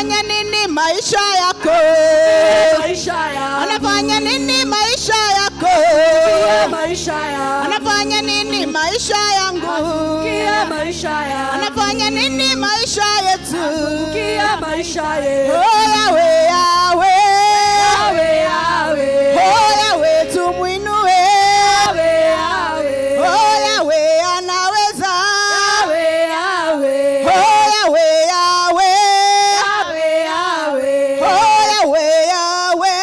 Anafanya nini maisha yako? Maisha yangu. Anafanya nini maisha yako? Maisha yangu. Anafanya nini maisha yangu? Kia maisha yangu. Anafanya nini maisha yetu? Kia maisha yetu. Oh, Yahweh, Yahweh. Yahweh, Yahweh. Oh, Yahweh, tumuinue. Yahweh, Yahweh. Oh, Yahweh, anaweza. Yahweh, Yahweh. Oh, Yahweh, Yahweh. Yahweh, Yahweh. Oh, Yahweh, Yahweh.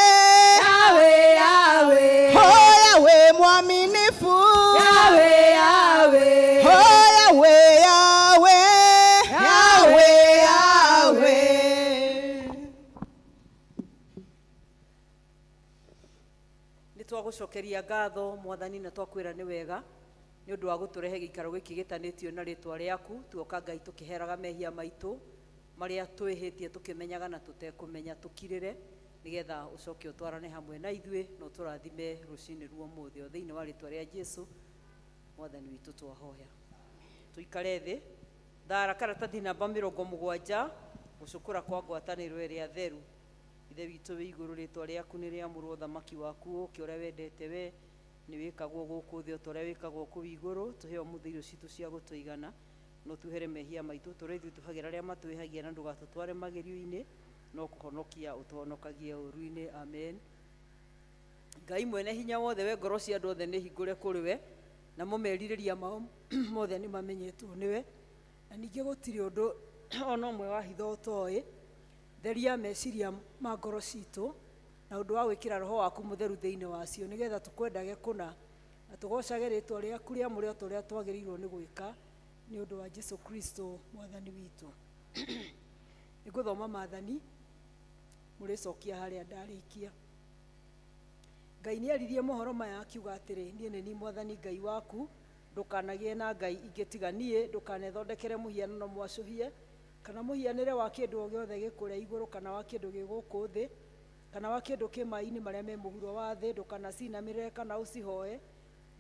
Yahweh, Yahweh. Oh, Yahweh, mwaminifu. Yahweh, Yahweh. Oh, Yahweh, Yahweh. Yahweh, Yahweh. Nĩ twagũcokeria ngatho, Mwathani, na twakwĩra nĩ wega nĩ ũndũ wa gũtũrehe gĩikaro gĩkĩ gĩtanĩtio na rĩtwa rĩaku. Tuoka, Ngai, tũkĩheraga mehia maitũ marĩa twĩhĩtie tũkĩmenyaga na tũtekũmenya, tũkirĩre nĩgetha ũcoke ũtwarane hamwe na ithuĩ na ũtũrathime rũcinĩ ruo mũthĩ, o thĩinĩ wa rĩtwa rĩa Jesu Mwathani witũ twahoya. Tũikare thĩ. Thara karatathi namba 70, gũcũkũra kwa ngwatanĩro ĩrĩa theru. Ithe witũ wĩ igũrũ, rĩtwa rĩaku nĩ rĩamũrwo, ũthamaki waku ũke, ũrĩa wendete we nĩ wĩkagwo gũkũ thĩ o ta ũrĩa wĩkagwo kũu igũrũ. Tũhe ũmũthĩ irio citũ cia gũtũigana, no tuhere mehia maitũ tũrĩa ithuĩ tuhagĩra arĩa matwĩhagia, na ndũgatũtware magerio-inĩ, no kũhonokia ũtũhonokagie ũũru-inĩ. Amen. Ngai mwene hinya wothe, we ngoro cia andũ othe nĩ hingũre kũrĩ we, namo merirĩria mao mothe nĩ mamenyetwo nĩwe, na ningĩ gũtirĩ ũndũ ona ũmwe wa hitho ũtoĩ. Theria meciria ma ngoro citũ na ũndũ wa gwĩkĩra Roho waku Mũtheru thĩinĩ wacio, nĩgetha tũkwendage kũna na tũgocage rĩtwa rĩaku rĩamũre o ta ũrĩa twagĩrĩirwo nĩ gwĩka, nĩ ũndũ wa Jesu Kristo Mwathani witũ. Nĩ ngũthoma maathani, mũrĩcokia harĩa ndarĩkia. Ngai nĩ aririe mohoro maya akiuga atĩrĩ, "Niĩ nĩ niĩ Mwathani Ngai waku, ndũkanagĩe na ngai ingĩ tiga niĩ, ndũkanethondekere mũhianano mwacũhie kana mũhianĩre wa kĩndũ o gĩothe gĩ kũrĩa igũrũ kana wa kĩndũ gĩ gũkũ thĩ kana wa kĩndũ kĩ maĩ-inĩ marĩa me mũhuro wa thĩ, ndũkanacinamĩrĩre kana ũcihoe,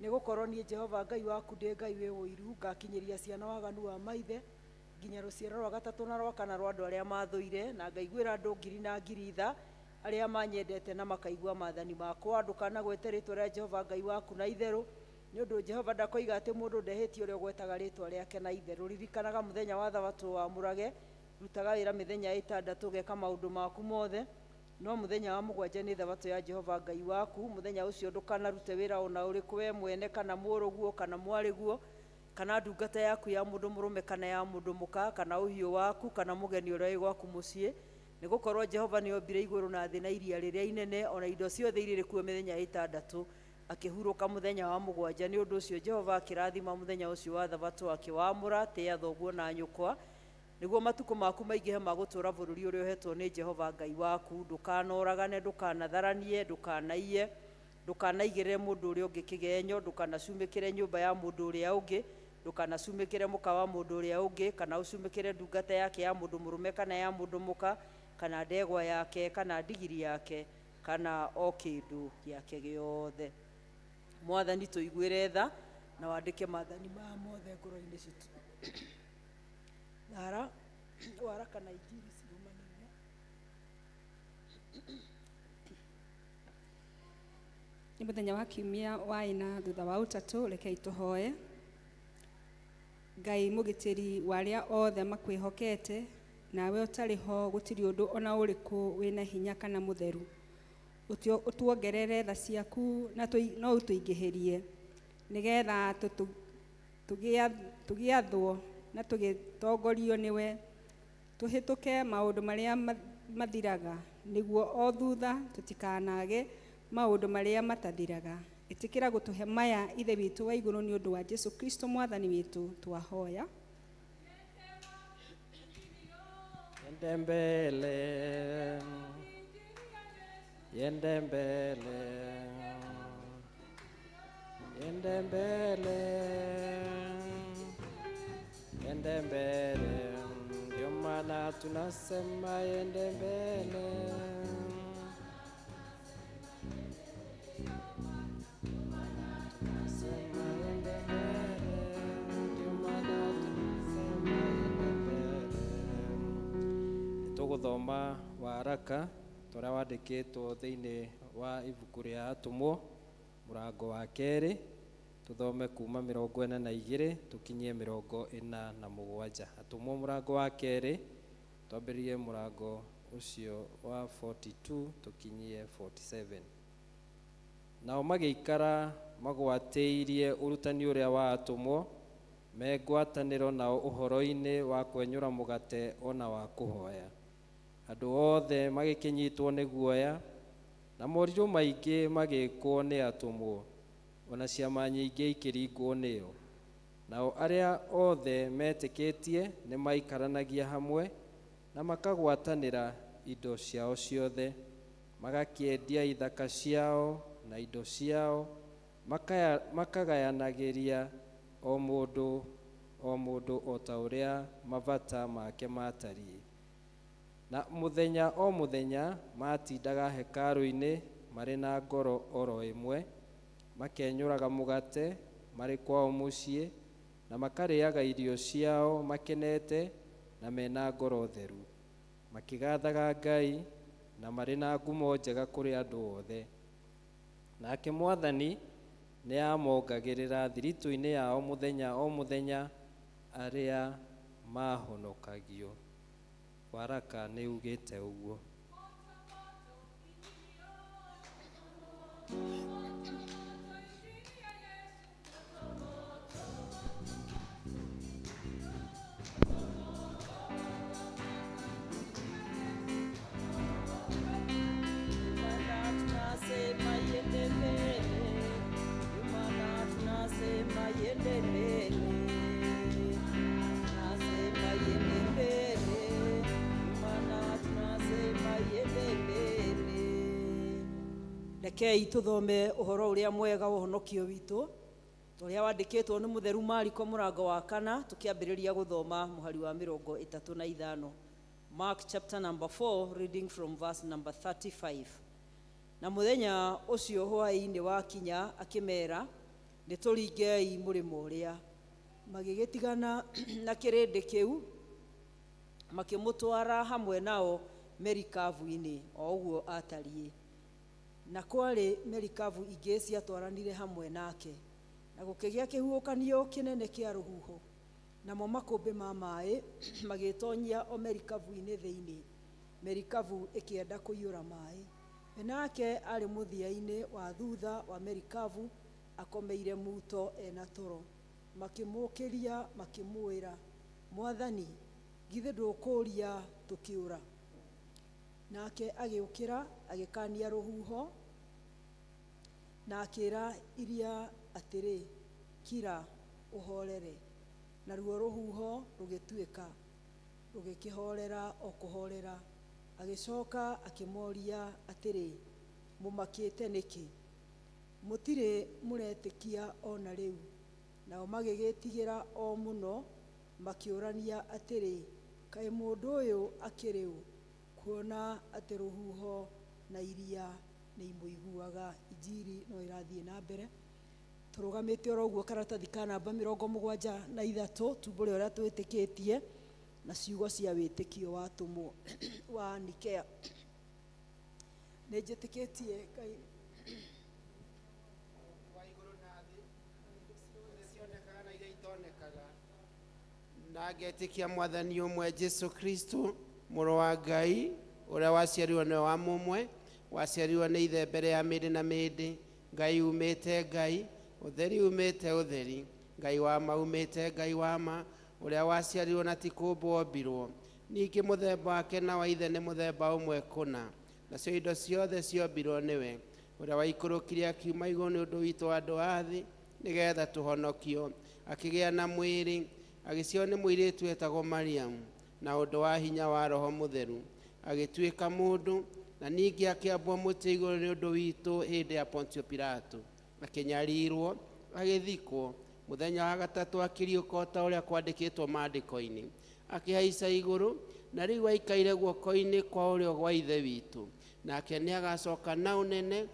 nĩ gũkorwo niĩ Jehova Ngai waku ndĩ Ngai wĩ ũiru, ngakinyĩria ciana waganu wa maithe nginya rũciaro rwa gatatũ na rwa kana rwa andũ arĩa mathũire, na ngaiguĩra andũ ngiri na ngiri tha arĩa manyendete na makaigua maathani makwa. Ndũkanagwete rĩtwa rĩa Jehova Ngai waku na itherũ, nĩ ũndũ Jehova ndakoiga atĩ mũndũ ndehĩtie ũrĩa ũgwetaga rĩtwa rĩake na itherũ. Ririkanaga mũthenya wa thabatũ wamũrage, rutaga wĩra mĩthenya 6 ũgeka maũndũ maku mothe, no mũthenya wa mũgwanja nĩ thabatũ ya Jehova Ngai waku. Mũthenya ũcio ndũkanarute wĩra ona ũrĩkũ, we mwene kana mũrũguo kana mwarĩguo kana ndungata yaku ya mũndũ mũrũme kana ya mũndũ mũka, kana ũhiũ waku kana mũgeni ũrĩa wĩ gwaku mũciĩ, nĩ gũkorwo Jehova nĩ ombire igũrũ na thĩ na iria rĩrĩa inene ona indo ciothe iria irĩ kuo mĩthenya 6, akĩhurũka mũthenya wa mũgwanja. Nĩ ũndũ ũcio Jehova akĩrathima mũthenya ũcio wa thabatũ akĩwamũra. Tĩĩa thoguo na nyũkwa, nĩguo matukũ maku maingĩhe ma gũtũũra bũrũri ũrĩa ũhetwo nĩ Jehova Ngai waku. Ndũkanoragane, ndũkanatharanie, ndũkanaiye, ndũkanaigĩrĩre mũndũ ũrĩa ũngĩ kĩgenyo, ndũkanacumĩkĩre nyũmba ya mũndũ ũrĩa ũngĩ, ndũkanacumĩkĩre mũka wa mũndũ ũrĩa ũngĩ, kana ũcumĩkĩre ndungata yake ya mũndũ mũrũme kana ya mũndũ mũka, kana ndegwa yake kana ndigiri yake kana o kĩndũ gĩake gĩothe. Mwathani, tũiguĩre tha na wandĩke maathani maya mothe ngoro-inĩ citũ. Thara waraka na Injiri cirũmanĩrĩre. Nĩ mũthenya wa kiumia wa ĩna thutha wa ũtatũ. Rekei tũhoe. Ngai mũgitĩri wa arĩa othe makwĩhokete, nawe ũtarĩ ho gũtirĩ ũndũ ona ũrĩkũ wĩna hinya kana mũtheru. Ũtuongerere tha ciaku na no ũtũingĩhĩrie, nĩgetha tũgĩathwo na tũgĩtongorio nĩwe, tũhĩtũke maũndũ marĩa mathiraga, nĩguo o thutha tũtikanage maũndũ marĩa matathiraga. Ĩtĩkĩra gũtũhe maya, Ithe witũ wa igũrũ, nĩ ũndũ wa Jesu Kristo Mwathani witũ twahoya. Yende mbele, yende mbele, yende mbele, yende mbele, ndio maana tunasema yende mbele. Tunasema yende mbele, ndio maana tunasema yende mbele. Tũgũthoma waraka tũrĩa wandĩkĩtwo thĩinĩ wa ibuku rĩa atũmwo mũrango wa kerĩ, tũthome kuma 42 tũkinyie 47. Atũmwo mũrango wa kerĩ, twambĩrĩrie mũrango ũcio wa 42 tũkinyie 47. Nao magĩikara magwatĩirie ũrutani ũrĩa wa atũmwo, me ngwatanĩro nao ũhoro-inĩ wa kwenyũra mũgate ona wa kũhoya. Andũ othe magĩkĩnyitwo nĩ guoya, na morirũ maingĩ magĩkwo nĩ atũmwo, ona ciama nyingĩ ikĩringwo nĩo. Nao arĩa othe metĩkĩtie nĩ maikaranagia hamwe na makagwatanĩra indo ciao ciothe, magakĩendia ithaka ciao na indo ciao, makagayanagĩria o mũndũ o mũndũ o ta ũrĩa mabata make matariĩ. Na mũthenya o mũthenya matindaga hekarũ-inĩ marĩ na ngoro oro ĩmwe, makenyũraga mũgate marĩ kwao mũciĩ, na makarĩaga irio ciao makenete na mena ngoro theru, makĩgathaga Ngai na marĩ na ngumo njega kũrĩ andũ othe. Nake Mwathani nĩ amongagĩrĩra thiritũ-inĩ yao mũthenya o mũthenya arĩa mahonokagio. Waraka nĩ ugĩte ũguo. Tunasema yende mbele, Jumana tunasema yende mbele, tunasema yende mbele, Jumana tunasema yende mbele. Rekei tuthome uhoro uria mwega wa ũhonokio witũ ũrĩa wandĩkĩtwo nĩ mũtheru Mariko mũrango wa kana, tũkĩambĩrĩria gũthoma mũhari wa 35. Mark chapter number 4, reading from verse number 35. Na mũthenya ũcio hwaĩ-inĩ wakinya akĩmera, nĩ tũringei mũrĩmo ũrĩa. Magĩgĩtigana na kĩrĩndĩ kĩu, makĩmũtwara hamwe nao merikabu-inĩ o ũguo atariĩ. Na kwarĩ merikabu ingĩ ciatwaranire hamwe nake. Na gũkĩgĩa kĩhuhũkanio kĩnene kĩa rũhuho, namo makũmbĩ ma maĩ magĩtonyia o merikabu-inĩ thĩinĩ. Merikabu ĩkĩenda kũiyũra maĩ. We nake arĩ mũthia-inĩ wa thutha wa merikabu akomeire muto ena toro. Makĩmũũkĩria makĩmwĩra, Mwathani, githĩ ndũkũũria tũkĩũra? Nake agĩũkĩra agĩkania rũhuho na akĩra iria atĩrĩ, kira ũhorere. Naruo rũhuho rũgĩtuĩka, rũgĩkĩhorera o kũhorera. Agĩcoka akĩmoria atĩrĩ, mũmakĩte nĩkĩ? Mũtirĩ mũretĩkia ona rĩu? Nao magĩgĩtigĩra o mũno, makĩũrania atĩrĩ, kaĩ mũndũ ũyũ akĩrĩ ũ, kuona atĩ rũhuho na iria nĩ imũiguaga. Injiri no ĩrathiĩ na mbere. Tũrũgamĩte oro ũguo karatathi ka namba 73, tumbũre ũrĩa twĩtĩkĩtie na ciugo cia wĩtĩkio wa atũmwo wa Nikea. Nĩ njĩtĩkĩtie Ngai wa igũrũ na thĩ, iria cionekaga na iria itonekaga, na ngetĩkia Mwathani ũmwe Jesu Kristo, mũrũ wa Ngai, ũrĩa waciarirwo nĩwe wa mũmwe, waciarirwo nĩ ithe mbere ya mĩndĩ na mĩndĩ, Ngai umĩte Ngai, ũtheri umĩte ũtheri, Ngai wa ma umĩte Ngai wa ma, ũrĩa waciarirwo na ti kũũmbwo ombirwo. Ningĩ mũthemba wake na wa ithe nĩ mũthemba ũmwe kũna, nacio indo ciothe ciombirwo nĩwe, ũrĩa waikũrũkire akiuma igũrũ nĩ ũndũ witũ andũ a thĩ, nĩgetha tũhonokio. Akĩgĩa na mwĩrĩ, agĩciarwo nĩ mũirĩtu wetagwo Mariamu, na ũndũ wa hinya wa Roho Mũtheru, agĩtuĩka mũndũ, na ningĩ akĩambwo mũtĩ igũrũ nĩ ũndũ witũ hĩndĩ ya Pontio Pilato, akĩnyarirwo, agĩthikwo, mũthenya wa gatatũ akĩriũka o ta ũrĩa kwandĩkĩtwo maandĩko-inĩ, akĩhaica igũrũ, na rĩu aikaire guoko-inĩ kwa ũrĩo gwa Ithe witũ. Nake nĩ agacoka na ũnene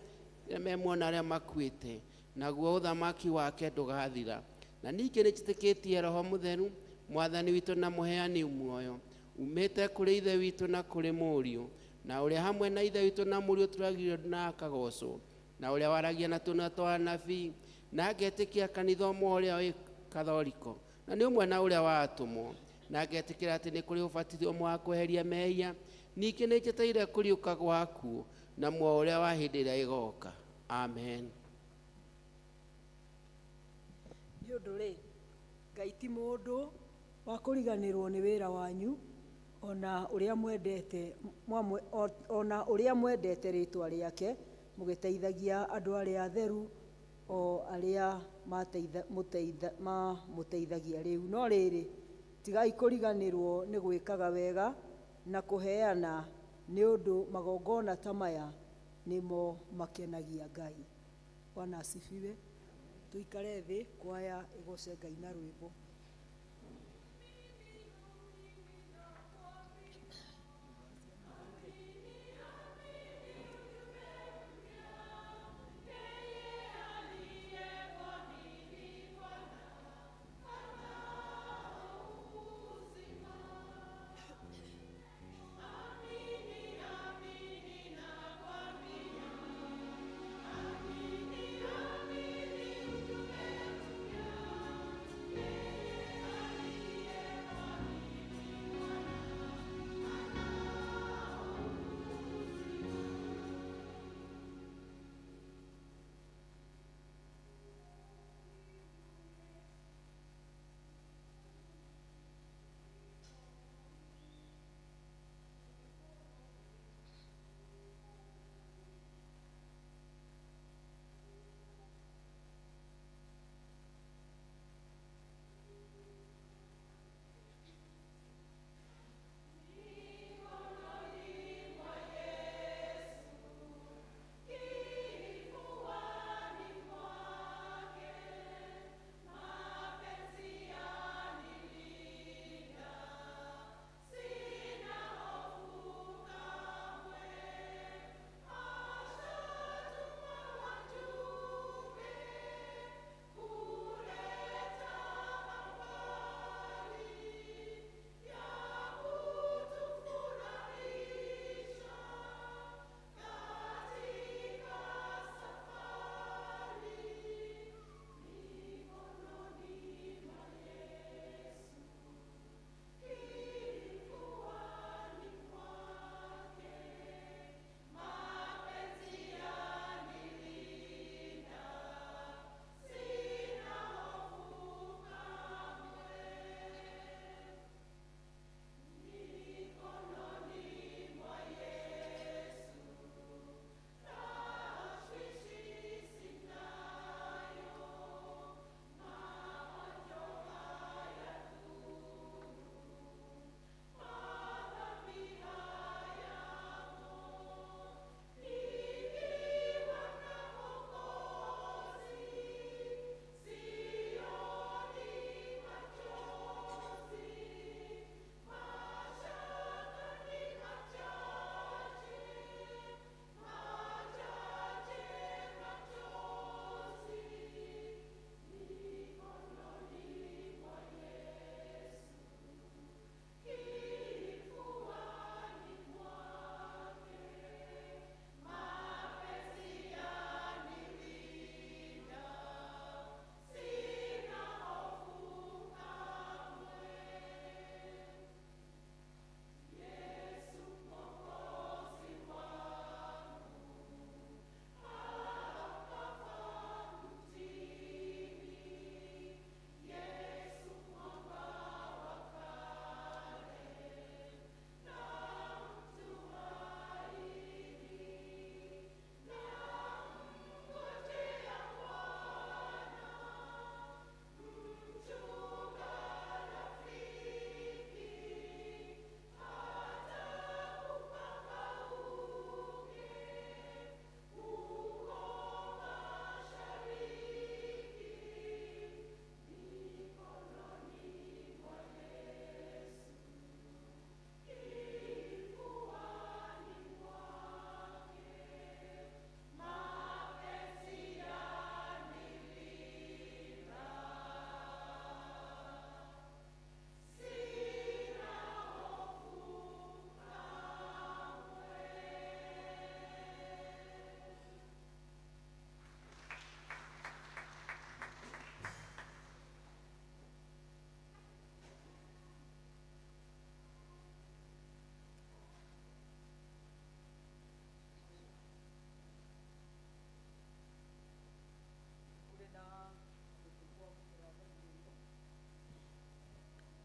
memuona arĩa makuĩte, naguo ũthamaki wake ndũgathira. Na ningĩ nĩ njĩtĩkĩtie Roho Mũtheru, Mwathani witũ na mũheani muoyo, Umĩte kũrĩ Ithe witũ na kũrĩ Mũriũ, na ũrĩa hamwe na Ithe witũ na Mũriũ tũragio na akagocwo, na ũrĩa waragia na tũnua twa anabii, na ngetĩkia kanitha ũmwe ũrĩa wĩ kathoriko, na nĩ ũmwe na ũrĩa wa atũmwo, na ngetĩkĩra atĩ nĩ kũrĩ ũbatithio ũmwe wa kweheria mehia, ningĩ nĩ njetereire kũriũka gwa akuũ na muoyo ũrĩa wa hĩndĩ ĩrĩa ĩgoka. Amen. Nĩ ũndũ rĩ, Ngai ti mũndũ wa kũriganĩrwo nĩ wĩra wanyu, ona ũrĩa mwendete ona ũrĩa mwendete rĩtwa rĩake, mũgĩteithagia andũ arĩa atheru, o arĩa mamũteithagia rĩu. No rĩrĩ, tigai kũriganĩrwo nĩ gwĩkaga wega na kũheana, nĩ ũndũ magongona ta maya nĩmo makenagia Ngai. Bwana asifiwe. Tuikare thĩ, kwaya ĩgoce Ngai na rwĩmbo. Amini, amini.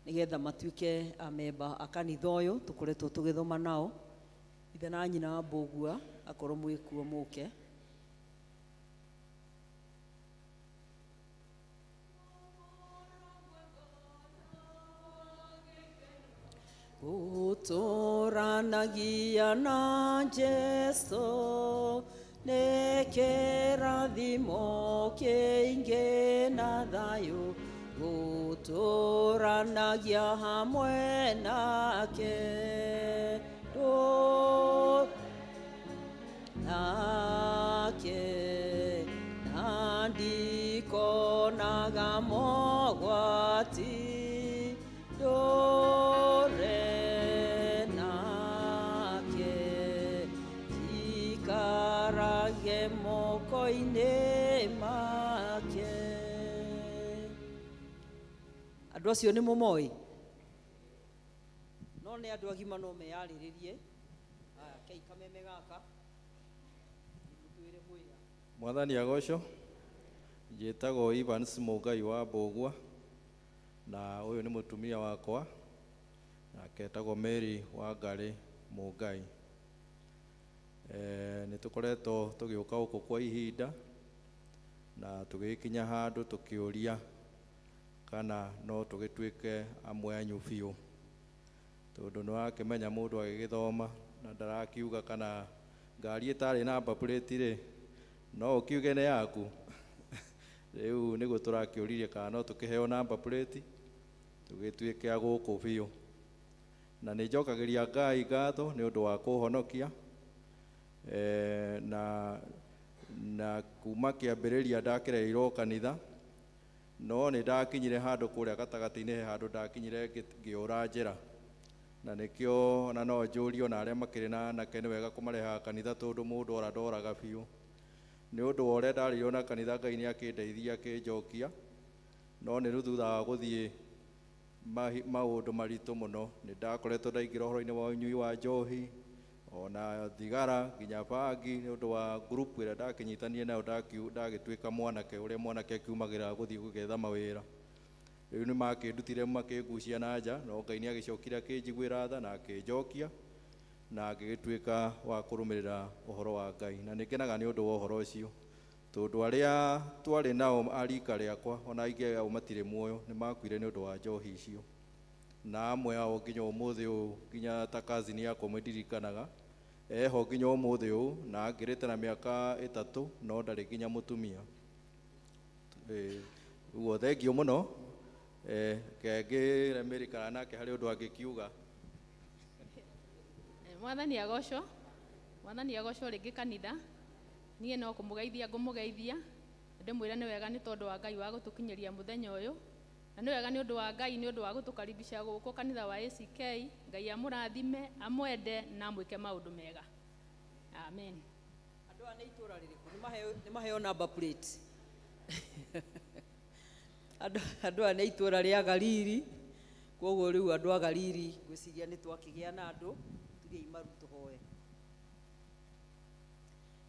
Nĩgetha matuĩke amemba a kanitha ũyũ tũkoretwo tũgĩthoma nao. Ithe na nyina wa Mbũgua, akorwo mwĩkuo mũke. Gũtũranagia na Jesũ nĩ kĩrathimo kĩingĩ na thayũ, gũtũranagia hamwe nake. Nake na ndikonaga mogwati, ndũre nake, njikarage moko-inĩ make. Andũ acio nĩ mũmoĩ, no nĩ andũ agima no meyarĩrĩrie. Aya, kei kameme gaka mũtwĩre mwĩra. Mwathani agocwo. Njĩtagwo Evans Mũngai wa Mbũgua, na ũyũ nĩ mũtumia wakwa, nake etagwo Mary Wangarĩ Mũngai. Nĩ tũkoretwo tũgĩũka gũkũ kwa ihinda, na tũgĩkinya handũ tũkĩũria kana no tũgĩtuĩke amwe anyu biũ, tondũ nĩ wakĩmenya mũndũ agĩgĩthoma na ndarakiuga kana ngari ĩtarĩ namba plate rĩ, no ũkiuge nĩ yaku. Rĩu nĩguo tũrakĩũririe kana no tũkĩheo namba plate tũgĩtuĩke a gũkũ biũ. Na nĩ njokagĩria Ngai ngatho nĩ ũndũ wa kũhonokia. Na kuma kĩambĩrĩria ndakĩrerirwo kanitha, no nĩ ndakinyire handũ kũrĩa gatagatĩ-inĩ, he handũ ndakinyire ngĩũra njĩra, na nĩkĩo ona no njũrio na arĩa makĩrĩ na anake nĩ wega kũmarehaga kanitha, tondũ mũndũ ora ndoraga biũ. Nĩ ũndũ wa ũrĩa ndarĩirwo na kanitha, Ngai nĩ akĩndeithia akĩnjokia, no nĩ rĩu thutha wa gũthiĩ maũndũ maritũ mũno, nĩ ndakoretwo ndaingĩra ũhoro-inĩ wa ũnyui wa njohi ona thigara nginya bangi, nĩ ũndũ wa group ĩrĩa ndakĩnyitanire nayo, ndagĩtuĩka mwanake ũrĩa mwanake akiumagĩra gũthiĩ gũgetha mawĩra. Rĩu nĩ makĩndutire makĩngucia na nja, no Ngai nĩ agĩcokire akĩnjiguĩra tha na akĩnjokia, na ngĩgĩtuĩka wa kũrũmĩrĩra ũhoro wa Ngai. Na nĩ ngenaga nĩ ũndũ wa ũhoro ũcio, tondũ arĩa twarĩ nao a rika rĩakwa ona aingĩ ao matirĩ muoyo, nĩ makuire nĩ ũndũ wa njohi icio. Na amwe ao nginya ũmũthĩ ũyũ, nginya ta cousin yakwa ũmwe ndirikanaga eho nginya ũmũthĩ ũyũ, na angĩrĩte na mĩaka 3, no ndarĩ nginya mũtumia. Ũguo thengio mũno. Reke ngĩre Mary kana nake harĩ ũndũ angĩkiuga. Mwathani agocwo. Mwathani agocwo rĩngĩ kanitha. Niĩ no kũmũgeithia ngũmũgeithia, ndĩmwĩre nĩ wega nĩ tondũ wa Ngai wa gũtũkinyĩria mũthenya ũyũ, na nĩ wega nĩ ũndũ wa Ngai nĩ ũndũ wa gũtũkaribisha gũkũ kanitha wa ACK. Ngai amũrathime, amwende na amwĩke maũndũ mega. Amen. Andũ aya nĩ itũra rĩrĩkũ? Nĩ maheo number plate. Andũ aya nĩ itũra rĩa Galili, koguo rĩu andũ a Galili ngwĩciria nĩ twakĩgĩa na andũ, turiai maru tũhoe.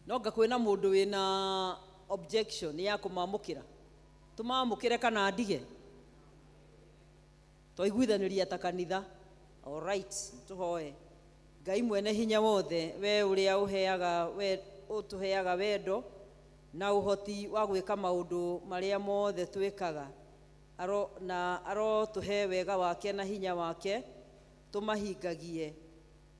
No nga kwĩna mũndũ wĩna objection ya kũmamũkĩra, tũmamũkĩre kana ndige? Twaiguithanĩria ta kanitha. All right, tũhoe. Ngai mwene hinya wothe, we ũrĩa ũheaga, we ũtũheaga wendo na ũhoti wa gwĩka maũndũ marĩa mothe twĩkaga, na arotũhe wega wake na hinya wake tũmahingagie.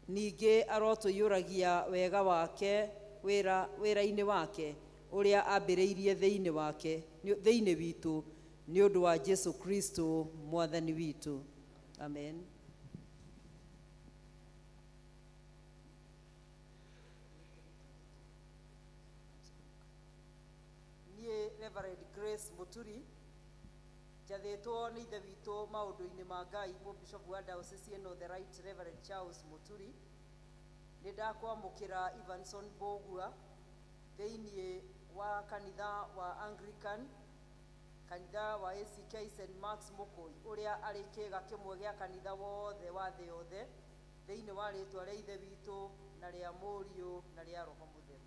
Ningĩ arotũiyũragia wega wake wĩra-inĩ wake ũrĩa ambĩrĩirie thĩinĩ wake, thĩinĩ witũ, nĩ ũndũ wa Jesu Kristo mwathani witũ. Amen. Niĩ Reverend Grace Muturi njathĩtwo nĩ ithe witũ maũndũ-inĩ ma Ngai, Mũbishopu wa Diocese ĩno, the Right Reverend Charles Muturi. Nĩ ndakwamũkĩra Evanson Mbũgua thĩinĩ wa kanitha wa Anglican, kanitha wa ACK St Mark's Mũkũi, ũrĩa arĩ kĩĩga kĩmwe gĩa kanitha wothe wa thĩ yothe, thĩinĩ wa rĩtwa rĩa ithe witũ na rĩa Mũriũ na rĩa Roho Mũtheru.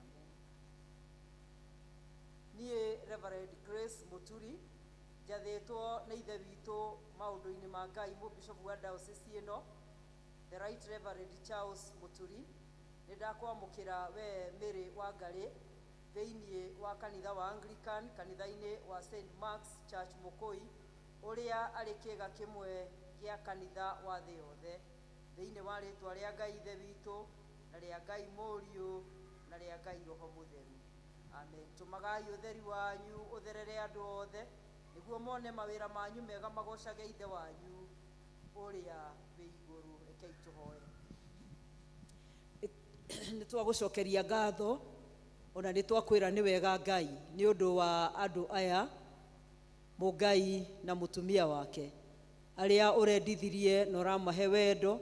Amen. Niĩ Reverend Grace Muturi Njathĩtwo nĩ ithe witũ maũndũ-inĩ ma Ngai, mũbishopu wa diocese ĩno, the Right Reverend Charles Muturi. Nĩ ndakwamũkĩra we Mary Wangarĩ thĩinĩ wa kanitha wa Anglican, kanitha-inĩ wa St Mark's Church Mũkũi, ũrĩa arĩ kĩga kĩmwe gĩa kanitha wa thĩ yothe, thĩinĩ wa rĩtwa rĩa Ngai ithe witũ na rĩa Ngai mũriũ na rĩa Ngai Roho Mũtheru, amen. Tũmagai ũtheri wanyu ũtherere andũ othe, nĩguo mone mawĩra manyu mega, magocage ithe wanyu ũrĩa wĩ igũrũ. Rekei tũhoe. Nĩ twagũcokeria ngatho, ona nĩ twakwĩra nĩ wega Ngai, nĩ ũndũ wa andũ aya, mũngai na mũtumia wake, arĩa ũrendithirie na ũramahe wendo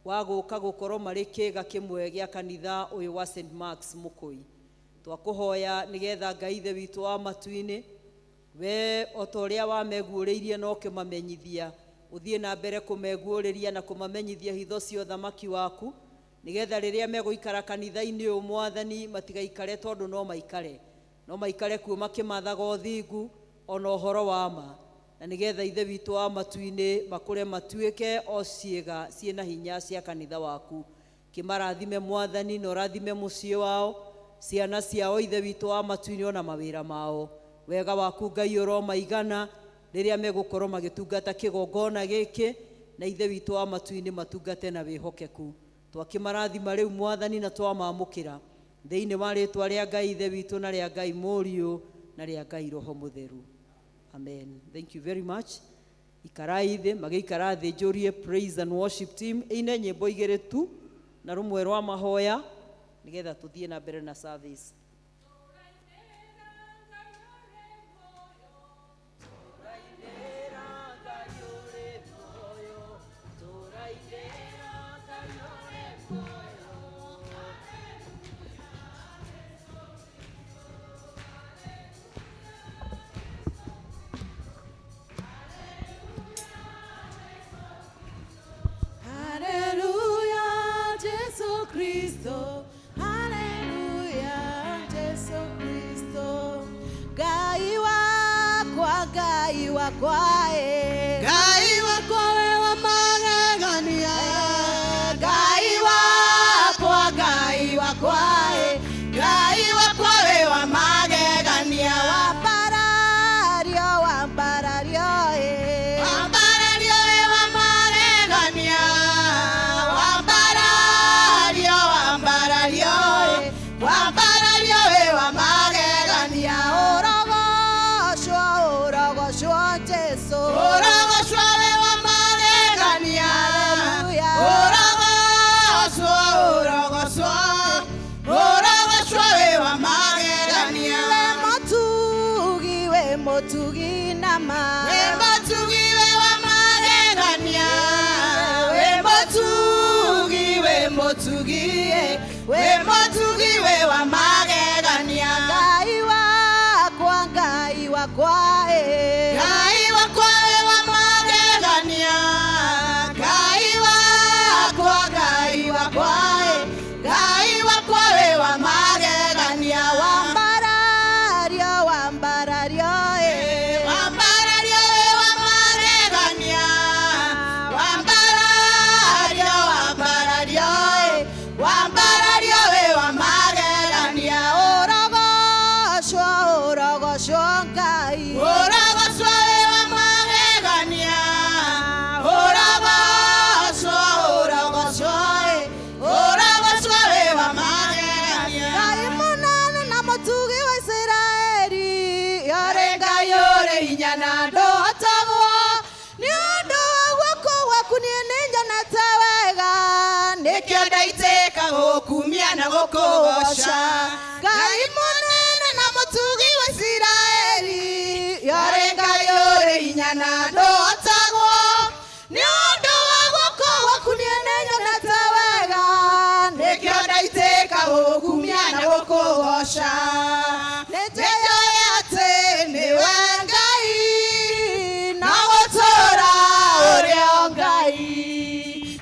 wa gũka gũkorwo marĩ kĩga kĩmwe gĩa kanitha ũyũ wa St Mark's Mũkũi. Twakũhoya nĩgetha Ngai ithe witũ wa matu-inĩ, we o ta ũrĩa wameguũrĩirie na ũkĩmamenyithia, ũthiĩ na mbere kũmeguũrĩria na kũmamenyithia hitho cia ũthamaki waku, nĩgetha rĩrĩa megũikara kanitha-inĩ ũyũ, Mwathani, matigaikare tondũ no maikare kuo makĩmathaga ũthingu ona ũhoro wa ma, na nĩgetha ithe witũ wa matu-inĩ makũre matuĩke o ciĩga ciĩna hinya cia kanitha waku. Kĩmarathime, Mwathani, na ũrathime mũciĩ wao, ciana ciao, ithe witũ wa matu-inĩ, ona mawĩra mao. Wega waku, Ngai, ũromaigana rĩrĩa megũkorwo magĩtungata kĩgongona gĩkĩ, na ithe witũ wa matu-inĩ matungate na wĩhokeku. Twakĩmarathima rĩu, Mwathani, na twamamũkĩra thĩinĩ wa rĩtwa rĩa Ngai ithe witũ na rĩa Ngai mũriũ na rĩa Ngai Roho Mũtheru, amen. Thank you very much. Ikarai thĩ. Magĩikara thĩ, njũrie praise and worship team ĩine nyĩmbo igĩrĩ tu na rũmwe rwa mahoya, nĩgetha tũthiĩ na mbere na service. Haleluya, Jesu Kristo. Haleluya, Jesu Kristo. Ngai wakwa, Ngai wakwa, eh. Ngai wakwa we wa magegania. Ngai wakwa, Ngai wakwa, eh. Ngai wakwa we wa magegania. Wambarario, wambarario, eh. Wambarario we wa magegania. Wambarario, wambarario, wambarario we wa magegania. Ũrogocwo, ũrogocwo, Jesu. Ũrogocwo we wa magegania. Haleluya. Ũrogocwo, ũrogocwo, ũrogocwo we wa magegania. We mũtugi, we mũtugi nama. We mũtugi we wa magegania. We mũtugi, we mũtugi, we mũtugi we wa magegania. Ngai wakwa, Ngai wakwa, eh. Ngai wakwa we wa magegania. Ngai wakwa, Ngai wakwa, Ngai wakwa we wa magegania. Wambarario, wambarario, eh. Wambarario we wa magegania. Wambarario, wambarario, wambarario we wa magegania. Ũrogocwo, ũrogocwo, Ngai. Ũrogocwo we wa magegania. Ũrogocwo, ũrogocwo, ũrogocwo we wa magegania. Ngai mũnene na mũtugi wa Isiraeli, Arĩ Ngai ũrĩ hinya na ndũhotagwo. Nĩ ũndũ wa guoko gwaku niĩ nĩnyonete wega. Nĩkĩo ndaitĩka gũkumia na gũkũgoca. Ngai mũnene na mũtugi wa Isiraeli, Arĩ Ngai ũrĩ hinya na ndũhotagwo. Nĩ ũndũ wa guoko gwaku niĩ nĩnyonete wega. Nĩkĩo ndaitĩka gũkumia na gũkũgoca. Nĩnjũĩ atĩ nĩwe Ngai, na gũtũũra ũrĩ o Ngai.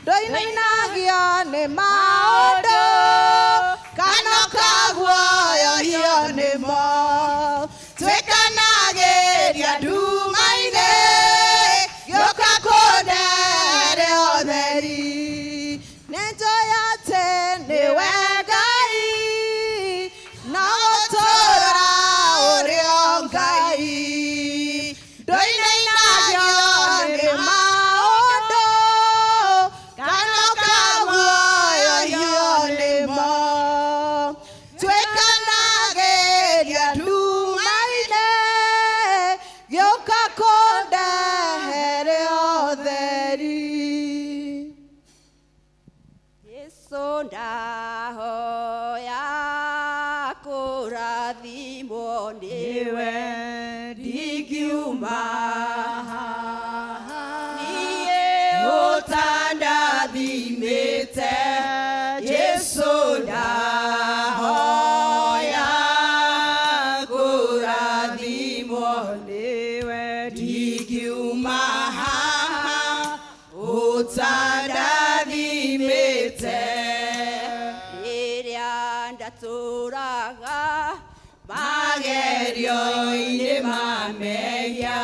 Ndoinainagio nĩ maũndũ kana ũkaguoyohio nĩmo, twĩkanagĩria nduma. Ndahoya kũrathimwo nĩwe ndingiuma niĩ ũtandathimĩte Jesu ndahoya kũrathimwo nĩwe ndingiuma haha ũtandathimĩte rĩrĩa ndatũraga magerio-inĩ ma mehia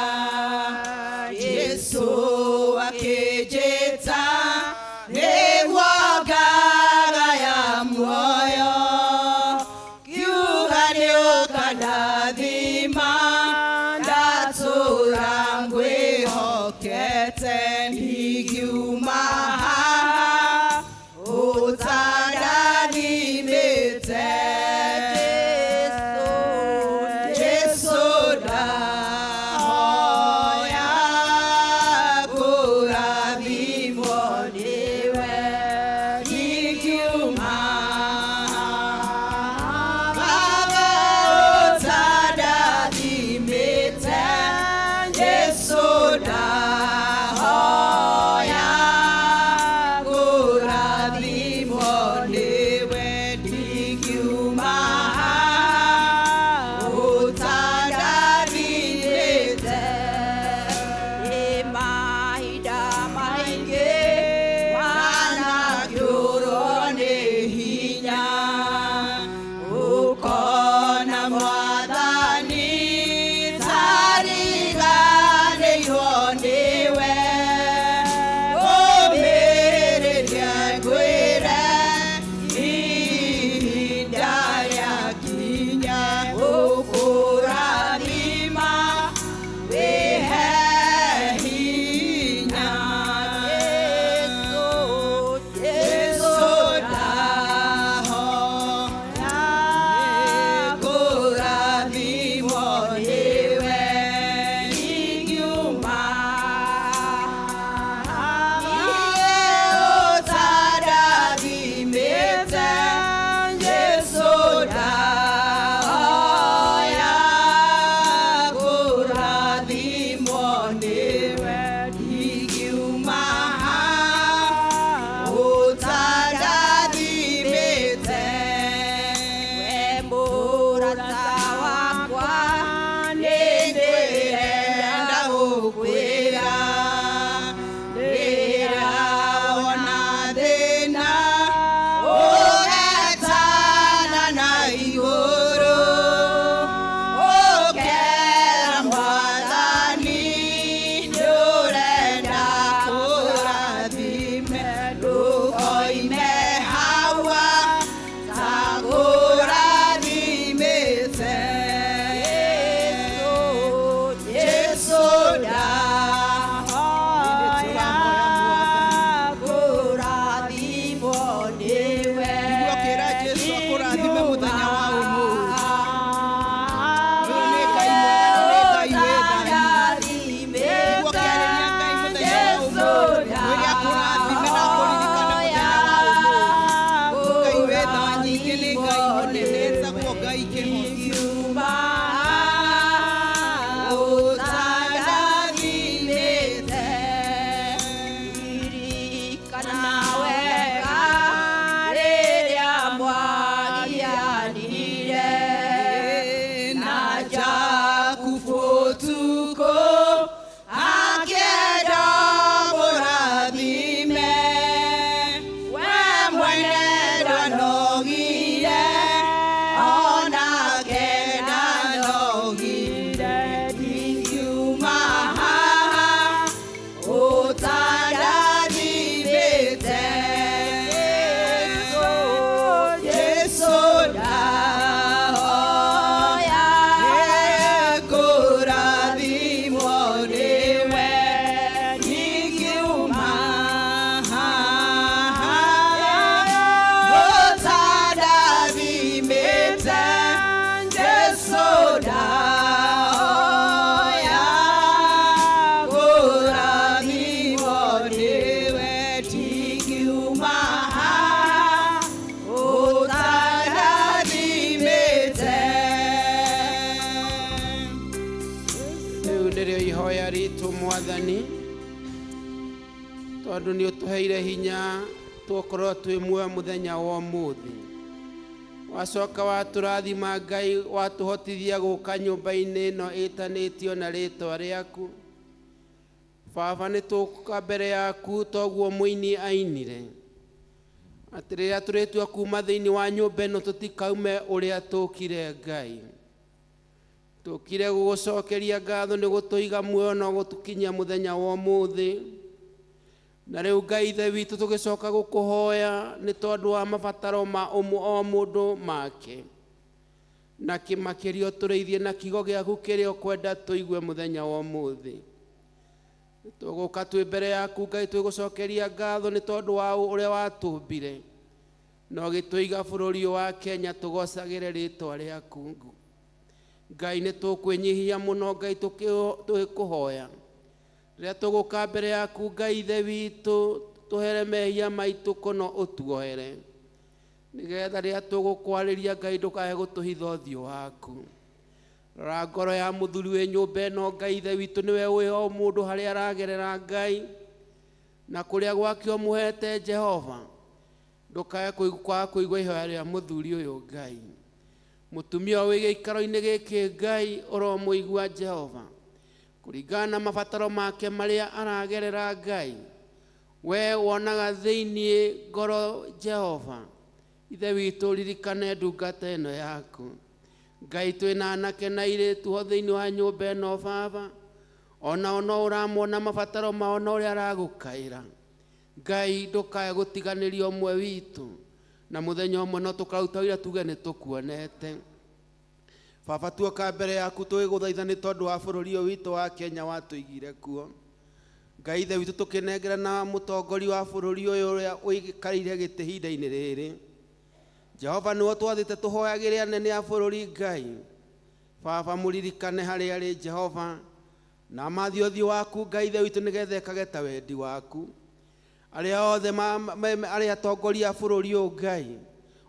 Jesu akĩnjĩta nĩguo ngagaya muoyo kiuga nĩũkandathima ndatũra ngwĩhokete ndingiuma haha ũtandathimĩte Jesu ndahoya kũrathimwo nĩwe ndingiuma Baba ũtandathimĩte Jesu ndahoya kũrathimwo nĩwe ndingiuma ũtandathimĩte nĩ mahinda maingĩ wanakĩũrwo nĩ hinya ũkona mwathani tariganĩirwo nĩwe ũmĩrĩria ngwĩre ihinda rĩakinya ũkũrathima wĩhe hinya Jesu ndahoya kũrathimwo nĩwe ingiuma ũtandathimĩte Jesu ndahoya kũrathimwo nĩwe ndingiuma ũtandathimĩte we mũrata wakwa nĩndĩrenda gũkwĩra ndĩrawona thĩna ũgetana na igũrũ ũkera mwathani nĩũrenda kũrathime ndũkoime hawa ta kũrathimĩte Jesu ndahoya kũrathimwo nĩwe Nĩguo kĩra Jesu akũrathime mũthenya wa ũmũthĩ. Ũyũ nĩ Ngai mwega na nĩ Ngai wĩ tha nyingĩ. Nĩguo kĩarĩria Ngai mũthenya wa ũmũthĩ. Mwĩre akũrathime na akũririkane mũthenya wa ũmũthĩ. Mwathani, tondũ nĩ ũtũheire hinya tũkorwo twĩ muoyo mũthenya wa ũmũthĩ. Wacoka watũrathima Ngai, watũhotithia gũka nyũmba-inĩ ĩno ĩtanĩtio na rĩtwa rĩaku. Baba, nĩ tũka mbere yaku toguo mũini ainire, atĩ rĩrĩa tũrĩtua kuma thĩinĩ wa nyũmba ĩno tũtikaume ũrĩa tũkire. Ngai, tũkire gũgũcokeria ngatho nĩ gũtũiga muoyo na gũtũkinyia mũthenya wa ũmũthĩ. Na rĩu Ngai Ithe witũ, tũgĩcoka gũkũhoya nĩ tondũ wa mabataro ma o mũndũ make, na kĩmakĩrio tũrĩithie na kiugo gĩaku kĩrĩa ũkwenda tũigue mũthenya wa ũmũthĩ. Tũgũka twĩ mbere yaku Ngai, twĩgũcokeria ngatho nĩ tondũ wa ũrĩa watũmbire na ũgĩtũiga bũrũri ũyũ wa Kenya tũgocagĩre rĩtwa rĩaku. Ngai, nĩ tũkwĩnyihia mũno Ngai, tũgĩkũhoya rĩrĩa tũgũka mbere yaku. Ngai Ithe witũ, tũhere mehia maitũ kono ũtuohere, nĩgetha rĩrĩa tũgũkwarĩria Ngai ndũkae gũtũhitha ũthiũ waku. Rora ngoro ya mũthuri wĩ nyũmba ĩno. Ngai Ithe witũ, nĩwe ũĩ o mũndũ harĩa aragerera Ngai, na kũrĩa gwake ũmũhete. Jehova, ndũkae kwaga kũigua ihoya rĩa mũthuri ũyũ. Ngai, mũtumia wĩ gĩikaro-inĩ gĩkĩ, Ngai, ũromũigua Jehova, kũringana na mabataro make marĩa aragerera. Ngai, we wonaga thĩinĩ ngoro. Jehova Ithe witũ, ririkane ndungata ĩno yaku. Ngai, twĩna anake na airĩtu ho thĩinĩ wa nyũmba ĩno. Baba, onao no ũramona mabataro mao na ũrĩa aragũkaĩra. Ngai, ndũkae gũtiganĩria ũmwe witũ, na mũthenya ũmwe no tũkaruta wĩra tuge nĩ tũkuonete. Baba, tuoka mbere yaku tũgĩgũthaitha nĩ tondũ wa bũrũri ũyũ witũ wa Kenya watũigire kuo. Ngai Ithe witũ, tũkĩnengera na mũtongoria wa bũrũri ũyũ ũrĩa ũikarĩire gĩtĩ ihinda-inĩ rĩrĩ. Jehova, nĩwe twathĩte tũhoyagĩre anene a bũrũri. Ngai Baba, mũririkane harĩa arĩ Jehova, na mathiĩ ũthiũ waku. Ngai Ithe witũ, nĩgetha ekage ta wendi waku. Arĩa othe arĩa atongoria a bũrũri ũyũ, Ngai,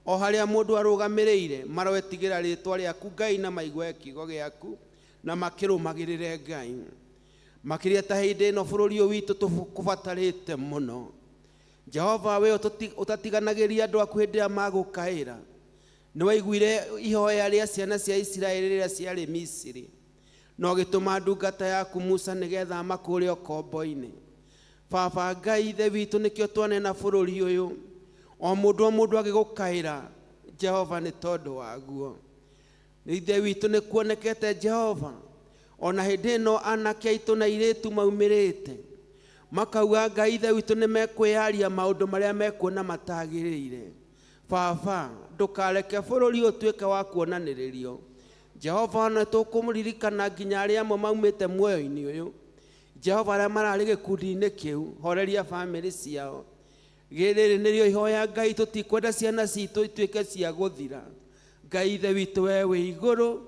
o harĩa mũndũ arũgamĩrĩire, maroetigĩra rĩtwa rĩaku Ngai, na maigue kiugo gĩaku na makĩrũmagĩrĩre. Ngai, makĩria ta hĩndĩ ĩno bũrũri ũyũ witũ tũkũbatarĩte mũno. Jehova, we ũtatiganagĩria andũ aku hĩndĩ ĩrĩa magũkaĩra, nĩ waiguire ihoya rĩa ciana cia Isiraeli rĩrĩa ciarĩ Misiri, na ũgĩtũma ndungata yaku Musa nĩgetha amakũũre ũkombo-inĩ. Baba Ngai Ithe witũ, nĩkĩo twanena bũrũri ũyũ, o mũndũ o mũndũ agĩgũkaĩra Jehova nĩ tondũ waguo. Ithe witũ, nĩ kuonekete Jehova, ona hĩndĩ ĩno anake aitũ na airĩtu maumĩrĩte makauga, Ngai Ithe witũ, nĩ mekwĩyaria maũndũ marĩa mekuona matagĩrĩire. Baba, ndũkareke bũrũri ũtuĩke wa kuonanĩrĩrio. Jehova, ona tũkũmũririkana nginya arĩa amwe maumĩte muoyo-inĩ ũyũ. Jehova, arĩa mararĩ gĩkundi-inĩ kĩu, horeria bamĩrĩ ciao. Rĩrĩ nĩrĩo ihoya Ngai, tũtikwenda ciana citũ ituĩke cia gũthira. Ngai Ithe witũ, we wĩ igũrũ,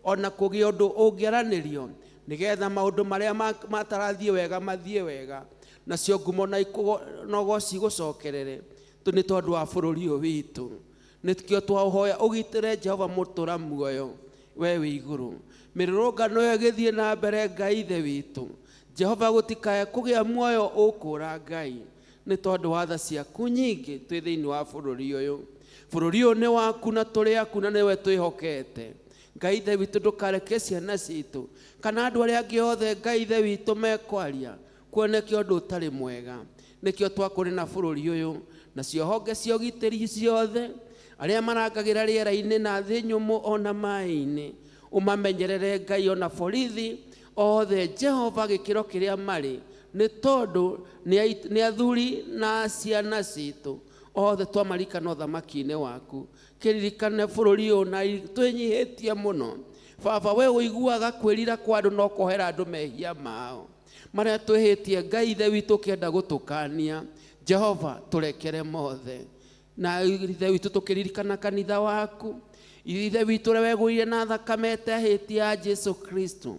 ona kũgĩa ũndũ ũngĩaranĩrio nĩgetha maũndũ marĩa matarathiĩ wega mathiĩ wega, nacio ngumo na ũgoci gũcokerere nĩ tondũ wa bũrũri ũyũ witũ. Nĩkĩo twaũhoya ũgitĩre Jehova mũtũra muoyo, we wĩ igũrũ. Mĩrũrũngano ĩyo ĩgĩthiĩ na mbere, Ngai Ithe witũ, Jehova, gũtikae kũgĩa muoyo ũkũra. Ngai, nĩ tondũ wa tha ciaku nyingĩ twĩ thĩinĩ wa bũrũri ũyũ. Bũrũri ũyũ nĩ waku na tũrĩ aku na nĩwe twĩhokete. Ngai Ithe witũ, ndũkareke ciana citũ kana andũ arĩa angĩ othe, Ngai Ithe witũ, mekwaria kuoneke ũndũ ũtarĩ mwega. Nĩkĩo twakũrĩ na bũrũri ũyũ, nacio honge cia ũgitĩri ciothe, arĩa marangagĩra rĩera-inĩ na thĩ nyũmũ ona maĩ-inĩ, ũmamenyerere Ngai, ona borithi othe Jehova, gĩkĩro kĩrĩa marĩ, nĩ tondũ nĩ athuri na ciana citũ othe twamarikana ũthamaki-inĩ waku. Kĩririkane bũrũri ũyũ na twĩnyihĩtie mũno. Baba, we ũiguaga kwĩrira kwa andũ no kũhera andũ mehia mao marĩa twĩhĩtie. Ngai Ithe witũ, ũkĩenda gũtũkania Jehova, tũrekere mothe. Na Ithe witũ, tũkĩririkana kanitha waku, Ithe witũ, ũrĩa wegũrire na thakame ĩtehĩtie ya Jesu Kristo.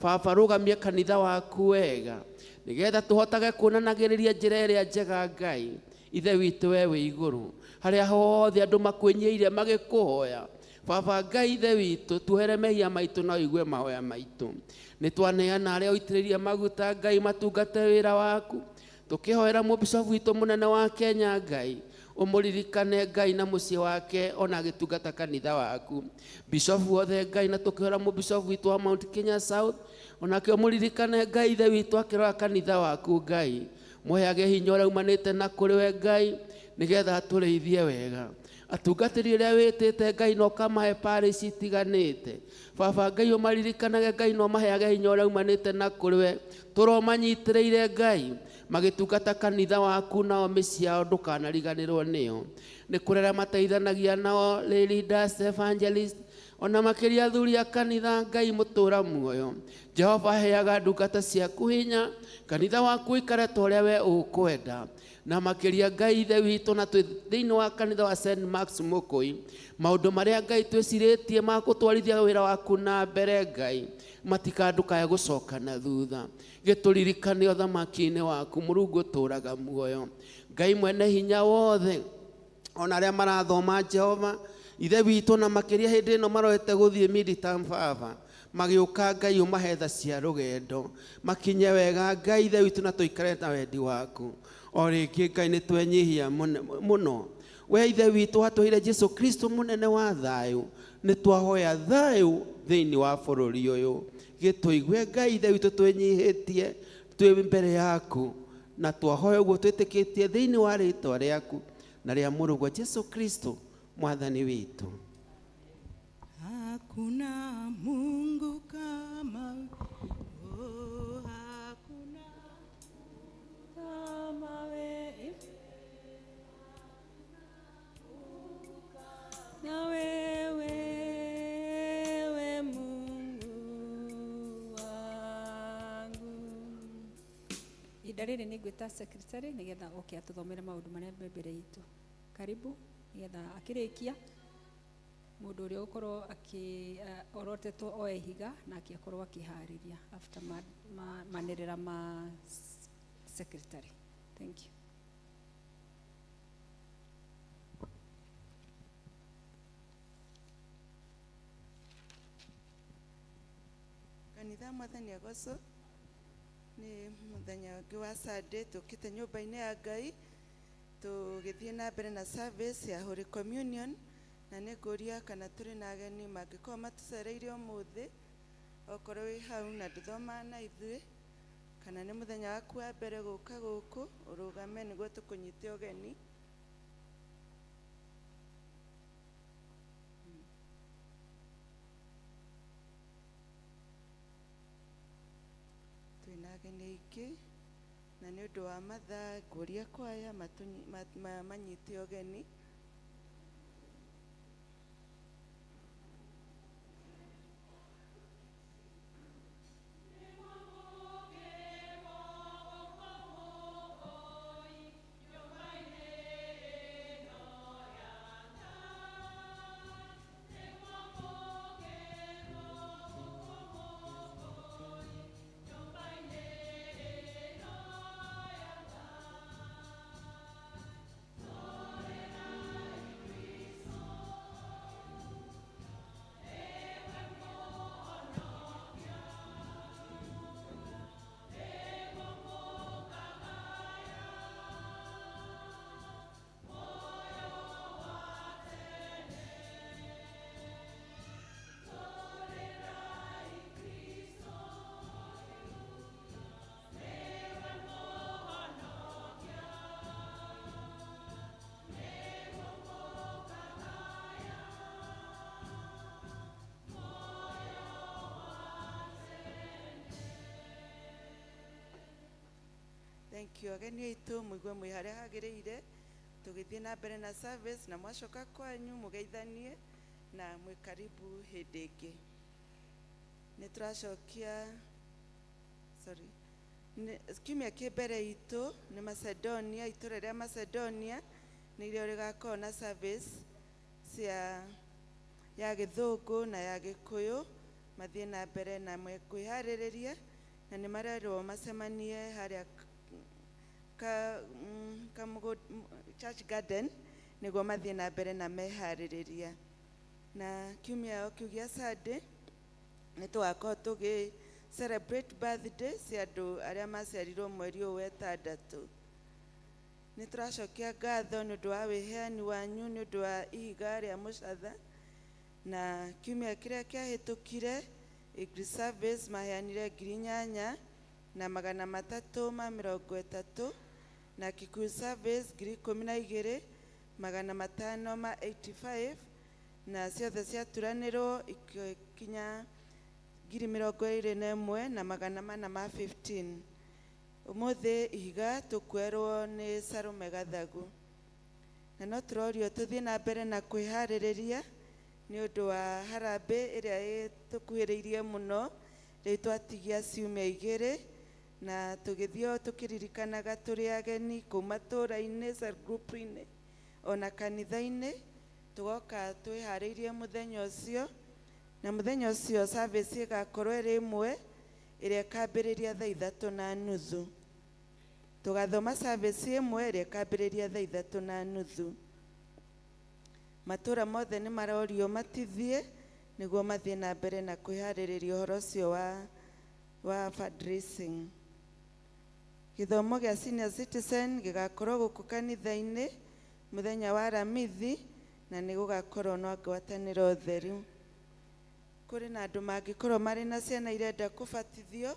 Baba, rũgamia kanitha waku wega nĩgetha tũhotage kuonanagĩrĩria njĩra ĩrĩa njega. Ngai Ithe witũ, we wĩ igũrũ, harĩa hothe andũ makwĩnyĩire magĩkũhoya. Baba Ngai ithe witũ, tuohere mehia maitũ na ũigue mahoya maitũ. Nĩ twaneana arĩa ũitĩrĩria maguta Ngai matungate wĩra waku. Tũkĩhoera mũbicobu witũ mũnene wa Kenya Ngai, ũmũririkane Ngai na mũciĩ wake ona agĩtungata kanitha waku. Bishofu wothe Ngai, na tũkĩhoera mũbicobu witũ wa Mount Kenya South, onake ũmũririkane Ngai ithe witũ akĩrora kanitha waku Ngai. Mũheage hinya ũrĩa umanĩte na kũrĩ we Ngai, nĩgetha atũrĩithie wega. Atungatĩri arĩa wĩtĩte Ngai na ũkamahe parish itiganĩte. Baba Ngai ũmaririkanage Ngai na ũmaheage hinya ũrĩa umanĩte na kũrĩ we. Tũromanyitĩrĩire Ngai magĩtungata kanitha waku nao mĩciĩ yao ndũkanariganĩrwo nĩo. Nĩ kũrĩ arĩa mateithanagia nao lay leaders, evangelist, ona makĩria athuri a kanitha Ngai mũtũra muoyo. Jehova heaga ndungata ciaku hinya, kanitha waku ũikare ta ũrĩa we ũkwenda. Na makĩria Ngai ithe witũ, na twĩ thĩinĩ wa kanitha wa St. Mark's Mũkũi, maũndũ marĩa Ngai twĩcirĩtie ma gũtwarithia wĩra waku na mbere Ngai, matikandũkae gũcoka na thutha. Gĩtũririkane ũthamaki-inĩ waku Mũrungu ũtũraga muoyo. Ngai mwene hinya wothe, ona arĩa marathoma Jehova ithe witũ, na makĩria hĩndĩ ĩno maroete gũthiĩ midterm Baba, magĩũka Ngai ũmahe tha cia rũgendo, makinye wega Ngai ithe witũ, na tũikare na wendi waku. O rĩngĩ Ngai nĩ twenyihia mũno. We ithe witũ watũheire Jesu Kristo mũnene wa thayũ, nĩ twahoya thayũ thĩinĩ wa bũrũri ũyũ. Gĩtũigue Ngai ithe witũ twĩnyihĩtie twĩ mbere yaku, na twahoya ũguo twĩtĩkĩtie thĩinĩ wa rĩtwa rĩaku na rĩa mũrũguo Jesu Kristo mwathani witũ. Hakuna Mungu kama, oh, hakuna kama wewe, na wewe we Mungu wangu. Ihinda rĩrĩ nĩ ngwĩta secretary nĩgetha oke atũthomere maũndũ marĩa me mbere itũ. Karibu, nĩgetha akĩrĩkia mũndũ ũrĩa ũgũkorwo orotetwo oe ihiga nake akorwo akĩharĩria after manĩrĩra ma secretary. Thank you. Kanitha mwathani agocwo. Nĩ mũthenya ũngĩ wa Sunday tũkĩte nyũmba-inĩ ya Ngai tũgĩthiĩ na mbere na service ya Holy Communion, na nĩ ngũria kana tũrĩ na ageni mangĩkorwo matũcereire ũmũthĩ, okorwo wĩ hau na ndũthomaga na ithuĩ, kana nĩ mũthenya waku wa mbere gũka gũkũ, ũrũgame nĩguo tũkũnyite ũgeni. Twĩna ageni aingĩ na nĩ ũndũ wa mathaa ngũria kwaya manyite ũgeni. Thank you. Ageni aitũ mũigue mwĩ harĩa hagĩrĩire tũgĩthiĩ na mbere na service, na mwacoka kwanyu mũgeithanie na mwĩ karibu hĩndĩ ĩngĩ. Nĩ tũracokia, sorry, kiumia kĩ mbere itũ nĩ Macedonia, itũra rĩa Macedonia nĩrĩo rĩgakorwo na service cia ya Gĩthũngũ na ya Gĩkũyũ. Mathiĩ na mbere na kwĩharĩrĩria, na nĩ marerwo macemanie harĩa Church Garden nĩguo mathiĩ na mbere na meharĩrĩria. Na kiumia o kĩu gĩa Sunday nĩ tũgakorwo tũgĩ celebrate birthday cia andũ arĩa maciarirwo mweri ũyũ wa ĩtandatũ. Nĩ tũracokia ngatho nĩ ũndũ wa wĩheani wanyu nĩ ũndũ wa ihiga rĩa mũcatha. Na kiumia kĩrĩa kĩahĩtũkire English Service maheanire 8330, na Kikuyu Service 12585, na ciothe ciaturanĩrwo ikinya 21415. Ũmũthĩ ihiga tũkwerwo nĩ Salome Gathagu, na no tũrorio tũthiĩ na mbere na kwĩharĩrĩria nĩ ũndũ wa harambĩ ĩrĩa ĩtũkuhĩrĩirie mũno. Rĩu twatigia ciumia igĩrĩ, na tũgĩthiĩ o tũkĩririkanaga tũrĩ ageni kũu matũũra-inĩ, cell group-inĩ ona kanitha-inĩ, tũgoka twĩharĩirie mũthenya ũcio. Na mũthenya ũcio service ĩgakorwo ĩrĩ ĩmwe ĩrĩa ĩkambĩrĩria thaa 3:30. Tũgathoma service ĩmwe ĩrĩa ĩkambĩrĩria thaa 3:30. Matũũra mothe nĩ marorio matithie nĩguo mathiĩ na mbere na kwĩharĩrĩria ũhoro ũcio wa fundraising. Gĩthomo gĩa senior citizen gĩgakorwo gũkũ kanitha-inĩ mũthenya wa Aramithi, na nĩ gũgakorwo na ngwatanĩro theru. Kũrĩ na andũ mangĩkorwo marĩ na ciana irenda kũbatithio,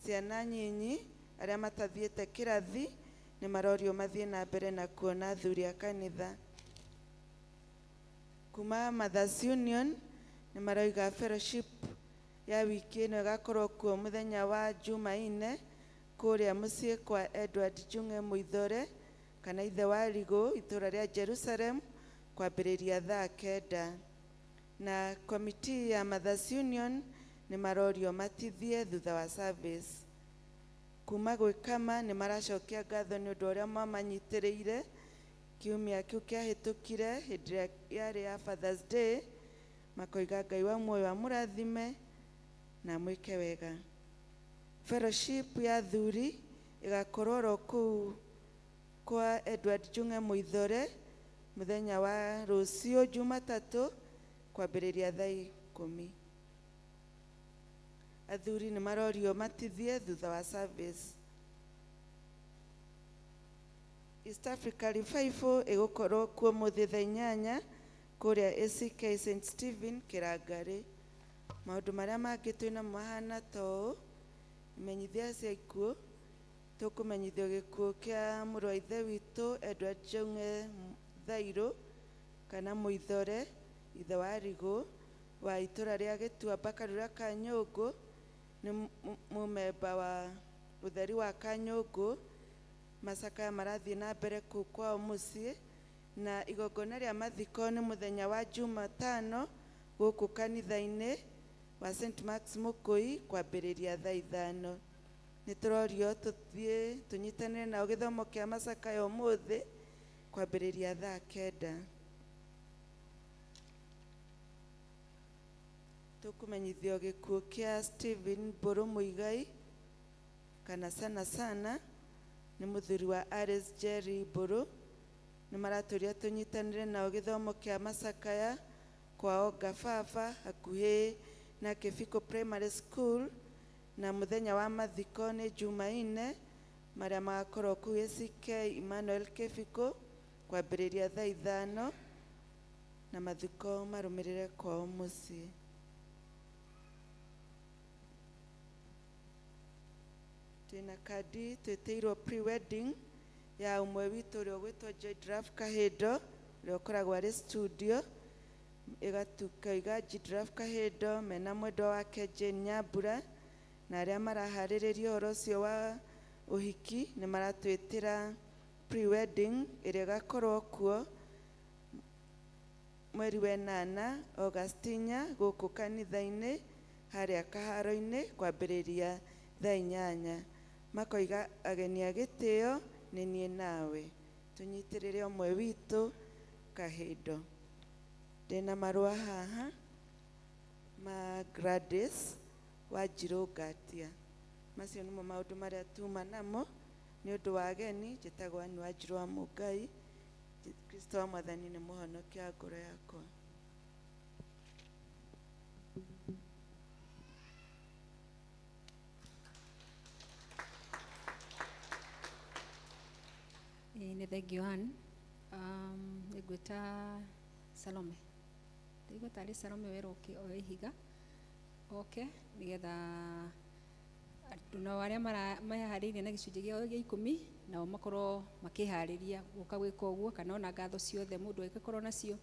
ciana nyinyi, arĩa matathiĩte kĩrathi nĩ marorio mathiĩ na mbere na kuona athuri a kanitha. Kuma Mothers Union nĩ maroiga fellowship ya wiki ĩno ĩgakorwo kuo mũthenya wa Jumaine kũrĩa mũciĩ kwa Edward Njung'e Mũithore kana ithe wa Rigũ, itũũra rĩa Jerusalem, kwambĩrĩria thaa 9. Na komiti ya Mothers Union nĩ marorio matithie thutha wa service. Kuma gwĩkama nĩ maracokia ngatho nĩ ũndũ ũrĩa mamanyitĩrĩire kiumia kĩu kĩahĩtũkire hĩndĩ ĩrĩa yarĩ ya Father's Day, makoiga Ngai wa muoyo amũrathime na mwĩke wega. Fellowship ya athuri ĩgakorwo oro kũu kwa Edward Njung'e Mũithore mũthenya wa rũciũ Jumatatũ kwambĩrĩria thaa 10. Athuri nĩ marorio matithie thutha wa service. East Africa Revival ĩgũkorwo kuo mũthĩ thaa 8 kũrĩa ACK St Stephen Kĩrangarĩ. Maũndũ marĩa mangĩ twĩnamo mahana ta ũũ: imenyithia cia ikuũ, tũkũmenyithio gĩkuũ kĩa mũrũ wa ithe witũ Edward Njung'e Thairũ kana Mũithore, ithe wa Rigũ wa itũũra rĩa Gĩtuamba Karura Kanyũngũ, nĩ mũmemba wa ũtheri wa Kanyũngũ. Macakaya marathiĩ na mbere kũu kwao mũciĩ, na igongona rĩa mathiko nĩ mũthenya wa Jumatano gũkũ kanitha-inĩ wa St Mark's Mũkũi kwambĩrĩria thaa 5. Nĩ tũrorio tũthiĩ tũnyitanĩre nao gĩthomo kĩa macakaya ũmũthĩ kwambĩrĩria thaa 9. Tũkũmenyithio gĩkuũ kĩa Stephen Mbũrũ Mũigai kana sana sana nĩ mũthuri wa Alice Jerry Mbũrũ. Nĩ maratũria tũnyitanĩre nao gĩthomo kĩa macakaya kwao Ngababa hakuhĩ na Kĩbiko Primary School, na mũthenya wa mathiko nĩ Jumaine marĩa magakorwo kũu ACK Emmanuel Kĩbiko kwambĩrĩria thaa 5, na mathiko marũmĩrĩre kwao mũciĩ. Twĩna kandi twĩtĩirwo pre-wedding ya ũmwe witũ ũrĩa ũgwĩtwo Joy Draft Kahĩndo, ũrĩa ũkoragwo arĩ studio, ĩgatuka Draft Kahĩndo mena mwendwa wake Jane Nyambura, na arĩa maraharĩrĩria ũhoro ũcio wa ũhiki nĩ maratwĩtĩra pre-wedding ĩrĩa ĩgakorwo kuo mweri wa 8 August 4 gũkũ kanitha-inĩ harĩa Kaharo-inĩ kwambĩrĩria thaa 8. Makoiga ageni a gĩtĩo nĩ niĩ nawe, tũnyitĩrĩre ũmwe witũ Kahĩndo. Ndĩna marũa haha ma Gladys Wanjirũ Ngatia. Macio nĩmo maũndũ marĩa tuma namo nĩ ũndũ wa ageni. Njĩtagwo Ann Wanjirũ wa Mũngai. Kristo wa Mwathani nĩ mũhonokia wa ngoro yakwa. Nĩ thank you Ann. Nĩ ngwĩta Salome, ndaigua tarĩ Salome werwo ũke oe ihiga oke nĩgetha andũ nao arĩa meharĩirie na gĩcunjĩ gĩao gĩa ikũmi nao makorwo makĩharĩria gũka gwĩka ũguo, kana ona ngatho ciothe mũndũ angĩkorwo nacio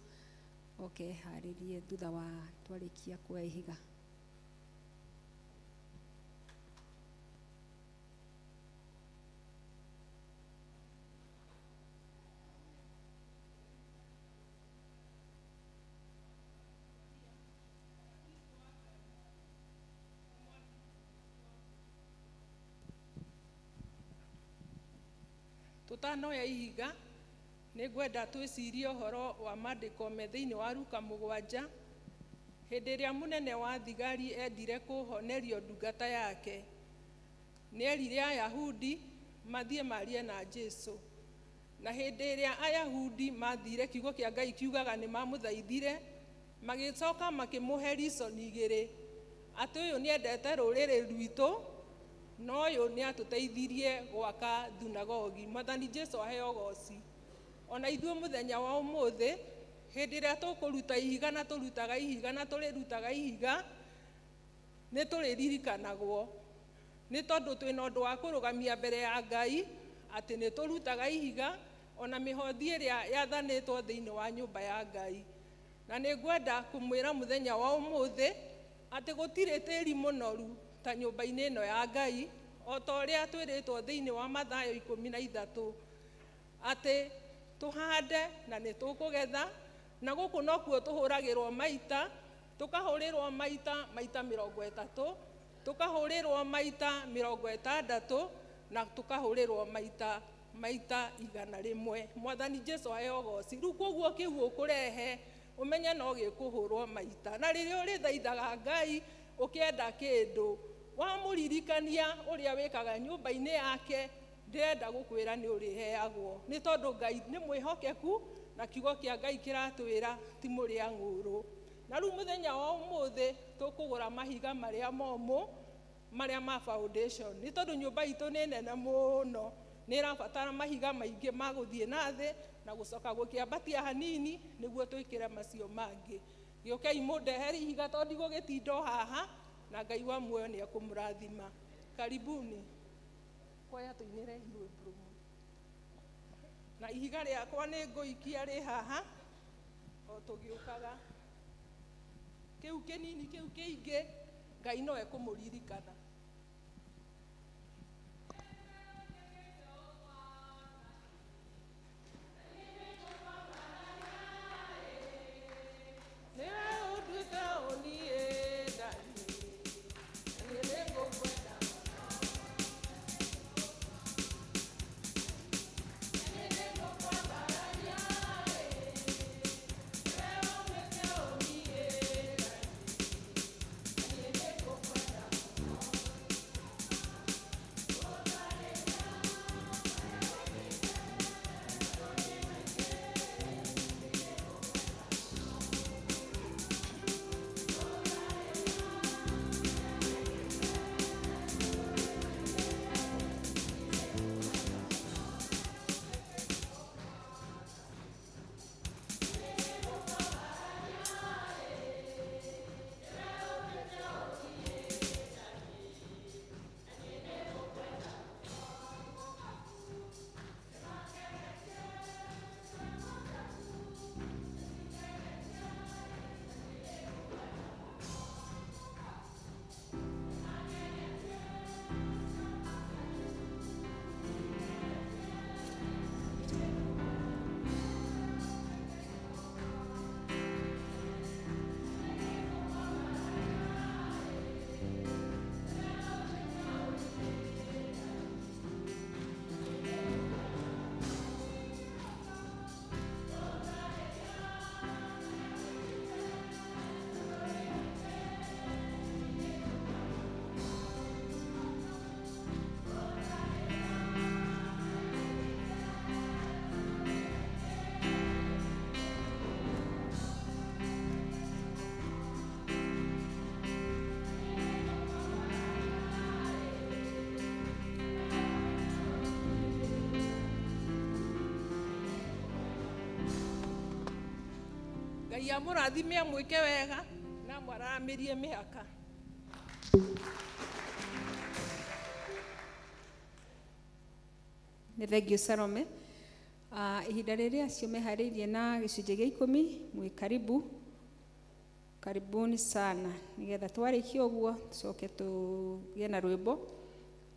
oke harĩrie thutha wa twarĩkia kuoya ihiga. Tutanoya ihiga nĩ ngwenda twĩcirie ũhoro wa maandĩko me thĩinĩ wa Luka 7 hĩndĩ ĩrĩa mũnene wa thigari endire kũhonerio ndungata yake, nĩ erire Ayahudi mathiĩ marie na Jesu. Na hĩndĩ ĩrĩa Ayahudi mathire, kiugo kĩa Ngai kiugaga nĩ mamũthaithire, magĩcoka makĩmũhe reason igĩrĩ, atĩ ũyũ nĩendete rũrĩrĩ rwitũ na ũyũ nĩatũteithirie gwaka thunagogi. Mwathani Jesu aheo goci. Ona ithuĩ mũthenya wa ũmũthĩ hĩndĩ ĩrĩa tũkũruta ihiga na tũrutaga ihiga na tũrĩrutaga ihiga nĩ tũrĩririkanagwo, nĩ tondũ twĩna ũndũ wa kũrũgamia mbere ya Ngai atĩ nĩ tũrutaga ihiga ona mĩhothi ĩrĩa yathanĩtwo thĩinĩ wa nyũmba ya Ngai. Na nĩ ngwenda kũmwĩra mũthenya wa ũmũthĩ atĩ gũtirĩ tĩri mũnoru ta nyũmba-inĩ ĩno ya Ngai, o ta ũrĩa twĩrĩtwo thĩinĩ wa Mathayo 13 atĩ tũhande na nĩ tũkũgetha, na gũkũ nokuo tũhũragĩrwo maita, tũkahũrĩrwo maita maita 30, tũkahũrĩrwo maita 60, na tũkahũrĩrwo maita maita 100. Mwathani Jesu aheo goci. Rĩu koguo kĩu ũkũrehe ũmenye no gĩkũhũrwo maita. Na rĩrĩa ũrĩthaithaga Ngai ũkĩenda kĩndũ, wamũririkania ũrĩa wĩkaga nyũmba-inĩ yake, ndĩrenda gũkwĩra nĩ ũrĩheagwo, nĩ tondũ Ngai nĩ mwĩhokeku na kiugo kĩa Ngai kĩratwĩra ti mũrĩa ng'ũrũ. Na rĩu mũthenya wa ũmũthĩ tũkũgũra mahiga marĩa momũ, marĩa ma foundation, nĩ tondũ nyũmba itũ nĩ nene mũno, nĩ ĩrabatara mahiga maingĩ ma gũthiĩ na thĩ na gũcoka gũkĩambatia hanini nĩguo twĩkĩre macio mangĩ. Gĩũkei mũndehere ihiga tondũ ndigũgĩtinda o haha, na Ngai wa muoyo nĩ ekũmũrathima. Karibuni. Kwaya tũinĩre rwĩmbo rũmwe. Na ihiga rĩakwa nĩ ngũikia rĩ haha o tũgĩũkaga. Kĩu kĩnini kĩu kĩingĩ Ngai no ekũmũririkana. Nĩwe ũnduĩte ũniĩ ndani, na niĩ nĩngũkwenda. Ngai amũrathime amwĩke wega na amwaramĩrie mĩhaka. Nĩ thengiũ Salome. Ihinda rĩrĩ acio meharĩirie na gĩcunjĩ gĩa ikũmi, mwĩ karibu, karibuni sana, nĩgetha twarĩkia ũguo tũcoke tũgĩe na rwĩmbo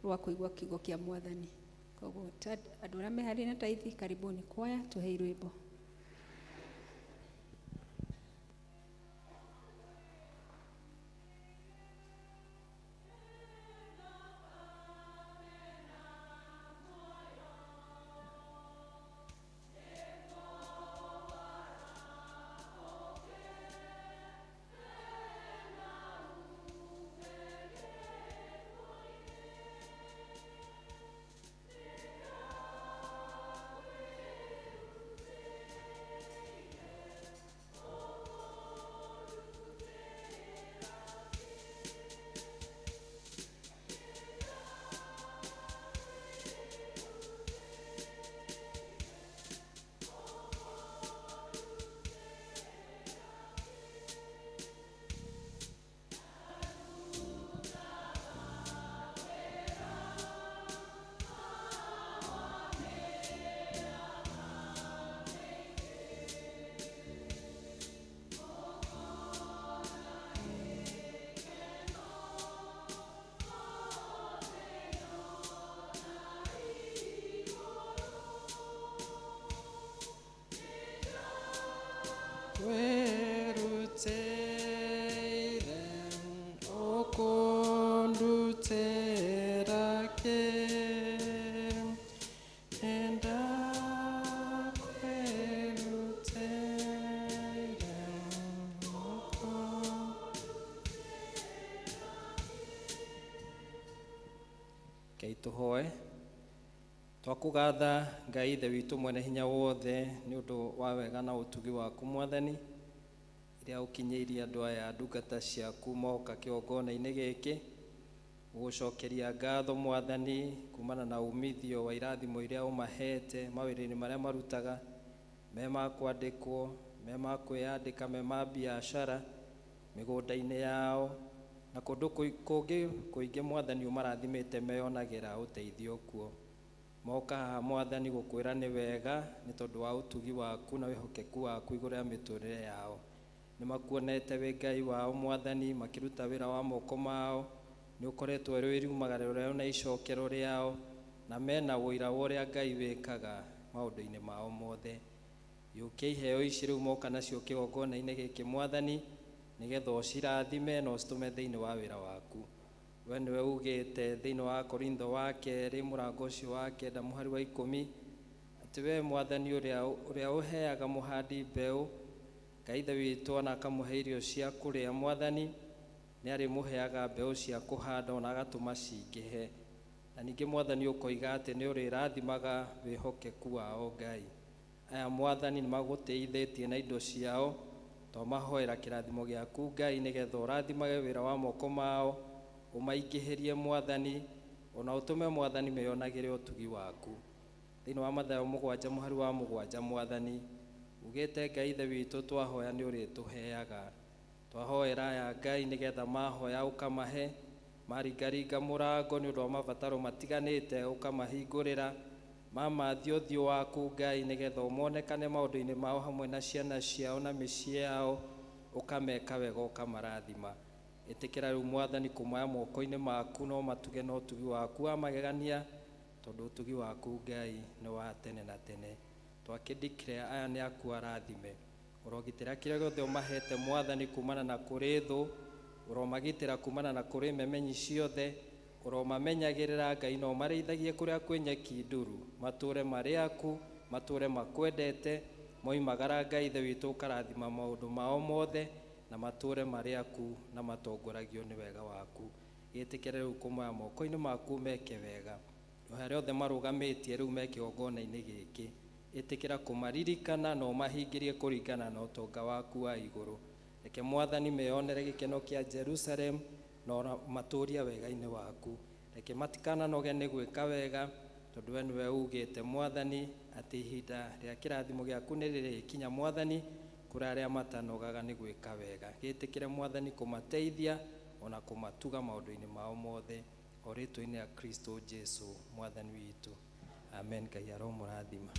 rwa kũigua kiugo kĩa Mwathani. Koguo andũ arĩa meharĩirie na taithi, karibuni kwaya, tũhei rwĩmbo. Werutseire okundutera ke enda kwerutseire Ngai tũhoe. Twakũgatha Ngai Ithe witũ mwene hinya wothe nĩ ũndũ wa wega na ũtugi waku Mwathani, iria ũkinyĩirie andũ aya ndungata ciaku moka kĩgongona-inĩ gĩkĩ, gũgũcokeria ngatho Mwathani kumana na umithio wa irathimo iria ũmahete mawĩra-inĩ marĩa marutaga, me ma kwandĩkwo, me ma kwĩyandĩka, me ma biacara, mĩgũnda-inĩ yao na kũndũ kũngĩ kũingĩ Mwathani ũmarathimĩte meyonagĩra ũteithio kuo. Moka haha Mwathani gũkwĩra nĩ wega nĩ tondũ wa ũtugi waku na wĩhokeku waku igũrũ rĩa mĩtũrĩre yao. Nĩ makuonete wĩ Ngai wao Mwathani makĩruta wĩra wa moko mao, nĩ ũkoretwo ũrĩ riumagarĩro rĩao na icokero rĩao, na mena ũira wa ũrĩa Ngai wĩkaga maũndũ-inĩ mao mothe. Yũkia iheo ici rĩu moka nacio kĩgongona-inĩ gĩkĩ Mwathani, nĩgetha ũcirathime na ũcitũme thĩinĩ wa wĩra waku. We nĩwe ugĩte thĩinĩ wa Korintho wa kerĩ mũrango ũcio wa kenda mũhari wa ikũmi, atĩ we Mwathani ũrĩa ũheaga mũhandi mbeũ, Ngai Ithe witũ ona akamũhe irio cia kũrĩa Mwathani, nĩ arĩmũheaga mbeũ cia kũhanda ona agatũma cingĩhe. Na ningĩ Mwathani ũkoiga atĩ nĩ ũrĩrathimaga wĩhokeku wao Ngai. Aya Mwathani nĩ magũtĩithĩtie na indo ciao, twamahoera kĩrathimo gĩaku Ngai nĩgetha ũrathimage wĩra wa moko mao, ũmaingĩhĩrie Mwathani, ona ũtũme Mwathani meyonagĩre ũtugi waku. Thĩinĩ wa Mathayo mũgwanja mũhari wa mũgwanja Mwathani, ugĩte Ngai Ithe witũ twahoya nĩ ũrĩtũheaga. Twahoera aya Ngai nĩgetha mahoya ũkamahe, maringaringa mũrango nĩ ũndũ wa mabataro matiganĩte ũkamahingũrĩra, mamathie ũthiũ waku Ngai nĩgetha ũmonekane maũndũ-inĩ mao hamwe na ciana ciao na mĩciĩ yao, ũkameka wega ũkamarathima. Ĩtĩkĩra rĩu Mwathani kũmoya moko-inĩ maku no matuge na ũtugi waku wa magegania, tondũ ũtugi waku Ngai nĩ wa tene na tene. Twakĩ declare aya nĩ aku arathime. Ũrogitĩra kĩrĩa gĩothe ũmahete Mwathani kumana na kũrĩ thũ, ũromagitĩra kumana na kũrĩ memenyi ciothe, ũromamenyagĩrĩra Ngai na ũmarĩithagie kũrĩa kwĩ nyeki nduru, matũre marĩ aku, matũre makwendete, moimagara Ngai Ithe witũ ũkarathima maũndũ mao mothe, na matũre marĩ aku na matongoragio nĩ wega waku. Gĩtĩkĩre rĩu kũmoya moko-inĩ maku meke wega. Harĩa othe marũgamĩtie rĩu me kĩgongona-inĩ gĩkĩ, ĩtĩkĩra kũmaririkana na ũmahingĩrie kũringana na ũtonga waku wa igũrũ. Reke Mwathani meyonere gĩkeno kĩa Jerusalem na matũrie wega-inĩ waku. Reke matikananoge nĩ gwĩka wega, tondũ we nĩwe ugĩte Mwathani atĩ ihinda rĩa kĩrathimo gĩaku nĩ rĩrĩkinya Mwathani, Kũrĩ arĩa matanogaga nĩ gwĩka wega. Gĩtĩkĩre Mwathani kũmateithia ona kũmatuga maũndũ-inĩ mao mothe, o rĩtwa-inĩ rĩa Kristo Jesu Mwathani witũ. Amen. Ngai aromũrathima.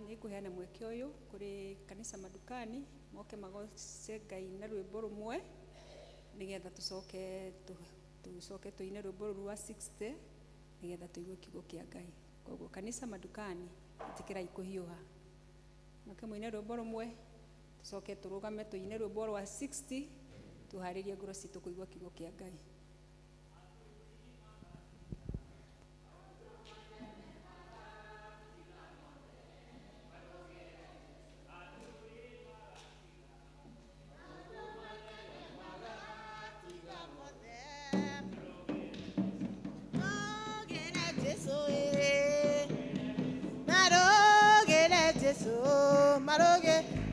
Nĩ ngũheana mweke ũyũ kũrĩ kanitha madukani moke magoce Ngai na rwĩmbo rũmwe nĩgetha tũcoke tũine rwĩmbo rũu rwa 60 nĩgetha tũigue kiugo kĩa Ngai. Koguo kanitha madukani ĩtĩkĩrai kũhiũha, moke mũine rwĩmbo rũmwe tũcoke tũrũgame tũine rwĩmbo rwa 60 tũharĩrie ngoro citũ kũigua kiugo kĩa Ngai.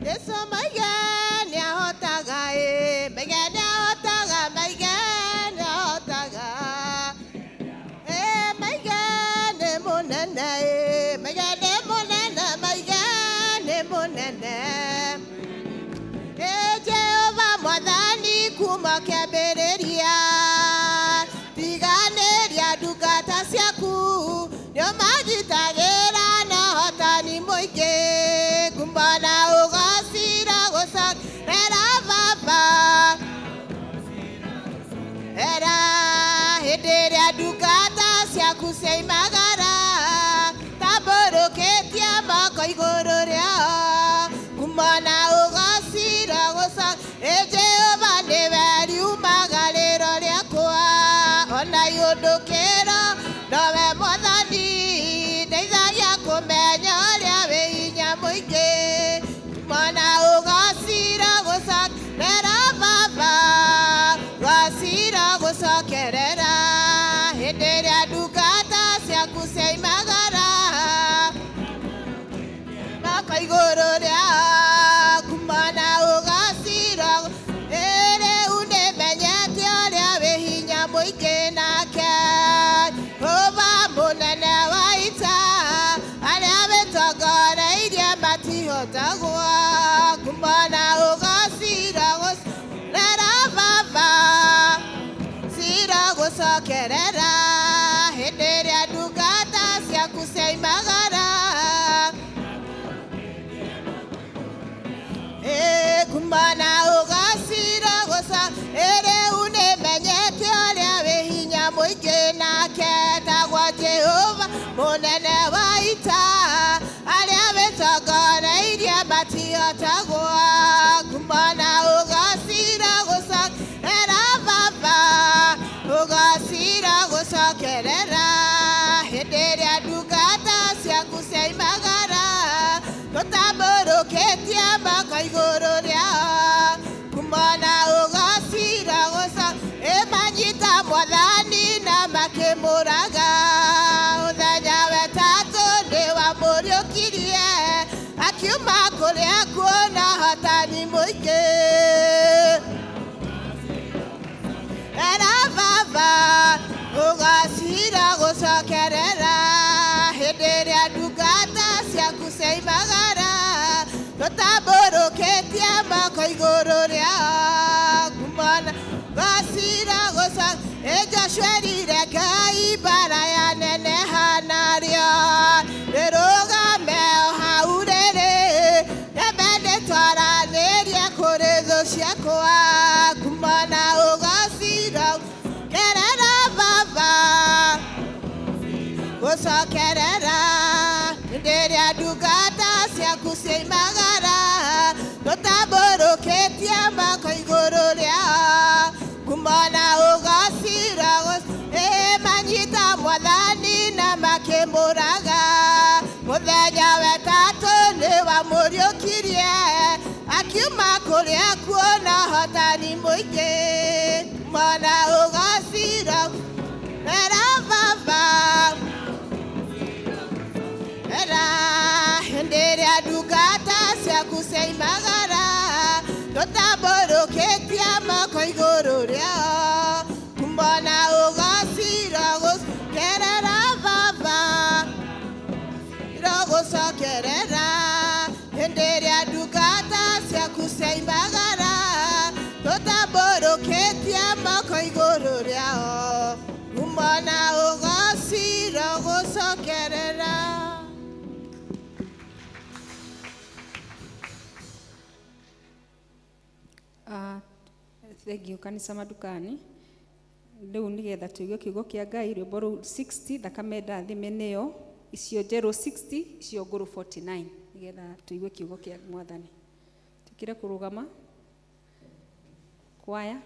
Jesu maiga nĩahotaga ĩ, maiga nĩahotaga, maiga nĩahotaga. Ĩ, maiga nĩ mũnene ĩ, maiga nĩ mũnene, maiga nĩ mũnene. Ĩ, Jehova Mwathani kuma kĩambĩrĩria, tiganĩria ndungata ciaku, nĩũmagitagĩra na ũhotani mũingĩ. Kumbana ũgacira gũcokerera Baba. Era hĩndĩ ĩrĩa ndungata ciaku ciaimagara, tambũrũkĩtie moko igũrũ rĩao. Kumana ũgacira gũcokerera Jehova nĩwe riumaga rĩro rĩakwa, ona iũndũkĩro nowe Mwathani, ndeithagia kũmenya ũrĩa wĩ hinya mũingĩ. Kumana ũgacira gũcokerera Baba, gacira gũcokerera hĩndĩ ĩrĩa ndungata ciaku ciaimagara, moko igũrũ rĩao. Kumana ũgacira rĩu nĩmenyete ũrĩa wĩ hinya mũingĩ nake Jehova mũnene wa ita, arĩa wĩtongoreirie matihotagwo. Kumana ũgacira gũcokerera Baba, cira gũcokerera hĩndĩ ĩrĩa ndungata ciaku ciaimagara. Kumana ũgacira rĩu nĩmenyete ũrĩa wĩ hinya mũingĩ nake etagwo Jehova mũnene wa ita, arĩa wĩtongoreirie matihotagwo. Kumana ũgacira gũcokerera Baba, ũgacira gũcokerera hĩndĩ ĩrĩa ndungata ciaku ciaimagara, tũtambũrũkĩtie moko igũrũ rĩao. Kumana ũgacira ĩmanyita Mwathani na makĩmũraga. Mũthenya wetatũ nĩwamũriũkirie, akiuma kũrĩa kuona ũhotani mũingĩ. Era Baba, ũgacira gũcokerera hĩndĩ ĩrĩa ndungata ciaku ciaimagara, tũtambũrũkĩtie moko igũrũ rĩao. Kumana gacira Joshua erire Ngai mbara yaneneha narĩo, rĩrũgame o hau rĩrĩ, nyambe ndĩtwaranĩrie kũrĩ thũ ciakwa. Kumana ũgacira kerera Baba, gũcokerera Hĩndĩ ĩrĩa ndungata ciaku ciaimagara, tũtambũrũkĩtie moko igũrũ rĩao. Kumona ũgacira manyita mwathani na makĩmũraga. Mũthenya wetatũ nĩ wamũriũkirie, akiuma kũrĩa kuona hotani mũingĩ. Mona ũgacira era baba era hĩndĩ ĩrĩa ndungata ciaku ciaimagara, tũtambũrũkĩtie moko igũrũ rĩao. Kumona ũgacira gũkerera baba rũgũcokerera. Hĩndĩ ĩrĩa ndungata ciaku ciaimagara, tũtambũrũkĩtie moko igũrũ rĩao. Kumona ũgacira gũcokerera. Thank you kanitha madukani. Rĩu nĩgetha tũigue kiugo kĩa Ngai, rwĩmbo rũu 60 thakame ndathime nĩyo, icio njerũ 60, icio ngũrũ 49, nĩgetha tũigue kiugo kĩa mwathani. Tũkire kũrũgama kwaya.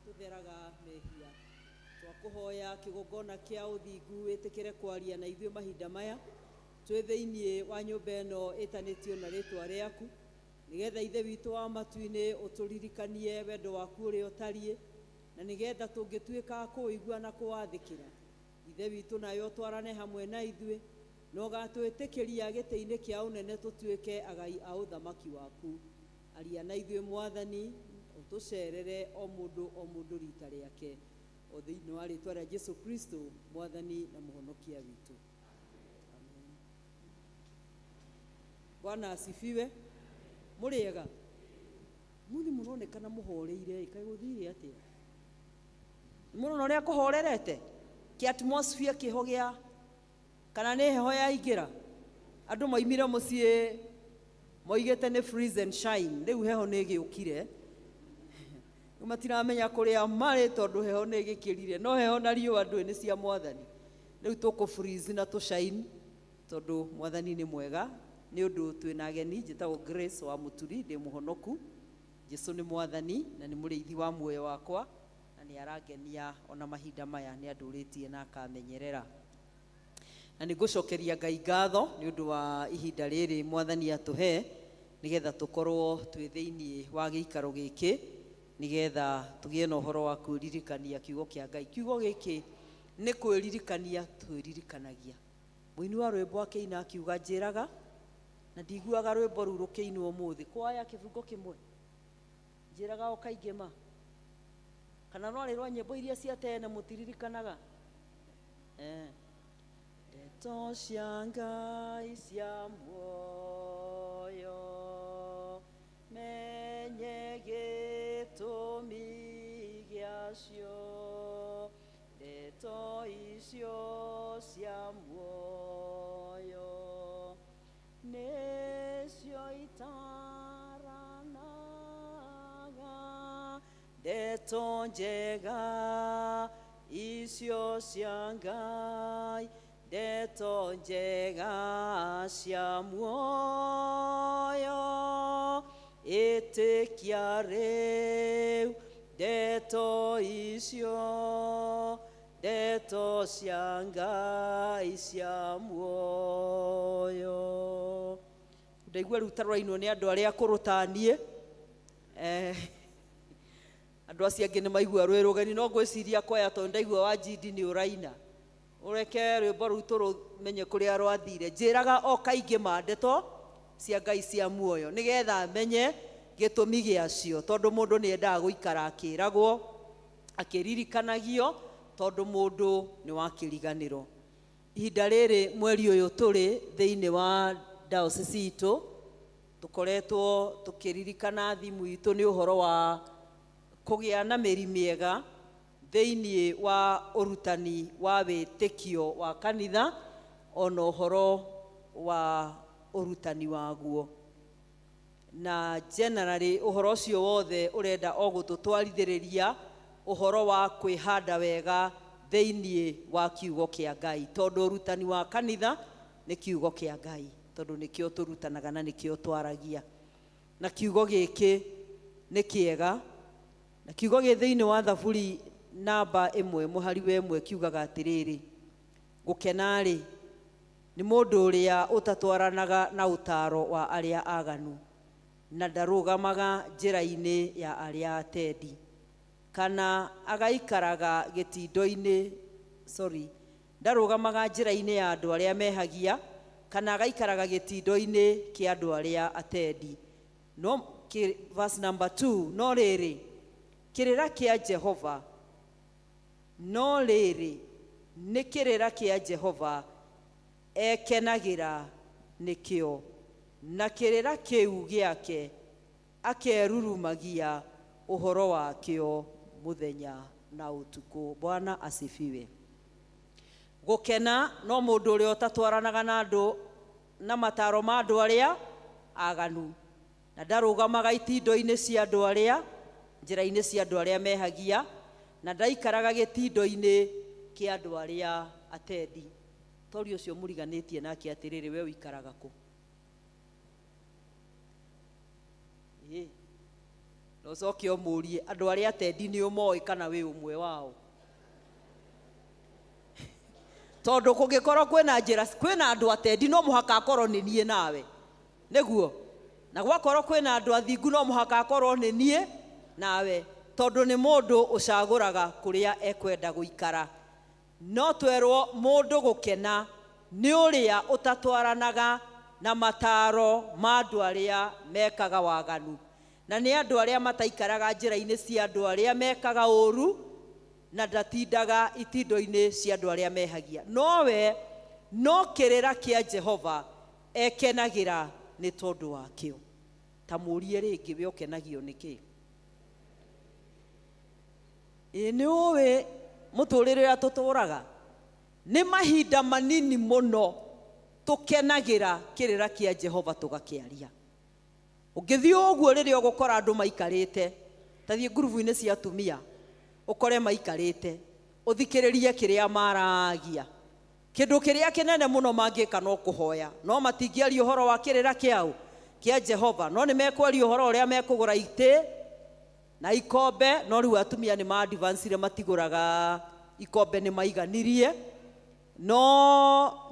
Tũtheraga mehia. Twakũhoya kĩgongona kĩa ũthingu wĩtĩkĩre kwaria na ithuĩ mahinda maya twĩ thĩinĩ wa nyũmba ĩno ĩtanĩtio na rĩtwa rĩaku, nĩgetha Ithe witũ wa matu-inĩ ũtũririkanie wendo waku ũrĩa ũtariĩ, Na nĩgetha tũngĩtuĩka a kũũigua na kũwathĩkĩra, Ithe witũ nawe ũtwarane hamwe na ithuĩ, na ũgatwĩtĩkĩria gĩtĩ-inĩ kĩa ũnene tũtuĩke agai a ũthamaki waku. Aria na ithuĩ Mwathani, ũtũcerere o mũndũ o mũndũ rita rĩake, o thĩinĩ wa rĩtwa rĩa Jesu Kristo, Mwathani na Mũhonokia witũ. Amen. Bwana asifiwe. Mũrĩega? Mũthĩ mũronekana mũhoreire ĩ, kaĩ gũthire atĩa? Mũrona ũrĩa kũhorerete? Kĩ atmosphere kĩho gĩa kana nĩ heho yaingĩra? Andũ maimire mũciĩ moigĩte nĩ freeze and shine, rĩu heho nĩ ĩgĩũkire. Rĩu matiramenya kũrĩa marĩ tondũ heho nĩ ĩgĩkĩrire, no heho na riũa ndũĩ nĩ cia Mwathani. Rĩu tũkũ freeze na tũ shine tondũ Mwathani nĩ mwega. Nĩ ũndũ twĩna ageni, njĩtagwo Grace wa Mũturi, ndĩ mũhonoku. Jesu nĩ Mwathani na nĩ mũrĩithi wa muoyo wakwa, na nĩ arangenia ona mahinda maya, nĩ andũrĩtie na akamenyerera. Na nĩ ngũcokeria Ngai ngatho nĩ ũndũ wa ihinda rĩrĩ Mwathani atũhe, nĩgetha tũkorwo twĩ thĩinĩ wa gĩikaro gĩkĩ, nĩgetha tũgĩe na ũhoro wa kwĩririkania kiugo kĩa Ngai. Kiugo gĩkĩ nĩ kwĩririkania twĩririkanagia. Mũini wa rwĩmbo akĩina akiuga njĩraga, na ndiguaga rwĩmbo rũu rũkĩinwo ũmũthĩ. Kwaya kĩbungo kĩmwe njĩraga o kaingĩ ma, kana no rĩ rwa nyĩmbo iria cia tene mũtiririkanaga? Ndeto cia Ngai cia muoyo, menye gĩtũmi gĩacio, ndeto icio cia muoyo nĩcio itaranaga, ndeto njega icio cia Ngai, ndeto njega cia muoyo, ĩtĩkia rĩu ndeto icio, ndeto cia Ngai cia muoyo. Ndaigua rĩu ta rũrainwo nĩ andũ arĩa akũrũ ta niĩ. Andũ acio angĩ nĩ maigua rwĩ rũgeni, no ngwĩciria kwaya tondũ ndaigua wa Njindi nĩ ũraina. Ũreke rwĩmbo rũu tũrũmenye kũrĩa rwathire. Njĩraga o kaingĩ ma ndeto cia Ngai cia muoyo, nĩgetha menye gĩtũmi gĩacio, tondũ mũndũ nĩ endaga gũikara akĩragwo, akĩririkanagio, tondũ mũndũ nĩ wa kĩriganĩro. Ihinda rĩrĩ mweri ũyũ tũrĩ thĩinĩ wa diocese itũ, tũkoretwo tũkĩririkana thimu itũ nĩ ũhoro wa kũgĩa na mĩri mĩega thĩinĩ wa ũrutani wa wĩtĩkio wa kanitha, ona ũhoro wa ũrutani waguo. Na generally ũhoro ũcio wothe ũrenda o gũtũtwarithĩrĩria ũhoro wa kwĩhanda wega thĩinĩ wa kiugo kĩa Ngai, tondũ ũrutani wa kanitha nĩ kiugo kĩa Ngai, tondũ nĩkĩo tũrutanaga na nĩkĩo twaragia. Na kiugo gĩkĩ nĩ kĩega, na kiugo gĩ thĩinĩ wa Thaburi namba 1 mũhari wa 1 kiugaga atĩrĩrĩ, gũkena-rĩ nĩ mũndũ ũrĩa ũtatwaranaga na ũtaaro wa arĩa aganu, na ndarũgamaga njĩra-inĩ ya arĩa atendi, kana agaikaraga gĩtindo-inĩ, sorry, ndarũgamaga njĩra-inĩ ya andũ arĩa mehagia, kana agaikaraga gĩtindo-inĩ kĩa andũ arĩa atendi. No, verse number 2, no rĩrĩ, kĩrĩra kĩa Jehova, no rĩrĩ, nĩ kĩrĩra kĩa Jehova ekenagĩra nĩkĩo, na kĩrĩra kĩu gĩake akerurumagia ũhoro wakĩo mũthenya na ũtukũ. Bwana asifiwe. Gũkena no mũndũ ũrĩa ũtatwaranaga na andũ na mataro ma andũ arĩa aganu, na ndarũgamaga itindo-inĩ cia andũ arĩa, njĩra-inĩ cia andũ arĩa mehagia, na ndaikaraga gĩtindo-inĩ kĩa andũ arĩa atendi. Tori ũcio mũriganĩtie nake atĩrĩrĩ, we ũikaraga kũ? Ĩ, na ũcoke ũmũrie, andũ arĩa atendi nĩ ũmoĩ kana wĩ ũmwe wao? Tondũ kũngĩkorwo kwĩna njĩra, kwĩna andũ atendi, no mũhaka akorwo nĩ niĩ nawe, nĩguo? Na gwakorwo kwĩna andũ athingu, no mũhaka akorwo nĩ niĩ nawe. Tondũ nĩ mũndũ ũcagũraga kũrĩa ekwenda gũikara. No twerwo mũndũ gũkena nĩ ũrĩa ũtatwaranaga na mataro ma andũ arĩa mekaga waganu, na nĩ andũ arĩa mataikaraga njĩra-inĩ cia andũ arĩa mekaga ũũru, na ndatindaga itindo-inĩ cia andũ arĩa mehagia. Nowe no kĩrĩra kĩa Jehova ekenagĩra nĩ tondũ wakĩo. Ta mũrie rĩngĩ, we ũkenagio nĩ kĩ? Ĩ nĩ ũĩ mũtũrĩre ũrĩa tũtũraga nĩ mahinda manini mũno tũkenagĩra kĩrĩra kĩa Jehova tũgakĩaria. Ũngĩthiĩ ũguo rĩrĩa ũgũkora andũ maikarĩte, ta thiĩ ngurubu-inĩ cia atumia ũkore maikarĩte, ũthikĩrĩrie kĩrĩa maragia. Kĩndũ kĩrĩa kĩnene mũno mangĩka no kũhoya, no matingĩaria ũhoro wa kĩrĩra kĩao kĩa Jehova, no nĩ mekwaria ũhoro ũrĩa mekũgũra itĩ na ikombe. No rĩu atumia nĩ ma-advancire, matigũraga ikombe, nĩ maiganirie, no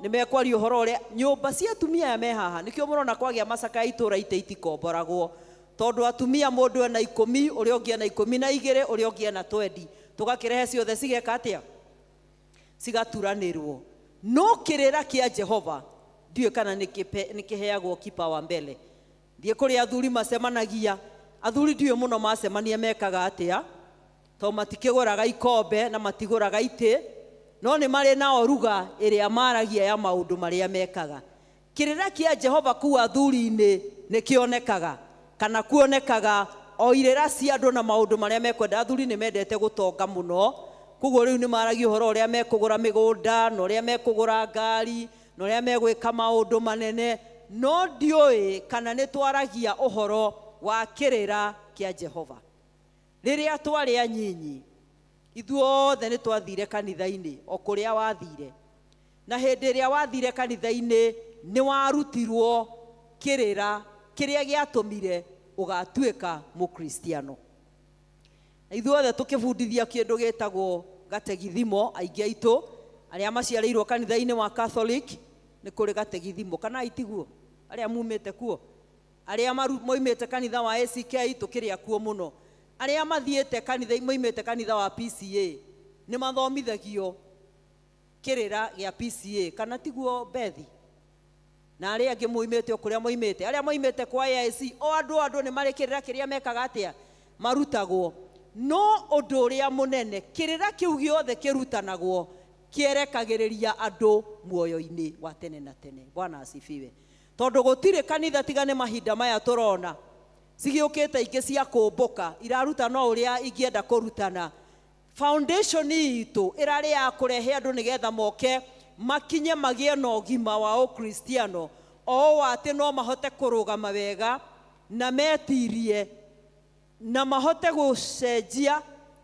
nĩ mekwaria ũhoro ũrĩa nyũmba cia atumia aya me haha. Nĩkĩo mũrona kwagĩa macakaya itũra itĩ itikomboragwo, tondũ atumia mũndũ ena 10, ũrĩa ũngĩ ena 12, ũrĩa ũngĩ ena 20, tũgakĩrehe ciothe cigeka atĩa? Cigaturanĩrwo. No kĩrĩra kĩa Jehova ndiũĩ kana nĩ kĩheagwo kipawa mbele. Thiĩ kũrĩa athuri macemanagia, athuri ndiũĩ mũno macemania mekaga atĩa, tondũ matikĩgũraga ikombe na matigũraga itĩ, no nĩ marĩ nao ruga ĩrĩa maragia ya maũndũ marĩa mekaga. Kĩrĩra kĩa Jehova kũu athuri-inĩ nĩ kĩonekaga kana kuonekaga o irĩra cia andũ na maũndũ marĩa mekwenda. Athuri nĩ mendete gũtonga mũno, koguo rĩu nĩ maragia ũhoro ũrĩa mekũgũra mĩgũnda na ũrĩa mekũgũra ngari na ũrĩa megwĩka maũndũ manene. No ndiũĩ kana nĩ twaragia ũhoro wa kĩrĩra kĩa Jehova. Rĩrĩa twarĩ anyinyi ithuothe nĩ twathire kanitha-inĩ o kũrĩa wathire, na hĩndĩ ĩrĩa wathire kanitha-inĩ nĩ warutirwo kĩrĩra kĩrĩa gĩatũmire ũgatuĩka mũkristiano. Na ithuothe tũkĩbundithia kĩndũ gĩtagwo gategithimo. Aingĩ aitũ arĩa maciarĩirwo kanitha-inĩ wa Catholic nĩ kũrĩ gategithimo, kana itiguo arĩa mumĩte kuo, arĩa moimĩte kanitha wa ACK tũkĩrĩa kuo mũno, arĩa mathiĩte kanitha moimĩte kanitha wa PCA nĩ mathomithagio kĩrĩra gĩa PCA, kana tiguo Bethi? Na arĩa angĩ moimĩte o kũrĩa moimĩte, arĩa moimĩte kwa AIC, o andũ nĩ marĩ kĩrĩra kĩrĩa mekaga atĩa, marutagwo. No ũndũ ũrĩa mũnene, kĩrĩra kĩu gĩothe kĩrutanagwo kĩerekagĩrĩria andũ muoyo-inĩ wa tene na tene. Bwana asifiwe. Tondũ gũtirĩ kanitha tiga nĩ mahinda maya tũrona cigĩũkĩte ingĩ cia kũmbũka, iraruta no ũrĩa ingĩenda kũrutana. Foundation itũ ĩrarĩ ya kũrehe andũ nĩgetha moke makinye magĩe na ũgima wa ũkristiano, o ũũ atĩ no mahote kũrũgama wega na metirie na mahote gũcenjia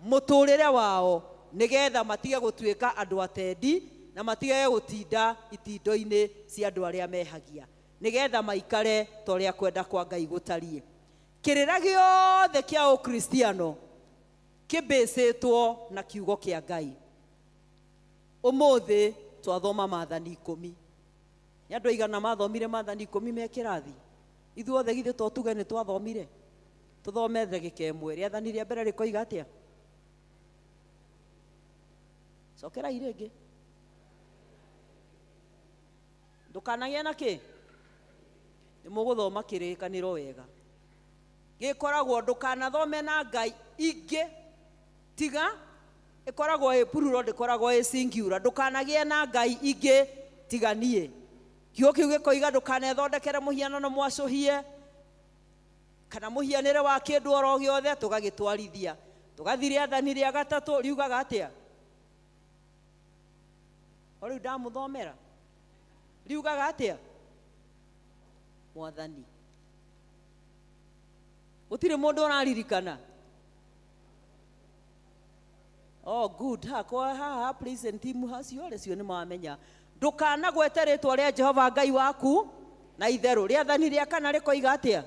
mũtũrĩre wao nĩgetha matige gũtuĩka andũ atendi na matige gũtinda itindo-inĩ cia andũ arĩa mehagia, nĩgetha maikare ta ũrĩa kwenda kwa Ngai gũtariĩ. Kĩrĩra gĩothe kĩa ũkristiano kĩmbĩcĩtwo na kiugo kĩa Ngai. Ũmũthĩ twathoma maathani 10. Nĩ andũ aigana mathomire maathani 10 me kĩrathi? Ithuothe githĩ to tuge nĩ twathomire? Tũthome ndagĩka ĩmwe. Rĩathani rĩa mbere rĩkoiga atĩa? Cokerai rĩngĩ. Ndũkanagĩe na kĩ? Nĩ mũgũthoma kĩrĩkanĩro wega. Gĩkoragwo ndũkanathome na Ngai ingĩ tiga ĩkoragwo ĩ plural, ndĩkoragwo ĩ singular. Ndũkanagĩe na Ngai ingĩ tiga niĩ. Kiugo kĩu gĩkoiga ndũkanethondekere mũhianano mwacũhie kana mũhianĩre wa kĩndũ oro gĩothe, tũgagĩtwarithia. Tũgathiĩ rĩathani rĩa gatatũ riugaga atĩa? O rĩu ndamũthomera. Riugaga atĩa? Mwathani. Gũtirĩ mũndũ ũraririkana? Oh, good. Hakwa haha present team hacio rĩ cio nĩ mamenya. Ndũkanagwete rĩtwa rĩa Jehova Ngai waku na itherũ. Rĩathani rĩa kana rĩkoiga atĩa?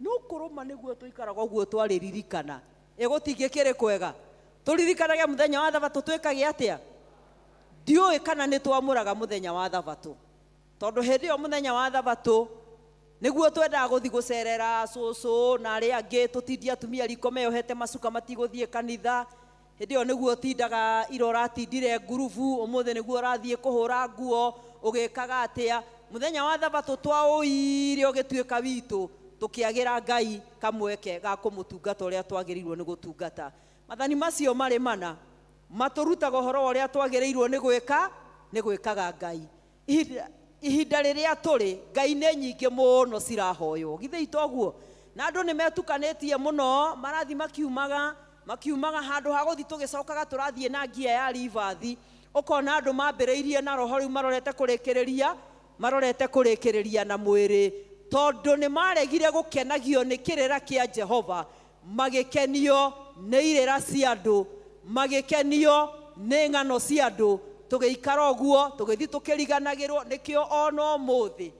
No kũrũma nĩguo tũikaraga ũguo twarĩririkana. Ĩgũtingĩkĩrĩ kwega. Tũririkanage mũthenya wa thabatũ twĩkage atĩa? Ndiũĩ kana nĩ twamũraga mũthenya wa thabatũ. Tondũ hĩndĩ ĩyo mũthenya wa thabatũ Nĩguo twendaga gũthiĩ gũcerera cũcũ na arĩa angĩ, tũtindie atumia riko meyohete macuka matigũthiĩ kanitha. Hĩndĩ ĩyo nĩguo ũtindaga ira ũratindire ngurubu, ũmũthĩ nĩguo ũrathiĩ kũhũra nguo, ũgĩkaga atĩa. Mũthenya wa thabatũ twaũire ũgĩtuĩka witũ, tũkĩagĩra Ngai kamweke ga kũmũtungata ũrĩa twagĩrĩirwo nĩ gũtungata. Mathani macio marĩ mana matũrutaga ũhoro wa ũrĩa twagĩrĩirwo nĩ gwĩka, nĩ gwĩkaga Ngai. Ihinda rĩrĩa tũrĩ, Ngai nĩ nyingĩ mũno cirahoywo. Githĩ itoguo? Na andũ nĩ metukanĩtie mũno, marathiĩ makiumaga handũ ha gũthiĩ tũgĩcokaga tũrathiĩ na ngia ya ribathi. Ũkona andũ mambĩrĩirie na roho rĩu marorete kũrĩkĩrĩria na mwĩrĩ, tondũ nĩ maregire gũkenagio nĩ kĩrĩra kĩa Jehova, magĩkenio nĩ irĩra cia andũ, magĩkenio nĩ ng'ano cia andũ. Tũgĩikara ũguo, tũgĩthiĩ tũkĩriganagĩrwo, nĩkĩo ona ũmũthĩ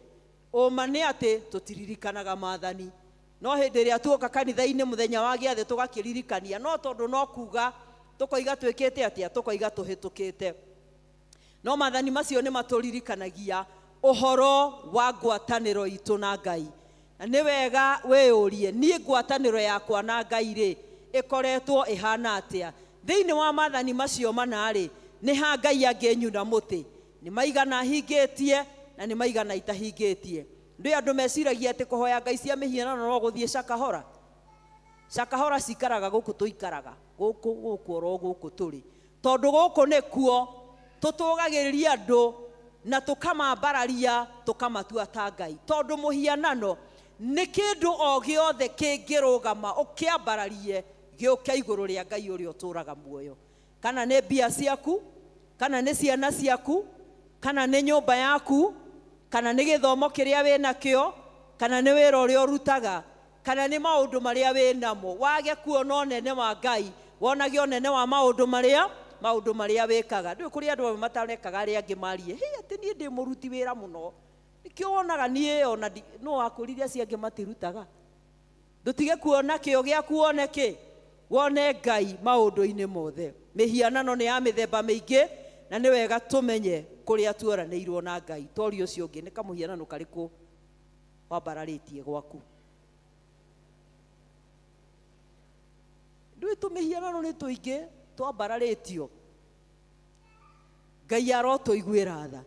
ũma nĩ atĩ tũtiririkanaga maathani. No hĩndĩ ĩrĩa tuoka kanitha-inĩ mũthenya wa gĩathĩ tũgakĩririkania, no tondũ no kuga tũkoiga twĩkĩte atĩa, tũkoiga tũhĩtũkĩte. No maathani macio nĩ matũririkanagia ũhoro wa ngwatanĩro itũ na Ngai. Na nĩ wega wĩyũrie, niĩ ngwatanĩro yakwa na Ngai rĩ, ĩkoretwo ĩhana atĩa? Thĩinĩ wa maathani macio mana rĩ, nĩ ha Ngai angĩnyuna mũtĩ? Nĩ maigana hingĩtie na nĩ maigana itahingĩtie. Ndĩ andũ meciragia atĩ kũhoya Ngai cia mĩhianano no gũthiĩ cakahora. Cakahora cikaraga gũkũ tũikaraga, gũkũ, gũkũ oro gũkũ tũrĩ. Tondũ gũkũ nĩkuo tũtũgagĩrĩria andũ na tũkamambararia, tũkamatua ta Ngai. Tondũ mũhianano nĩ kĩndũ o gĩothe kĩngĩrũgama ũkĩambararie gĩũke igũrũ rĩa Ngai ũrĩa ũtũũraga muoyo. Kana nĩ mbia ciaku, kana nĩ ciana ciaku, kana nĩ nyũmba yaku, kana nĩ gĩthomo kĩrĩa wĩnakĩo, kana nĩ wĩra ũrĩa ũrutaga, kana nĩ maũndũ marĩa wĩnamo. Wage kuona ũnene wa Ngai, wonage ũnene wa maũndũ marĩa wĩkaga. Ndũĩ kũrĩ andũ amwe matarekaga arĩa angĩ marie, hĩ, atĩ niĩ ndĩ mũruti wĩra mũno. Nĩkĩo wonaga niĩ ona no wakũrire acio angĩ matirutaga. Ndũtige kuona kĩo gĩaku wone kĩ? Wone Ngai maũndũ-inĩ mothe. Mĩhianano nĩ ya mĩthemba mĩingĩ, na nĩ wega tũmenye kũrĩa tuoranĩirwo na Ngai. Tori ũcio ũngĩ nĩ kamũhianano karĩkũ wambararĩtie gwaku? Ndũĩ tũmĩhianano nĩ tũingĩ twambararĩtio. Ngai arotũiguĩra tha,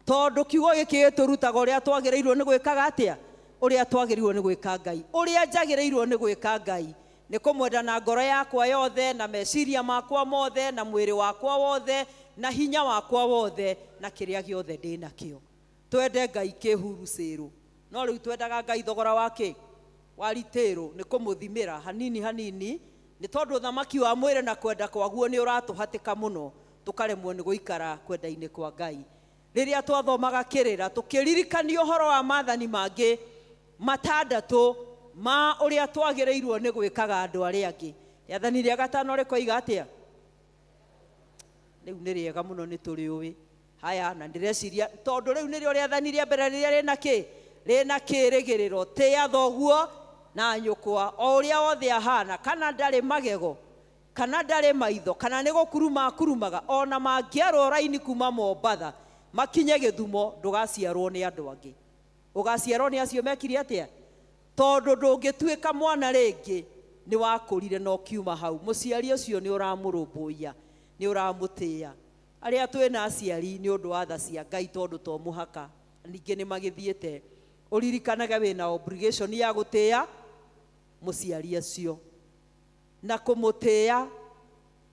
tondũ kiugo gĩkĩ gĩtũrutaga ũrĩa twagĩrĩirwo nĩ gwĩkaga atĩa? Ũrĩa twagĩrĩirwo nĩ gwĩka Ngai. Ũrĩa njagĩrĩirwo nĩ gwĩka Ngai nĩ kũmwenda na ngoro yakwa yothe, na meciria makwa mothe, na mwĩrĩ wakwa wothe, na hinya wakwa wothe, na kĩrĩa gĩothe ndĩ nakĩo. Twende Ngai kĩhurucĩrũ. No rĩu twendaga Ngai thogora wa kĩ? Wa ritĩrũ, nĩ kũmũthimĩra hanini hanini, nĩ tondũ thamaki wa mwĩrĩ na kwenda kwaguo nĩ ũratũhatĩka mũno, tũkaremwo nĩ gũikara kwenda-inĩ kwa Ngai. Rĩrĩa twathomaga kĩrĩra, tũkĩririkania ũhoro wa maathani mangĩ matandatũ ma ũrĩa twagĩrĩirwo nĩ gwĩkaga andũ arĩa angĩ. Rĩathani rĩa gatano rĩkoiga atĩa? Rĩu nĩ rĩega mũno, nĩ tũrĩũĩ. Haya, na ndĩreciria tondũ rĩu nĩrĩo rĩathani rĩa mbere rĩrĩa rĩna kĩ? Rĩna kĩĩrĩgĩrĩro. Tĩĩa thoguo na nyũkwa o ũrĩa wothe ahana, kana ndarĩ magego, kana ndarĩ maitho, kana nĩ gũkuruma akurumaga, ona mangĩarwo raini kuma Mombatha makinye Gĩthumo, ndũgaciarwo nĩ andũ angĩ. Ũgaciarwo nĩ acio mekire atĩa? Tondũ ndũngĩtuĩka mwana rĩngĩ, nĩ wakũrire na ũkiuma hau. Mũciari ũcio nĩ ũramũrũmbũiya, nĩ ũramũtĩĩa. Arĩa twĩna aciari nĩ ũndũ wa tha cia Ngai, tondũ to mũhaka ningĩ nĩ magĩthiĩte, ũririkanage wĩna obligation ya gũtĩĩa mũciari ũcio na kũmũtĩĩa,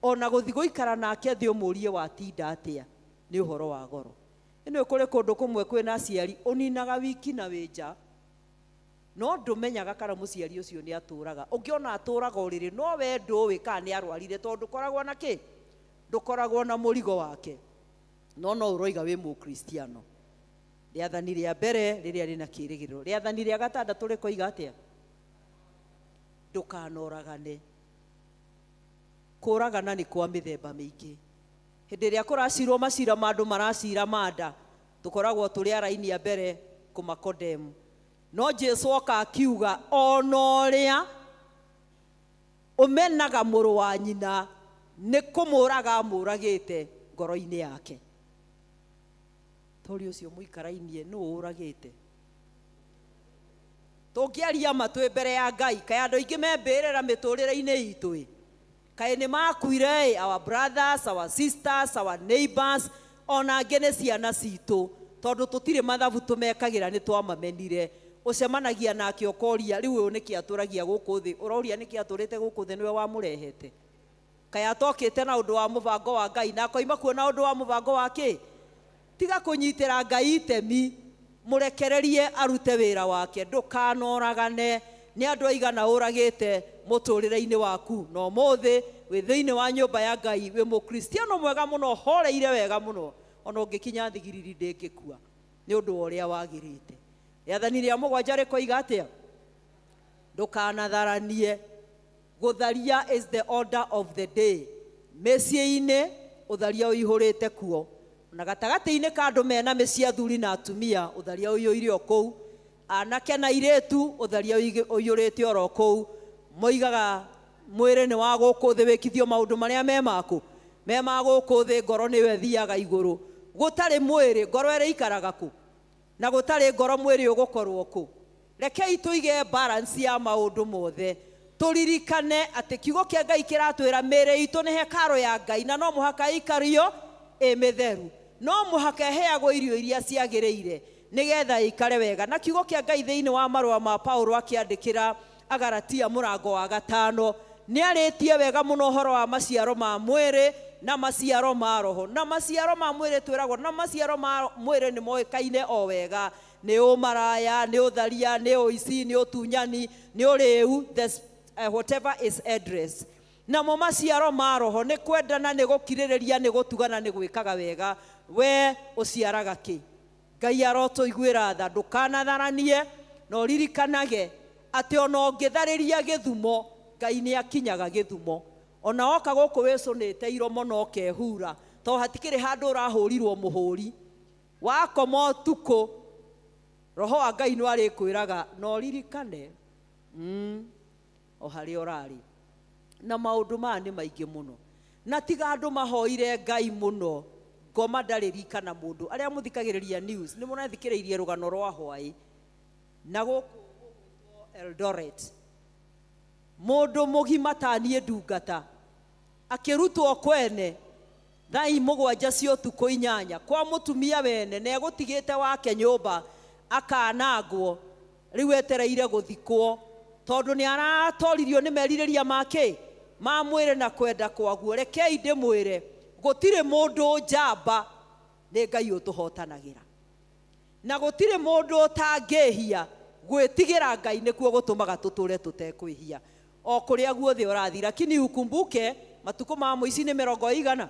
ona gũthiĩ gũikara nake thĩ ũmũrie watinda atĩa, nĩ ũhoro wa goro. Ĩno kũrĩ kũndũ kũmwe kwĩna aciari ũninaga wiki na wĩ nja, no ndũmenyaga kana mũciari ũcio nĩ atũraga. Ũngĩona atũraga ũrĩrĩ, no we ndũĩ kana nĩ arwarire, tondũ ndũkoragwo na kĩ? Ndũkoragwo na mũrigo wake. No no ũroiga wĩ mũkristiano. Rĩathani rĩa mbere rĩrĩa rĩna kĩĩrĩgĩrĩro. Rĩathani rĩa gatandatũ rĩkoiga atĩa? Ndũkanoragane. Kũragana nĩ kwa mĩthemba mĩingĩ. Hĩndĩ ĩrĩa kũracirwo macira ma andũ maracira manda, tũkoragwo tũrĩ a raini ya mbere kũmakondemu. No Jesu oka akiuga ona ũrĩa ũmenaga mũrũ wa nyina nĩ kũmũraga amũragĩte ngoro-inĩ yake. Tori ũcio mũikarainie nũ ũragĩte? Tũngĩaria ma twĩ mbere ya Ngai, kaĩ andũ aingĩ me mbĩrĩra mĩtũrĩre-inĩ itũ ĩ? Kaĩ nĩ makuire ĩ? Our brothers, our sisters, our neighbors, ona angĩ nĩ ciana citũ, tondũ tũtirĩ mathabu tũmekagĩra, nĩ twamamenire. Ũcemanagia nake ũkoria, rĩu ũyũ nĩkĩ atũragia gũkũ thĩ? Ũroria nĩkĩ atũrĩte gũkũ thĩ, nĩwe wamũrehete? Kaĩ atokĩte na ũndũ wa mũbango wa Ngai, na akoima kuo na ũndũ wa mũbango wa kĩ? Tiga kũnyitĩra Ngai itemi, mũrekererie arute wĩra wake. Ndũkanoragane. Nĩ andũ aigana ũragĩte mũtũrĩre-inĩ waku? Na ũmũthĩ wĩ thĩinĩ wa nyũmba ya Ngai, wĩ mũkristiano mwega mũno, horeire wega mũno, ona ũngĩkinya thigiriri ndĩngĩkua nĩ ũndũ wa ũrĩa wagĩrĩte. Rĩathani rĩa mũgwanja rĩkoiga atĩa? Ndũkanatharanie. Gũtharia is the order of the day. Mĩciĩ-inĩ ũtharia ũihũrĩte kuo, na gatagatĩ-inĩ ka andũ mena mĩciĩ, athuri na atumia, ũtharia ũiyũire o kũu. Anake na airĩtu, ũtharia ũiyũrĩte oro kũu. Moigaga mwĩrĩ nĩ wa gũkũ thĩ, wĩkithio maũndũ marĩa me maku me ma gũkũ thĩ, ngoro nĩyo ĩthiaga igũrũ. Gũtarĩ mwĩrĩ, ngoro ĩrĩikaraga kũ? Na gũtarĩ ngoro, mwĩrĩ ũgũkorwo kũ? Rekei tũige balance ya maũndũ mothe. Tũririkane atĩ kiugo kĩa Ngai kĩratwĩra mĩĩrĩ itũ nĩ hekaro ya Ngai, na no mũhaka ĩikario ĩ mĩtheru, no mũhaka ĩheagwo irio iria ciagĩrĩire nĩgetha ĩikare wega. Na kiugo kĩa Ngai thĩinĩ wa marũa ma Paulo akĩandĩkĩra Agalatia mũrango wa 5 nĩ arĩtie wega mũno ũhoro wa maciaro ma mwĩrĩ na maciaro ma roho. Na maciaro ma mwĩrĩ twĩragwo, na maciaro ma mwĩrĩ nĩ moĩkaine o wega: nĩ ũmaraya, nĩ ũtharia, nĩ ũici, nĩ ũtunyani, nĩ ũrĩu, whatever is addressed. Namo maciaro ma roho nĩ kwendana, nĩ gũkirĩrĩria, nĩ gũtugana, nĩ gwĩkaga wega. We ũciaraga kĩ? Ngai arotũiguĩra tha. Ndũkanatharanie, na ũririkanage atĩ ona ũngĩtharĩria gĩthumo, Ngai nĩ akinyaga gĩthumo. Ona oka gũkũ wĩcũnĩte iromo na ũkehura, to hatikĩrĩ handũ ũrahũrirwo mũhũri. Wakoma ũtukũ, roho wa Ngai nĩ arĩkwĩraga na ũririkane o harĩa ũrarĩ. Na maũndũ maya nĩ maingĩ mũno, na tiga andũ mahoire Ngai mũno. Ngoma ndarĩ rika na mũndũ. Arĩa mũthikagĩrĩria news nĩ mũrathikĩrĩirie rũgano rwa hwaĩ na gũkũ gũgwĩtwo Eldoret, mũndũ mũgima ta niĩ ndungata akĩrutwo kwene thaa 7 cia ũtukũ, 8, kwa mũtumia wene, na egũtigĩte wake nyũmba akanangwo, rĩu etereire gũthikwo tondũ nĩ aratoririo nĩ merirĩria make ma mwĩrĩ na kwenda kwaguo. Rekei ndĩmwĩre, gũtirĩ mũndũ njamba, nĩ Ngai ũtũhotanagĩra, na gũtirĩ mũndũ ũtangĩhia. Gwĩtigĩra Ngai nĩkuo gũtũmaga tũtũre tũtekwĩhia o kũrĩa guothe ũrathiĩ. Lakini ukumbuke matukũ ma mũici nĩ mĩrongo igana,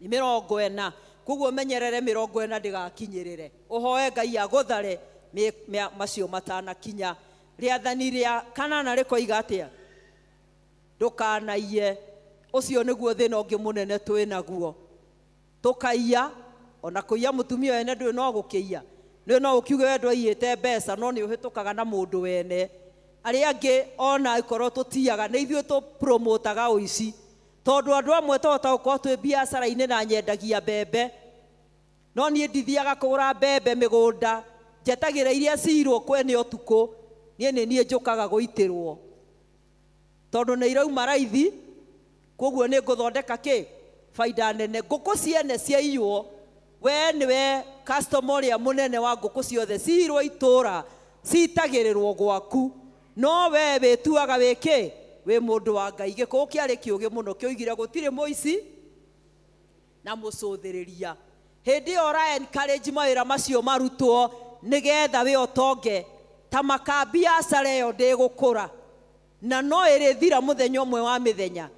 nĩ 40. Koguo menyerere 40 ndĩgakinyĩrĩre, ũhoe Ngai agũthare macio matanakinya. Rĩathani rĩa kanana rĩkoiga atĩa? Ndũkanaiye. Ũcio nĩguo thĩna ũngĩ mũnene twĩ naguo. Tũkaiya, ona kũiya mũtumia wene ndũĩ no gũkĩiya, nĩ no ũkiuge we ndwaiyĩte mbeca, no nĩ ũhĩtũkaga na mũndũ wene. Arĩa angĩ ona ikorwo tũtiaga, nĩ ithuĩ tũpromotaga ũici, tondũ andũ amwe tũhota gũkorwo twĩ biacara-inĩ na nyendagia mbembe, no niĩ ndithiaga kũgũra mbembe mĩgũnda, njetagĩra iria ciirwo kwene ũtukũ, niĩ nĩ niĩ njũkaga gũitĩrwo tondũ nĩ irauma raithi. Koguo nĩ ngũthondeka kĩ baida nene. Ngũkũ ciene ciaiywo, we nĩwe customer ũrĩa mũnene wa ngũkũ ciothe ciirwo itũra, citagĩrĩrwo gwaku, no we wĩtuaga wĩkĩ wĩ mũndũ wa Ngai. Gĩkũyũ kĩarĩ kĩũgĩ mũno, kĩoigire gũtirĩ mũici na mũcũthĩrĩria. Hĩndĩ ĩyo ũra encourage mawĩra macio marutwo nĩgetha we ũtonge ta makambiacara, ĩyo ndĩgũkũra na no ĩrĩthira mũthenya ũmwe wa mĩthenya.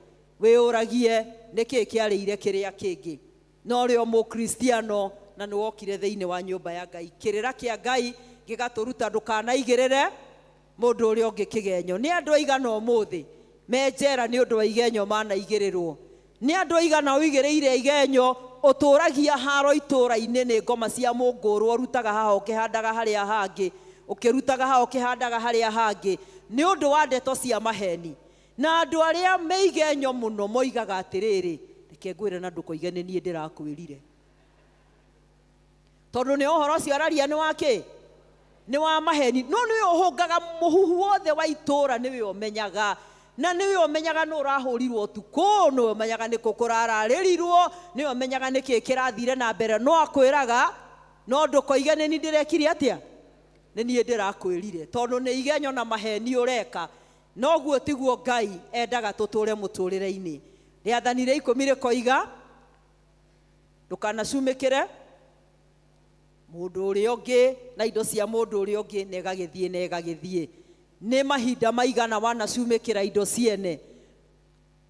Wĩyũragie nĩkĩ kĩarĩire kĩrĩa kĩngĩ. No rĩo mũkristiano na nĩ wokire thĩinĩ wa nyũmba ya Ngai, kĩrĩra kĩa Ngai gĩgatũruta ndũkanaigĩrĩre mũndũ ũrĩa ũngĩ kĩgenyo. Nĩ andũ aigana ũmũthĩ me njera nĩ ũndũ wa igenyo manaigĩrĩrwo? Nĩ andũ aigana ũigĩrĩire igenyo? Ũtũragia haro itũra-inĩ nĩ ngoma cia mũngũrũ, ũrutaga haha ũkĩhandaga harĩa hangĩ, ũkĩrutaga haha ũkĩhandaga harĩa hangĩ, nĩ ũndũ wa ndeto cia maheni. Na andũ arĩa me igenyo mũno moigaga atĩrĩrĩ, reke ngwĩre na ndũkoige nĩ niĩ ndĩrakwĩrire, tondũ nĩ ũhoro ũcio araria nĩ wakĩ. Nĩ wa maheni, no nĩwe ũhũngaga mũhuhu wothe wa itũũra, nĩwe ũmenyaga, na nĩwe ũmenyaga nũ ũrahũrirwo ũtukũ, nĩwe ũmenyaga nĩkũ kũrararĩrirwo, nĩwe ũmenyaga nĩkĩ kĩrathire na mbere. No akwĩraga, no ndũkoige nĩ niĩ ndĩrekire atĩa, nĩ niĩ ndĩrakwĩrire, tondũ nĩ igenyo na maheni ũreka. Noguo tiguo Ngai endaga tũtũre mũtũrĩre-inĩ. Rĩathani rĩa ikũmi rĩkoiga ndũkanacumĩkĩre mũndũ ũrĩa ũngĩ na indo cia mũndũ ũrĩa ũngĩ, na ĩgagĩthiĩ na ĩgagĩthiĩ. Nĩ mahinda maigana wanacumĩkĩra indo ciene,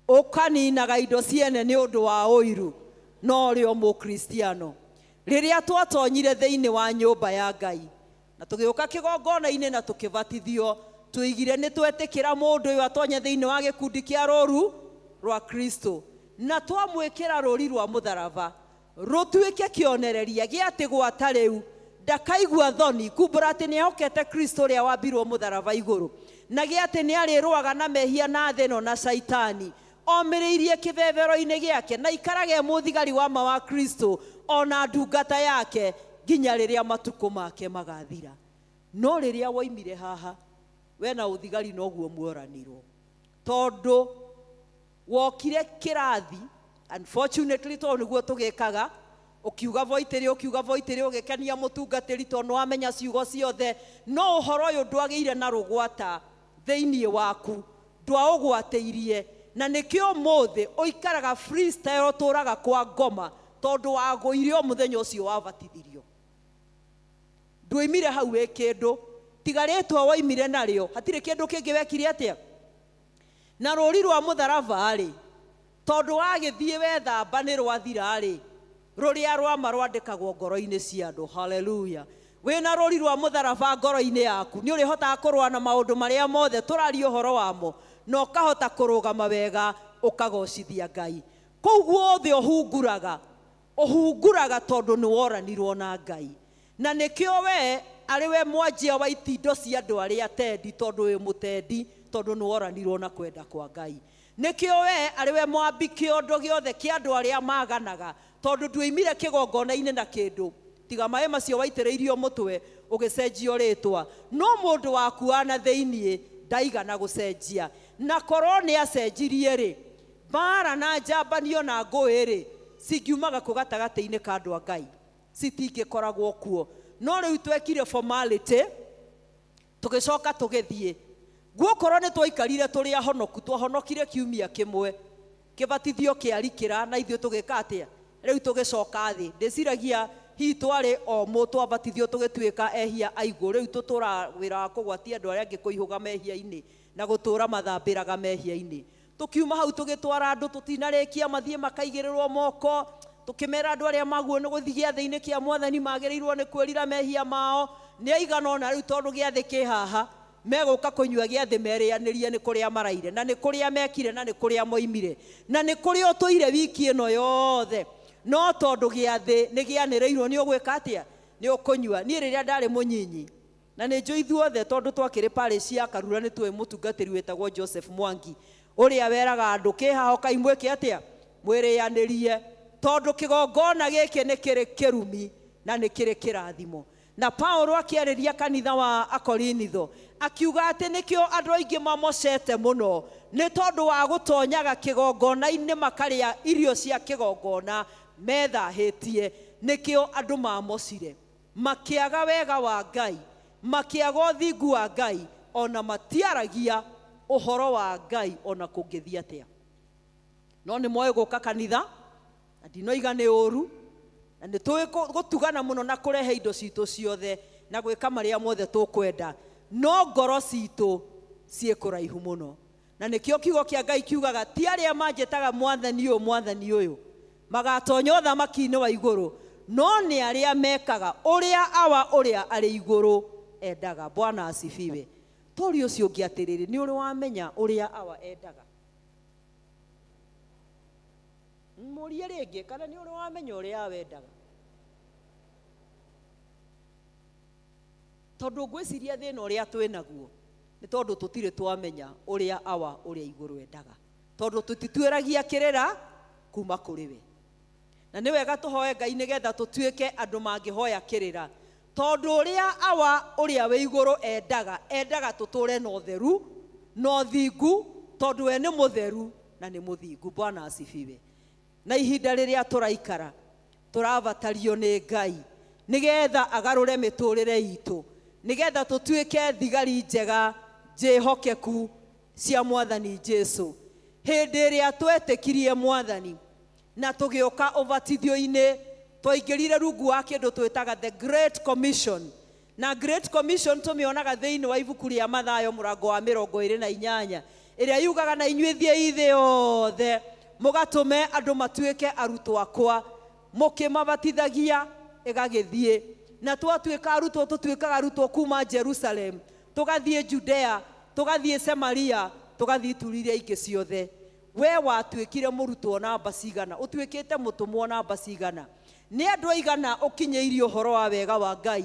ũkaninaga indo ciene nĩ ũndũ wa ũiru, no ũrĩ o mũkristiano. Rĩrĩa twatonyire thĩinĩ wa nyũmba ya Ngai na tũgĩũka kĩgongona-inĩ na tũkĩbatithio, tũigire nĩ twetĩkĩra mũndũ ũyũ atonye thĩinĩ wa gĩkundi kĩa rũru rwa Kristo, na twamwĩkĩra rũri rwa mũtharaba rũtuĩke kĩonereria gĩa atĩ gwata rĩu ndakaigua thoni kumbũra atĩ nĩ ehokete Kristo ũrĩa wambirwo mũtharaba igũrũ, na gĩa atĩ nĩ arĩrũaga na mehia na thĩ ĩno na Caitani, omĩrĩirie kĩbebero-inĩ gĩake, na ikarage e mũthigari wa ma wa Kristo ona ndungata yake nginya rĩrĩa matukũ make magathira. No rĩrĩa woimire haha, we na ũthigari noguo muoranirwo, tondũ wokire kĩrathi, unfortunately tondũ nĩguo tũgĩkaga, ũkiuga voitĩrĩ, ũkiuga voitĩrĩ, ũgĩkenia mũtungatĩri tondũ nĩwamenya ciugo ciothe, no ũhoro ũyũ ndwagĩire na rũgwata thĩinĩ waku, ndwaũgwatĩirie, na nĩkĩo ũmũthĩ ũikaraga freestyle, ũtũraga kwa ngoma, tondũ wagũire o mũthenya ũcio wabatithirio. Ndwoimire hau wĩ kĩndũ, tiga rĩtwa woimire narĩo, hatirĩ kĩndũ kĩngĩ wekire atĩa. Na rũri rwa mũtharaba rĩ, tondũ wagĩthiĩ wethamba nĩ rwathira rĩ, rũrĩa rwama rwandĩkagwo ngoro-inĩ cia andũ. Haleluya. Wĩna rũri rwa mũtharaba ngoro-inĩ yaku, nĩ ũrĩhotaga kũrũa na maũndũ marĩa mothe tũraria ũhoro wamo, na ũkahota kũrũgama wega, ũkagocithia Ngai. Kũu guothe ũhunguraga, ũhunguraga tondũ nĩ woranirwo na Ngai. Na nĩkĩo we arĩ we mwanjia wa itindo cia andũ arĩa atendi, tondũ wĩ mũtendi, tondũ nĩ woranirwo na kwenda kwa Ngai. Nĩkĩo we arĩ we mwambi kĩondo gĩothe kĩa andũ arĩa maganaga, tondũ ndwoimire kĩgongona-inĩ na kĩndũ, tiga maĩ macio waitĩrĩirio mũtwe ũgĩcenjio rĩtwa. No mũndũ waku wa na thĩiniĩ ndaigana gũcenjia, na korwo nĩ acenjirie rĩ, mbara na njambanio na ngũĩ rĩ, cingiumaga kũ gatagatĩ-inĩ ka andũ a Ngai, citingĩkoragwo kuo. No rĩu twekire formality, tũgĩcoka tũgĩthiĩ. Guokorwo nĩ twaikarire tũrĩ ahonoku, twahonokire kiumia kĩmwe, kĩbatithio kĩarikĩra, na ithuĩ tũgĩka atĩa? Rĩu tũgĩcoka thĩ. Ndĩciragia hihi twarĩ o mũ twabatithio tũgĩtuĩka ehia aigũ, rĩu tũtũraga wĩra wa kũgwatia andũ arĩa angĩ kũihũga mehia-inĩ na gũtũra mathambĩraga mehia-inĩ. Tũkiuma hau tũgĩtwara andũ tũtinarĩkia mathiĩ makaigĩrĩrwo moko, tũkĩmera andũ arĩa maguo nĩ gũthiĩ gĩathĩ-inĩ kĩa mwathani magĩrĩirwo nĩ kwĩrira mehia mao, nĩ aigana ũna rĩu tondũ gĩathĩ kĩ haha, megũka kũnyua gĩathĩ merĩanĩrie nĩ kũrĩa maraire, na nĩ kũrĩa mekire, na nĩ kũrĩa moimire, na nĩ kũrĩa ũtũire wiki ĩno yothe. No tondũ gĩathĩ nĩ gĩanĩrĩirwo, nĩ ũgwĩka atĩa? Nĩ ũkũnyua. Niĩ rĩrĩa ndarĩ mũnyinyi, na nĩ njũĩ ithuothe tondũ twakĩrĩ parish ya Karura nĩ tuoĩ mũtungatĩri wĩtagwo Joseph Mwangi, ũrĩa weraga andũ kĩhaho kai mwĩke atĩa? Mwĩrĩanĩrie, tondũ kĩgongona gĩkĩ nĩ kĩrĩ kĩrumi na nĩ kĩrĩ kĩrathimo. Na Paulo akĩarĩria kanitha wa Akorinitho akiuga atĩ nĩkĩo andũ aingĩ mamocete mũno, nĩ tondũ wa gũtonyaga kĩgongona-inĩ makarĩa irio cia kĩgongona methahĩtie. Nĩkĩo andũ mamocire, makĩaga wega wa Ngai, makĩaga ũthingu wa Ngai, ona matiaragia ũhoro wa Ngai ona kũngĩthiĩ atĩa. No nĩ moĩ gũka kanitha, na ndinoiga nĩ ũru, na nĩ tũĩ gũtugana mũno na kũrehe indo citũ ciothe na gwĩka marĩa mothe tũkwenda, no ngoro citũ ciĩ kũraihu mũno. Na nĩkĩo kiugo kĩa Ngai kiugaga, ti arĩa manjĩtaga mwathani ũyũ, mwathani ũyũ, magatonya ũthamaki-inĩ wa igũrũ, no nĩ arĩa mekaga ũrĩa Awa ũrĩa arĩ igũrũ endaga. Bwana asifiwe. Tori ũcio ũngĩ atĩrĩrĩ, nĩ ũrĩ wamenya ũrĩa Awa endaga? Mũrie rĩngĩ, kana nĩ ũrĩ wamenya ũrĩa Awa endaga? Tondũ ngwĩciria thĩna ũrĩa twĩnaguo nĩ tondũ tũtirĩ twamenya ũrĩa Awa ũrĩa igũrũ endaga, tondũ tũtituĩragia kĩrĩra kuma kũrĩ we. Na nĩ wega tũhoe Ngai nĩgetha tũtuĩke andũ mangĩhoya kĩrĩra, Tondũ ũrĩa Awa ũrĩa wĩ igũrũ endaga, endaga tũtũre na ũtheru na ũthingu, tondũ we nĩ mũtheru na nĩ mũthingu. Bwana asifiwe. Na ihinda rĩrĩa tũraikara tũrabatario nĩ Ngai nĩgetha agarũre mĩtũrĩre itũ, nĩgetha tũtuĩke thigari njega njĩhokeku cia Mwathani Jesu. Hĩndĩ ĩrĩa twetĩkirie Mwathani na tũgĩũka ũbatithio-inĩ, twaingĩrire rungu wa kĩndũ twĩtaga the Great Commission. Na Great Commission tũmĩonaga thĩinĩ wa ibuku rĩa Mathayo mũrango wa 28, ĩrĩa yugaga na inyuĩ thiĩi thĩ yothe mũgatũme andũ matuĩke arutwo akwa, mũkĩmabatithagia. Ĩgagĩthiĩ na twatuĩka arutwo, tũtuĩkaga arutwo kuma Jerusalem, tũgathiĩ Judea, tũgathiĩ Samaria, tũgathiĩ ituri iria ingĩ ciothe. We watuĩkire mũrutwo namba cigana? Ũtuĩkĩte mũtũmwo namba cigana? Nĩ andũ aigana ũkinyĩirie ũhoro wa wega wa Ngai?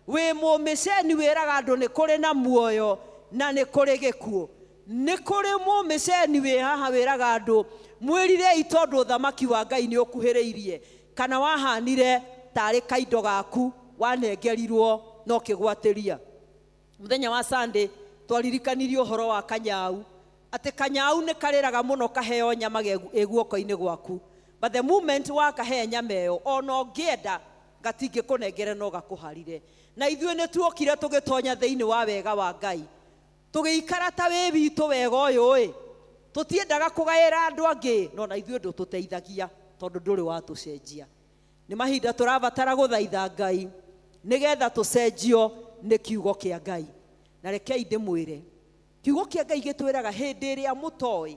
Wĩ mũmĩceni wĩraga andũ nĩ kũrĩ na muoyo na nĩ kũrĩ gĩkuũ? Nĩ kũrĩ mũmĩceni wĩ haha wĩraga andũ mwĩrirei tondũ ũthamaki wa Ngai nĩ ũkuhĩrĩirie? Kana wahanire tarĩ kaindo gaku wanengerirwo na ũkĩgwatĩria? Mũthenya wa Sunday twaririkanirie ũhoro wa kanyau, atĩ kanyau nĩ karĩraga mũno kaheo nyama ĩ guoko-inĩ gwaku, but the moment wakahe nyama ĩyo, ona ũngĩenda gatingĩkũnengere no gakũharire. Na ithuĩ nĩ tuokire tũgĩtonya thĩinĩ wa wega wa Ngai, tũgĩikara ta wĩ witũ wega ũyũ ĩ, tũtiendaga kũgaĩra andũ angĩ, no na ithuĩ ndũtũteithagia tondũ ndũrĩ watũcenjia. Nĩ mahinda tũrabatara gũthaitha Ngai nĩgetha tũcenjio nĩ kiugo kĩa Ngai. Na rekei ndĩmwĩre, kiugo kĩa Ngai gĩtwĩraga hĩndĩ ĩrĩa mũtoĩ,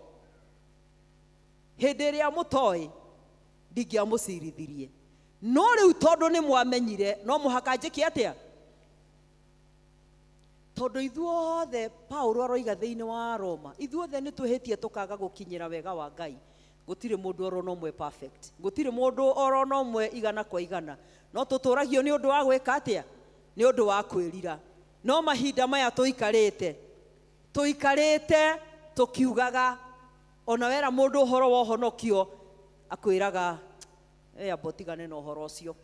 hĩndĩ ĩrĩa mũtoĩ ndingĩamũcirithirie, no rĩu tondũ nĩ mwamenyire no mũhaka njĩke atĩa? Tondũ ithuothe, Paulo aroiga thĩinĩ wa Roma, ithuothe nĩ twĩhĩtie tũkaga gũkinyĩra wega wa Ngai. Gũtirĩ mũndũ orona ũmwe perfect, gũtirĩ mũndũ orona ũmwe igana kwa igana, no tũtũragio nĩ ũndũ wa gwĩka atĩa? Nĩ ũndũ wa kwĩrira. No mahinda maya tũikarĩte, tũikarĩte tũkiugaga, ona wera mũndũ ũhoro wa ũhonokio akwĩraga amba ũtigane na ũhoro ũcio,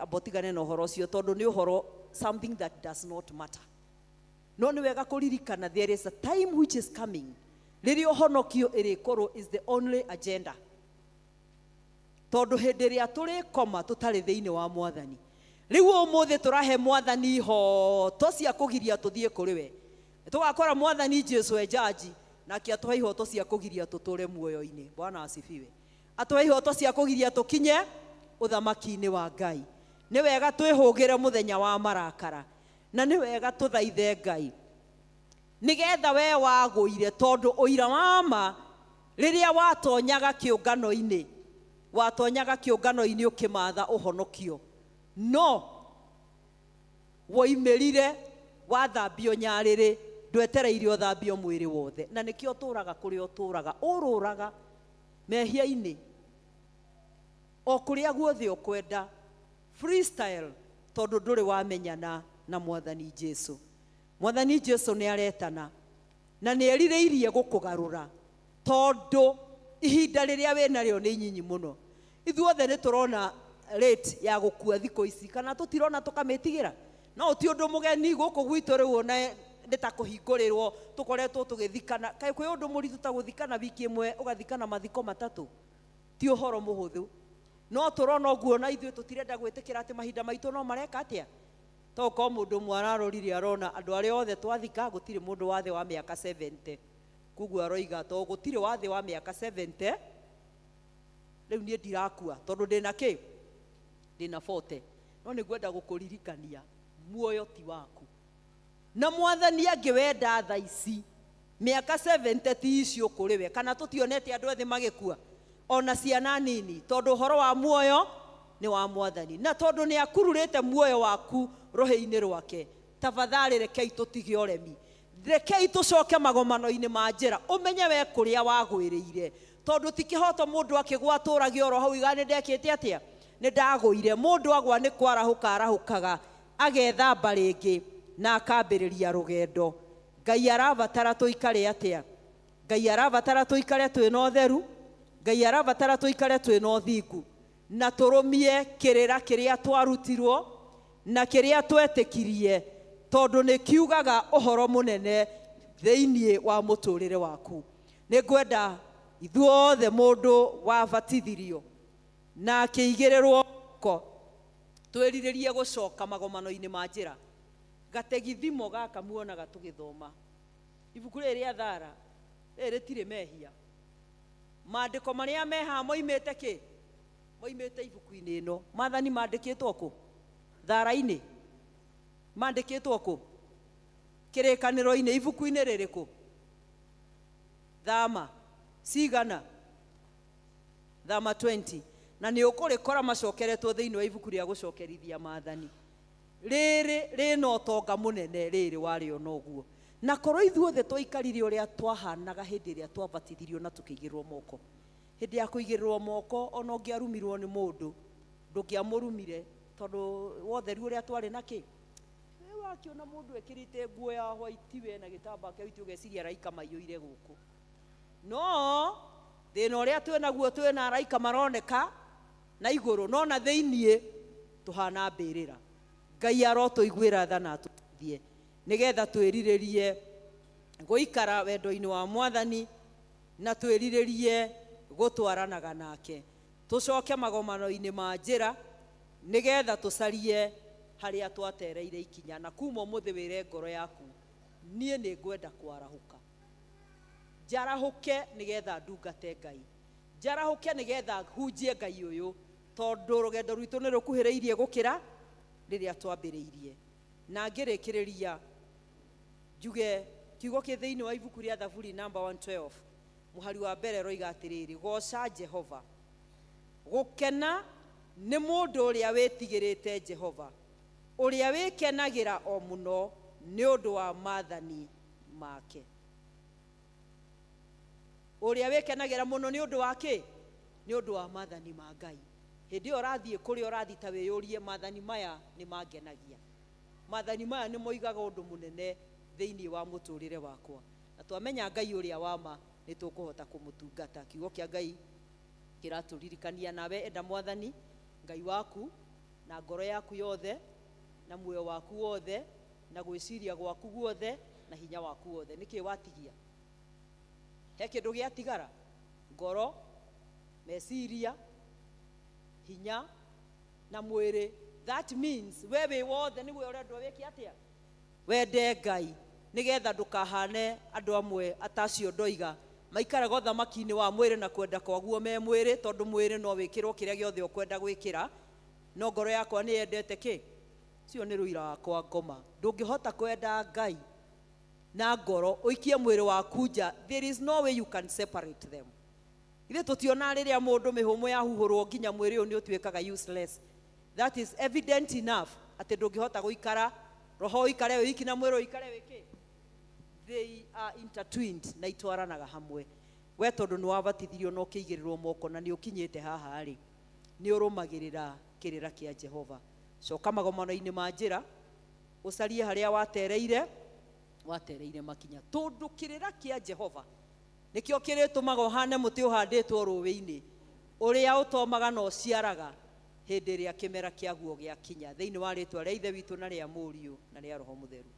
amba ũtigane na ũhoro ũcio tondũ nĩ ũhoro something that does not matter. No nĩ wega kũririkana there is a time which is coming rĩrĩa ũhonokio ĩrĩkorwo is the only agenda, tondũ hĩndĩ ĩrĩa tũrĩkoma tũtarĩ thĩinĩ wa Mwathani. Rĩu ũmũthĩ tũrahe Mwathani ihoto cia kũgiria tũthiĩ kũrĩ we, tũgakora Mwathani Jesu e jaji, nake atũhe ihoto cia kũgiria tũtũre muoyo-inĩ. Bwana asifiwe. Atũhe ihoto cia kũgiria tũkinye ũthamaki-inĩ wa Ngai. Nĩ wega twĩhũgĩre mũthenya wa marakara, na nĩ wega tũthaithe Ngai nĩgetha we wagũire, tondũ ũira wa ma rĩrĩa watonyaga kĩũngano-inĩ, watonyaga kĩũngano-inĩ ũkĩmatha ũhonokio, no woimĩrire wathambio nyarĩrĩ, ndwetereire ũthambio mwĩrĩ wothe. Na nĩkĩo ũtũraga kũrĩa ũtũraga, ũrũraga mehia-inĩ o kũrĩa guothe ũkwenda, freestyle, tondũ ndũrĩ wamenyana na Mwathani Jesu. Mwathani Jesu nĩ aretana na nĩ erirĩirie gũkũgarũra, tondũ ihinda rĩrĩa wĩnarĩo nĩ inyinyi mũno. Ithuothe nĩ tũrona rate ya gũkua thikũ ici, kana tũtirona tũkamĩtigĩra? No ti ũndũ mũgeni gũkũ gwitũ rĩu, ona nĩ ta kũhingũrĩrwo tũkoretwo tũgĩthikana. Kaĩ kwĩ ũndũ mũritũ ta gũthikana wiki ĩmwe ũgathikana mathiko matatũ? Ti ũhoro mũhũthũ. No tũrona ũguo na ithuĩ tũtirenda gwĩtĩkĩra atĩ mahinda maitũ no mareka atĩa. Tokorwo mũndũ ũmwe ararorire arona andũ arĩa othe twathika gũtirĩ mũndũ wa thĩ wa mĩaka 70, koguo aroiga to gũtirĩ wa thĩ wa mĩaka 70, rĩu niĩ ndirakua tondũ ndĩna kĩ? Ndĩna 40. No nĩ ngwenda gũkũririkania muoyo ti waku, na Mwathani angĩwenda thaa ici mĩaka 70 ti icio kũrĩ we. Kana tũtionete andũ ethĩ magĩkua ona ciana nini? Tondũ ũhoro wa muoyo nĩ wa Mwathani, na tondũ nĩ akururĩte muoyo waku rũhĩ-inĩ rwake, tafadhali rekei tũtige ũremi, rekei tũcoke magomano-inĩ ma njĩra, ũmenye we kũrĩa wagwĩrĩire, tondũ ti kĩhoto mũndũ akĩgwa atũrage oro hau iga nĩ ndekĩte atĩa, nĩ ndagũire. Mũndũ agwa nĩ kwarahũka arahũkaga, agethamba rĩngĩ na akambĩrĩria rũgendo. Ngai arabatara tũikare atĩa? Ngai arabatara tũikare twĩna ũtheru. Ngai arabatara tũikare twĩna ũthingu na tũrũmie kĩrĩra kĩrĩa twarutirwo. Na kĩrĩa twetĩkirie, tondũ nĩ kiugaga ũhoro mũnene thĩinĩ wa mũtũrĩre waku. Nĩ ngwenda ithuothe mũndũ wabatithirio na akĩigĩrĩrwo moko twĩrirĩrie gũcoka magomano-inĩ ma njĩra. Gategithimo gaka muonaga tũgĩthoma ibuku rĩrĩ rĩa Thara, rĩrĩ rĩtirĩ mehia. Maandĩko marĩa me haha moimĩte kĩ? Moimĩte ibuku-inĩ ĩno. Maathani mandĩkĩtwo kũ? Thara-inĩ. Mandĩkĩtwo kũ? Kĩrĩkanĩro-inĩ. Ibuku-inĩ rĩrĩkũ? Thama cigana? Thama 20. Na nĩ ũkũrĩkora macokeretwo thĩinĩ wa ibuku rĩa gũcokerithia maathani. Rĩrĩ rĩna ũtonga mũnene, rĩrĩ warĩona ũguo. Na korwo ithuothe twaikarire ũrĩa twahanaga hĩndĩ ĩrĩa twabatithirio na tũkĩigĩrĩrwo moko. Hĩndĩ ya kũigĩrĩrwo moko, ona ũngĩarumirwo nĩ mũndũ, ndũngĩamũrumire, tondũ wotheru ũrĩa twarĩ na kĩ? We wakĩona mũndũ ekĩrĩte nguo ya white we na gĩtambaya kĩa white ũgeciria araika maiyũire gũkũ. No thĩna ũrĩa twĩnaguo, twĩna araika maroneka na igũrũ, no na thĩiniĩ tũhana mbĩrĩra. Ngai arotũiguĩra tha na atũteithie nĩgetha twĩrirĩrie gũikara wendo-inĩ wa Mwathani na twĩrirĩrie gũtwaranaga nake. Tũcoke magomano-inĩ ma njĩra nĩgetha tũcarie harĩa twatereire ikinya, na kuma ũmũthĩ wĩre ngoro yaku, niĩ nĩ ngwenda kwarahũka, njarahũke nĩgetha ndungate Ngai, njarahũke nĩgetha hunjie Ngai ũyũ, tondũ rũgendo rwitũ nĩ rũkuhĩrĩirie gũkĩra rĩrĩa twambĩrĩirie. Na ngĩrĩkĩrĩria njuge kiugo kĩ thĩinĩ wa ibuku rĩa Thaburi namba 112 mũhari wa mbere roiga atĩrĩrĩ, goca Jehova. Gũkena nĩ mũndũ ũrĩa wĩtigĩrĩte Jehova, ũrĩa wĩkenagĩra o mũno nĩ ũndũ wa maathani make. Ũrĩa wĩkenagĩra mũno nĩ ũndũ wa kĩ? Nĩ ũndũ wa maathani ma Ngai. Hĩndĩ ĩyo ũrathiĩ kũrĩa ũrathiĩ, ta wĩyũrie, maathani maya nĩ mangenagia, maathani maya nĩ moigaga ũndũ mũnene thĩinĩ wa mũtũrĩre wakwa. Na twamenya Ngai ũrĩa wa ma, nĩ tũkũhota kũmũtungata. Kiugo kĩa Ngai kĩratũririkania, nawe enda Mwathani Ngai waku na ngoro yaku yothe, na muoyo waku wothe, na gwĩciria gwaku guothe, na hinya waku wothe. Nĩkĩ watigia? He kĩndũ gĩatigara? Ngoro, meciria, hinya na mwĩrĩ. That means we wĩ wothe nĩguo ũrendwo wĩke atĩa? Wende Ngai, nĩgetha ndũkahane andũ amwe atacio ndoiga maikaraga ũthamaki-inĩ wa mwĩrĩ na kwenda kwaguo me mwĩrĩ, tondũ mwĩrĩ no wĩkĩrwo kĩrĩa gĩothe ũkwenda gwĩkĩra, no ngoro yakwa nĩ yendete kĩ? Ũcio nĩ rũira wakwa ngoma. Ndũngĩhota kwenda Ngai na ngoro ũikie mwĩrĩ waku nja. There is no way you can separate them. Ithuĩ tũtiona rĩrĩa mũndũ mĩhũmũ yahuhũrwo nginya mwĩrĩ ũyũ nĩ ũtuĩkaga useless. That is evident enough atĩ ndũngĩhota gũikara roho ũikare wĩ wiki na mwĩrĩ ũikare wĩ kĩ. They are intertwined na itwaranaga hamwe. We tondũ nĩ wabatithirio na ũkĩigĩrĩrwo moko na nĩ ũkinyĩte haha rĩ, nĩ ũrũmagĩrĩra kĩrĩra kĩa Jehova. Coka magomano-inĩ ma njĩra, ũcarie harĩa watereire makinya, tondũ kĩrĩra kĩa Jehova nĩkĩo kĩrĩtũmaga ũhane mũtĩ ũhandĩtwo rũĩ-inĩ, ũrĩa ũtomaga na ũciaraga hĩndĩ ĩrĩa kĩmera kĩaguo gĩakinya. Thĩinĩ wa rĩtwa rĩa Ithe witũ na rĩa Mũriũ na rĩa Roho Mũtheru.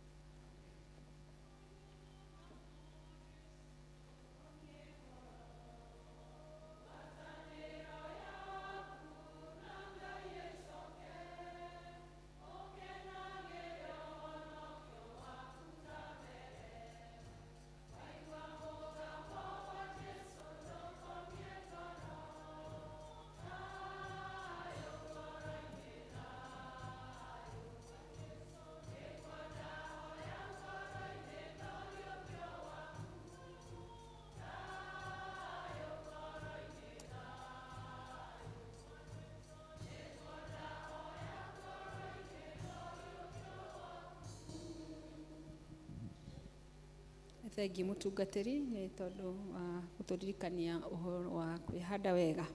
Thengi mũtungatĩri nĩ tondũ wa gũtũririkania ũhoro wa kwĩhanda wega,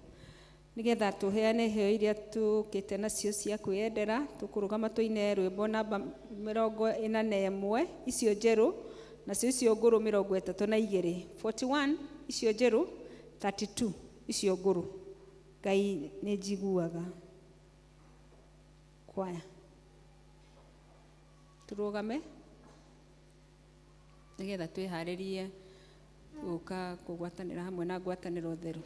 nĩgetha tũheane iheo iria tũkĩte nacio cia kwĩyendera. Tũkũrũgama tũine rwĩmbo namba 41, icio njerũ, nacio icio ngũrũ 32, 41 icio njerũ, 32 icio ngũrũ. Ngai nĩ njiguaga kwaya. Tũrũgame nĩgetha twĩharĩrie gũka kũgwatanĩra hamwe na ngwatanĩro theru.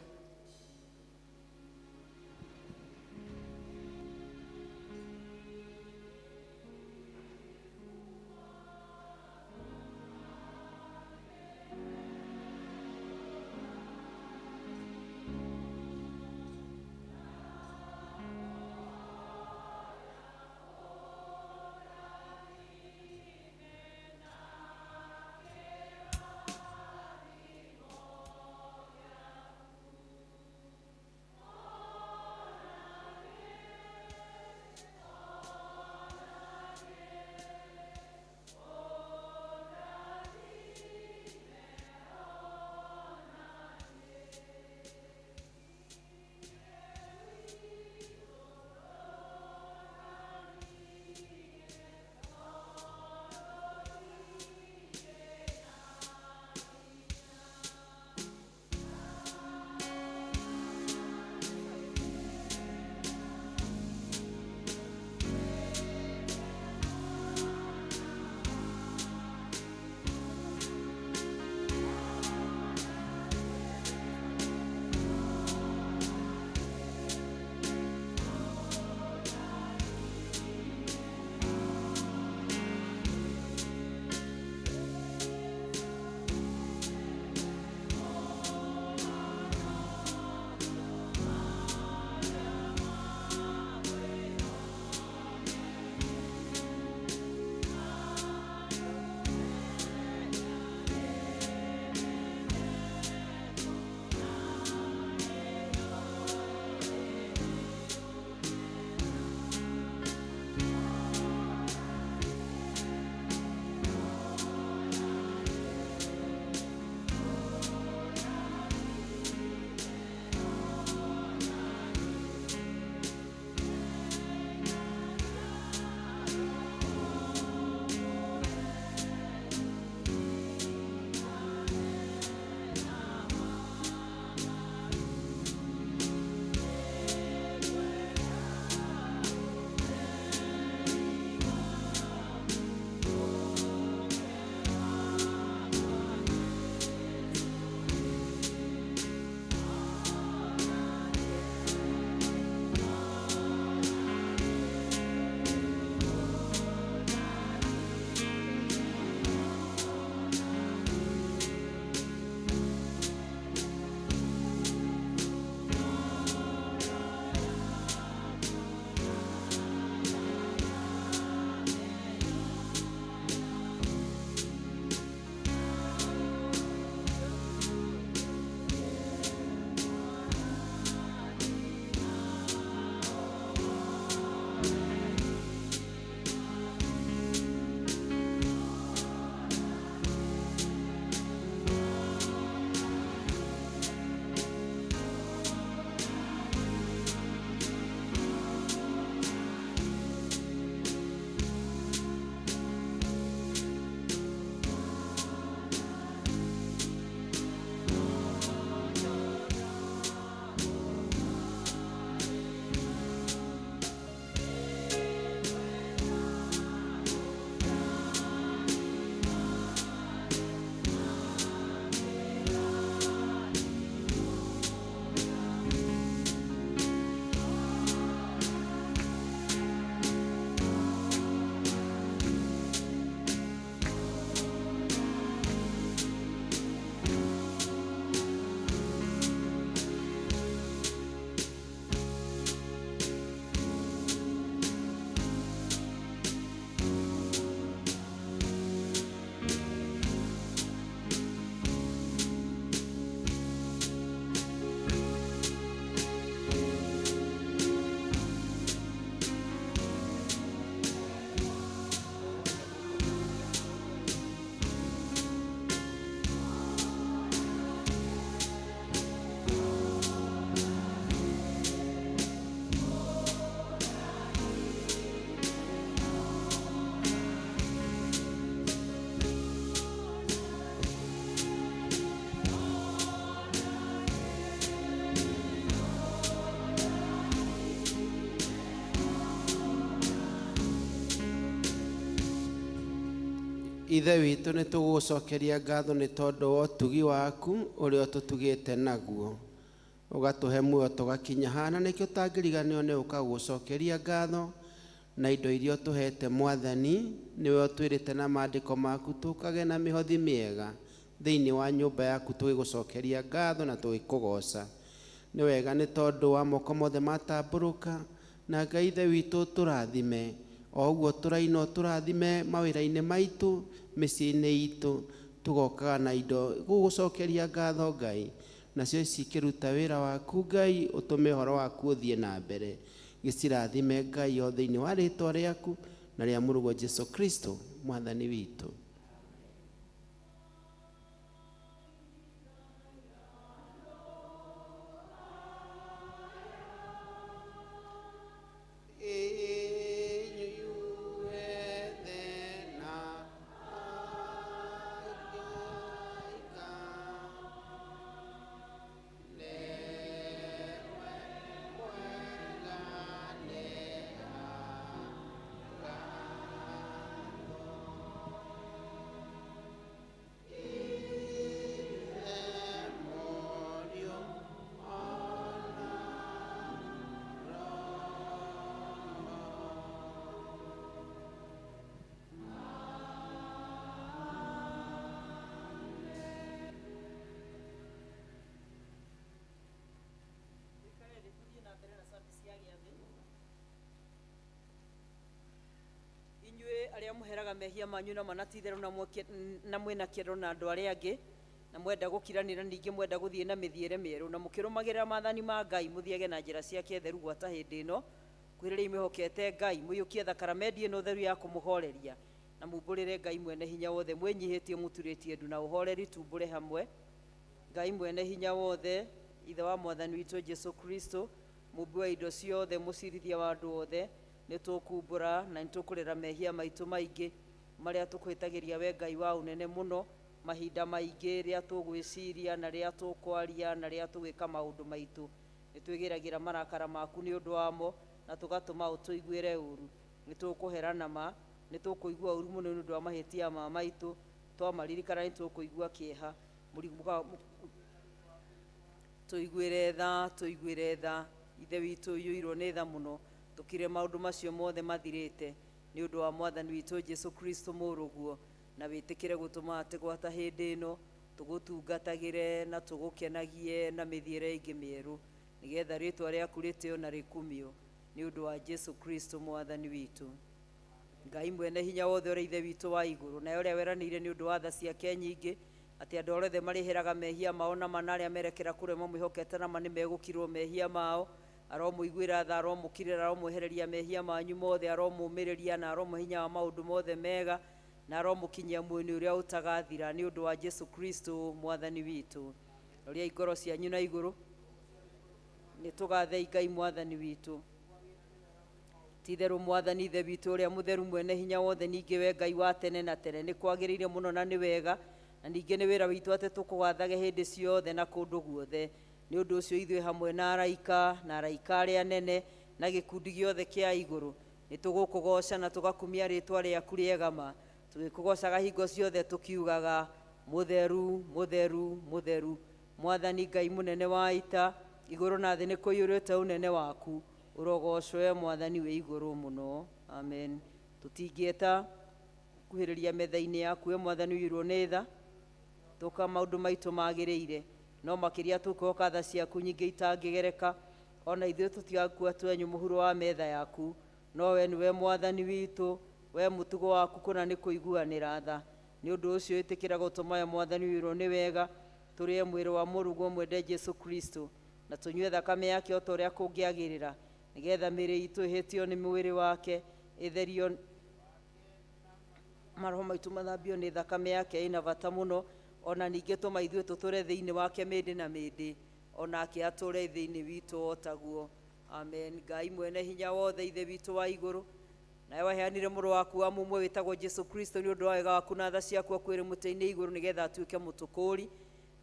Ithe witũ, nĩ tũgũgũcokeria ngatho nĩ tondũ wa ũtugi waku ũrĩa ũtũtugĩte naguo, ũgatũhe muoyo tũgakinya haha, na nĩkĩo ũtangĩriganĩrwo nĩ ũkagũcokeria ngatho na indo iria ũtũhete. Mwathani, nĩwe ũtwĩrĩte na maandĩko maku tũkage na mĩhothi mĩega thĩinĩ wa nyũmba yaku, tũgĩgũcokeria ngatho na tũgĩkũgoca. Nĩ wega nĩ tondũ wa moko mothe matambũrũka, na Ngai Ithe witũ, tũrathime o ũguo tũraina, tũrathime mawĩra-inĩ maitũ, mĩciĩ-inĩ itũ, tũgokaga na indo gũgũcokeria ngatho, Ngai, nacio cikĩruta wĩra waku. Ngai, ũtũme ũhoro waku ũthiĩ na mbere, gĩcirathime Ngai, o thĩinĩ wa rĩtwa rĩaku na rĩa mũrũguo Jesu Kristo Mwathani witũ. Inyuĩ arĩa mũheraga mehia manyu na manatitherũ na na mwĩna kĩero na andũ arĩa angĩ, na mwenda gũkiranĩra, ningĩ mwenda gũthiĩ na mĩthiĩre mĩerũ na mũkĩrũmagĩrĩra maathani ma Ngai, mũthiage na njĩra ciake theru gwata hĩndĩ ĩno kwĩrĩrĩi mwĩhokete Ngai. Mũiyũkie thakramenti ĩno theru ya kũmũhoreria, na mumbũrĩre Ngai mwene hinya wothe mwĩnyihĩtie, mũturĩtie ndu na ũhoreri. Tumbũre hamwe. Ngai mwene hinya wothe, Ithe wa Mwathani witũ Jesu Kristo, mũmbi wa indo ciothe, mũcirithia wa andũ othe, nĩ tũkumbũra na nĩ tũkũrĩra mehia maitũ maingĩ marĩa tũkwĩtagĩria we Ngai wa ũnene mũno, mahinda maingĩ rĩrĩa tũgwĩciria na rĩrĩa tũkwaria na rĩrĩa tũgwĩka maũndũ maitũ. Nĩ twĩgĩragĩra marakara maku nĩ ũndũ wamo na tũgatũma ũtũiguĩre ũru. Nĩ tũkũhera nama, nĩ tũkũigua ũru mũno nĩ ũndũ wa mahĩtia ma maitũ. Twamaririkana nĩ tũkũigua kĩeha. Tũiguĩre tha, tũiguĩre tha, Ithe witũ ũiyũirwo nĩ tha mũno. Tũkire maũndũ macio mothe mathirĩte nĩ ũndũ wa Mwathani witũ Jesu Kristo mũrũguo, na wĩtĩkĩre gũtũma atĩ gwata hĩndĩ ĩno tũgũtungatagĩre na tũgũkenagie na mĩthiĩre ĩngĩ mĩerũ, nĩgetha rĩtwa rĩaku rĩtĩo na rĩkumio, nĩ ũndũ wa Jesu Kristo Mwathani witũ. Ngai mwene hinya wothe, ũrĩa Ithe witũ wa igũrũ, naye ũrĩa weranĩire nĩ ũndũ wa tha ciake nyingĩ atĩ andũ arĩa othe marĩheraga mehia mao na mana arĩa merekera kũrĩa mamwĩhokete nama nĩ megũkirwo mehia mao, aromũiguĩra tha, aromũkirĩra, aromwehereria mehia manyu mothe, aromũmĩrĩria na aromũhe hinya wa maũndũ mothe mega, na aromũkinyia muoyo-inĩ ũrĩa ũtagathira, nĩ ũndũ wa Jesu Kristo Mwathani witũ. Roriai ngoro cianyu na igũrũ. Nĩ tũgathei Ngai Mwathani witũ. Ti-itherũ Mwathani Ithe witũ ũrĩa mũtheru mwene hinya wothe, ningĩ we Ngai wa tene na tene, nĩ kwagĩrĩire mũno na nĩ wega, na ningĩ nĩ wĩra witũ atĩ tũkũgathage hĩndĩ ciothe na kũndũ guothe. Nĩ ũndũ ũcio ithuĩ hamwe na araika na araika arĩa anene na gĩkundi gĩothe kĩa igũrũ nĩ tũgũkũgoca na tũgakumia rĩtwa rĩaku rĩega ma, tũgĩkũgocaga hingo ciothe tũkiugaga, mũtheru, mũtheru, mũtheru, Mwathani Ngai mũnene wa ita, igũrũ na thĩ nĩ kũiyũrĩte ũnene waku. Ũrogocwo Mwathani wĩ igũrũ mũno. Amen. Tũtingĩeta kuhĩrĩria metha-inĩ yaku, we Mwathani ũiyũirwo nĩ tha, tũka maũndũ maitũ magĩrĩire, no makĩria tũkũhoka tha ciaku nyingĩ itangĩgereka. Ona ithuĩ tũtigakua twenyũ mũhuro wa metha yaku, no we nĩwe Mwathani witũ, we mũtugo waku kũna nĩ kũiguanĩra tha. Nĩ ũndũ ũcio ĩtĩkĩra gũtũma we Mwathani ũiyũirwo nĩ wega tũrĩe mwĩrĩ wa mũrũguo mwende Jesu Kristo, na tũnyue thakame yake o ta ũrĩa kũngĩagĩrĩra, nĩgetha mĩĩrĩ itũ ĩhĩtio nĩ mwĩrĩ wake ĩtherio, maroho maitũ mathambio nĩ thakame yake ĩna bata mũno. Ona ningĩ tũma ithuĩ tũtũre thĩinĩ wake mĩndĩ na mĩndĩ, onake atũre thĩinĩ witũ o taguo. Amen. Ngai mwene hinya wothe, Ithe witũ wa igũrũ, nawe waheanire mũrũ waku wa mũmwe wĩtagwo Jesu Kristo nĩ ũndũ wa wega waku na tha ciaku, akuĩre mũtĩ-inĩ igũrũ nĩgetha atuĩke mũtũkũri.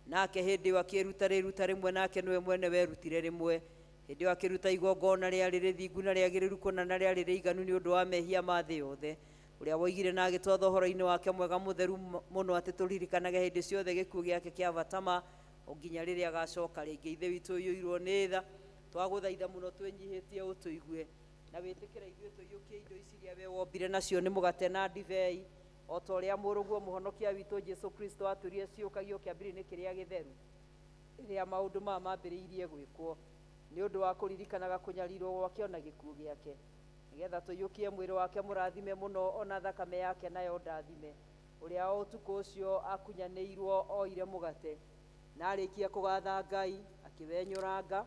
Nake hĩndĩ ĩyo akĩĩruta rĩruta rĩmwe, nake nĩwe mwene werutire rĩmwe. Hĩndĩ ĩyo akĩruta igongona rĩarĩ rĩthingu na rĩagĩrĩru kũna na rĩarĩ rĩiganu nĩ ũndũ wa mehia ma thĩ yothe. Ũrĩa woigire na agĩtwatha ũhoro-inĩ wake mwega mũtheru mũno atĩ tũririkanage hĩndĩ ciothe gĩkuũ gĩake kĩa batama o nginya rĩrĩa agacoka rĩngĩ. Ithe witũ ũiyũirwo nĩ tha, twagũthaitha mũno twĩnyihĩtie ũtũigue na wĩtĩkĩre ithuĩ tũiyũkie indo ici iria we wombire nacio nĩ mũgate na ndibei, o ta ũrĩa mũrũguo mũhonokia witũ Jesũ Kristo atwĩrire ciũkagio kĩambĩrĩria-inĩ kĩrĩa gĩtheru rĩrĩa maũndũ maya mambĩrĩirie gwĩkwo, nĩ ũndũ wa kũririkanaga kũnyarirwo gwake ona gĩkuũ gĩake, nĩgetha tũiyũkie mwĩrĩ wake mũrathime mũno ona thakame yake nayo ndathime, ũrĩa o ũtukũ ũcio akunyanĩirwo oire mũgate na arĩkia kũgatha Ngai akĩwenyũranga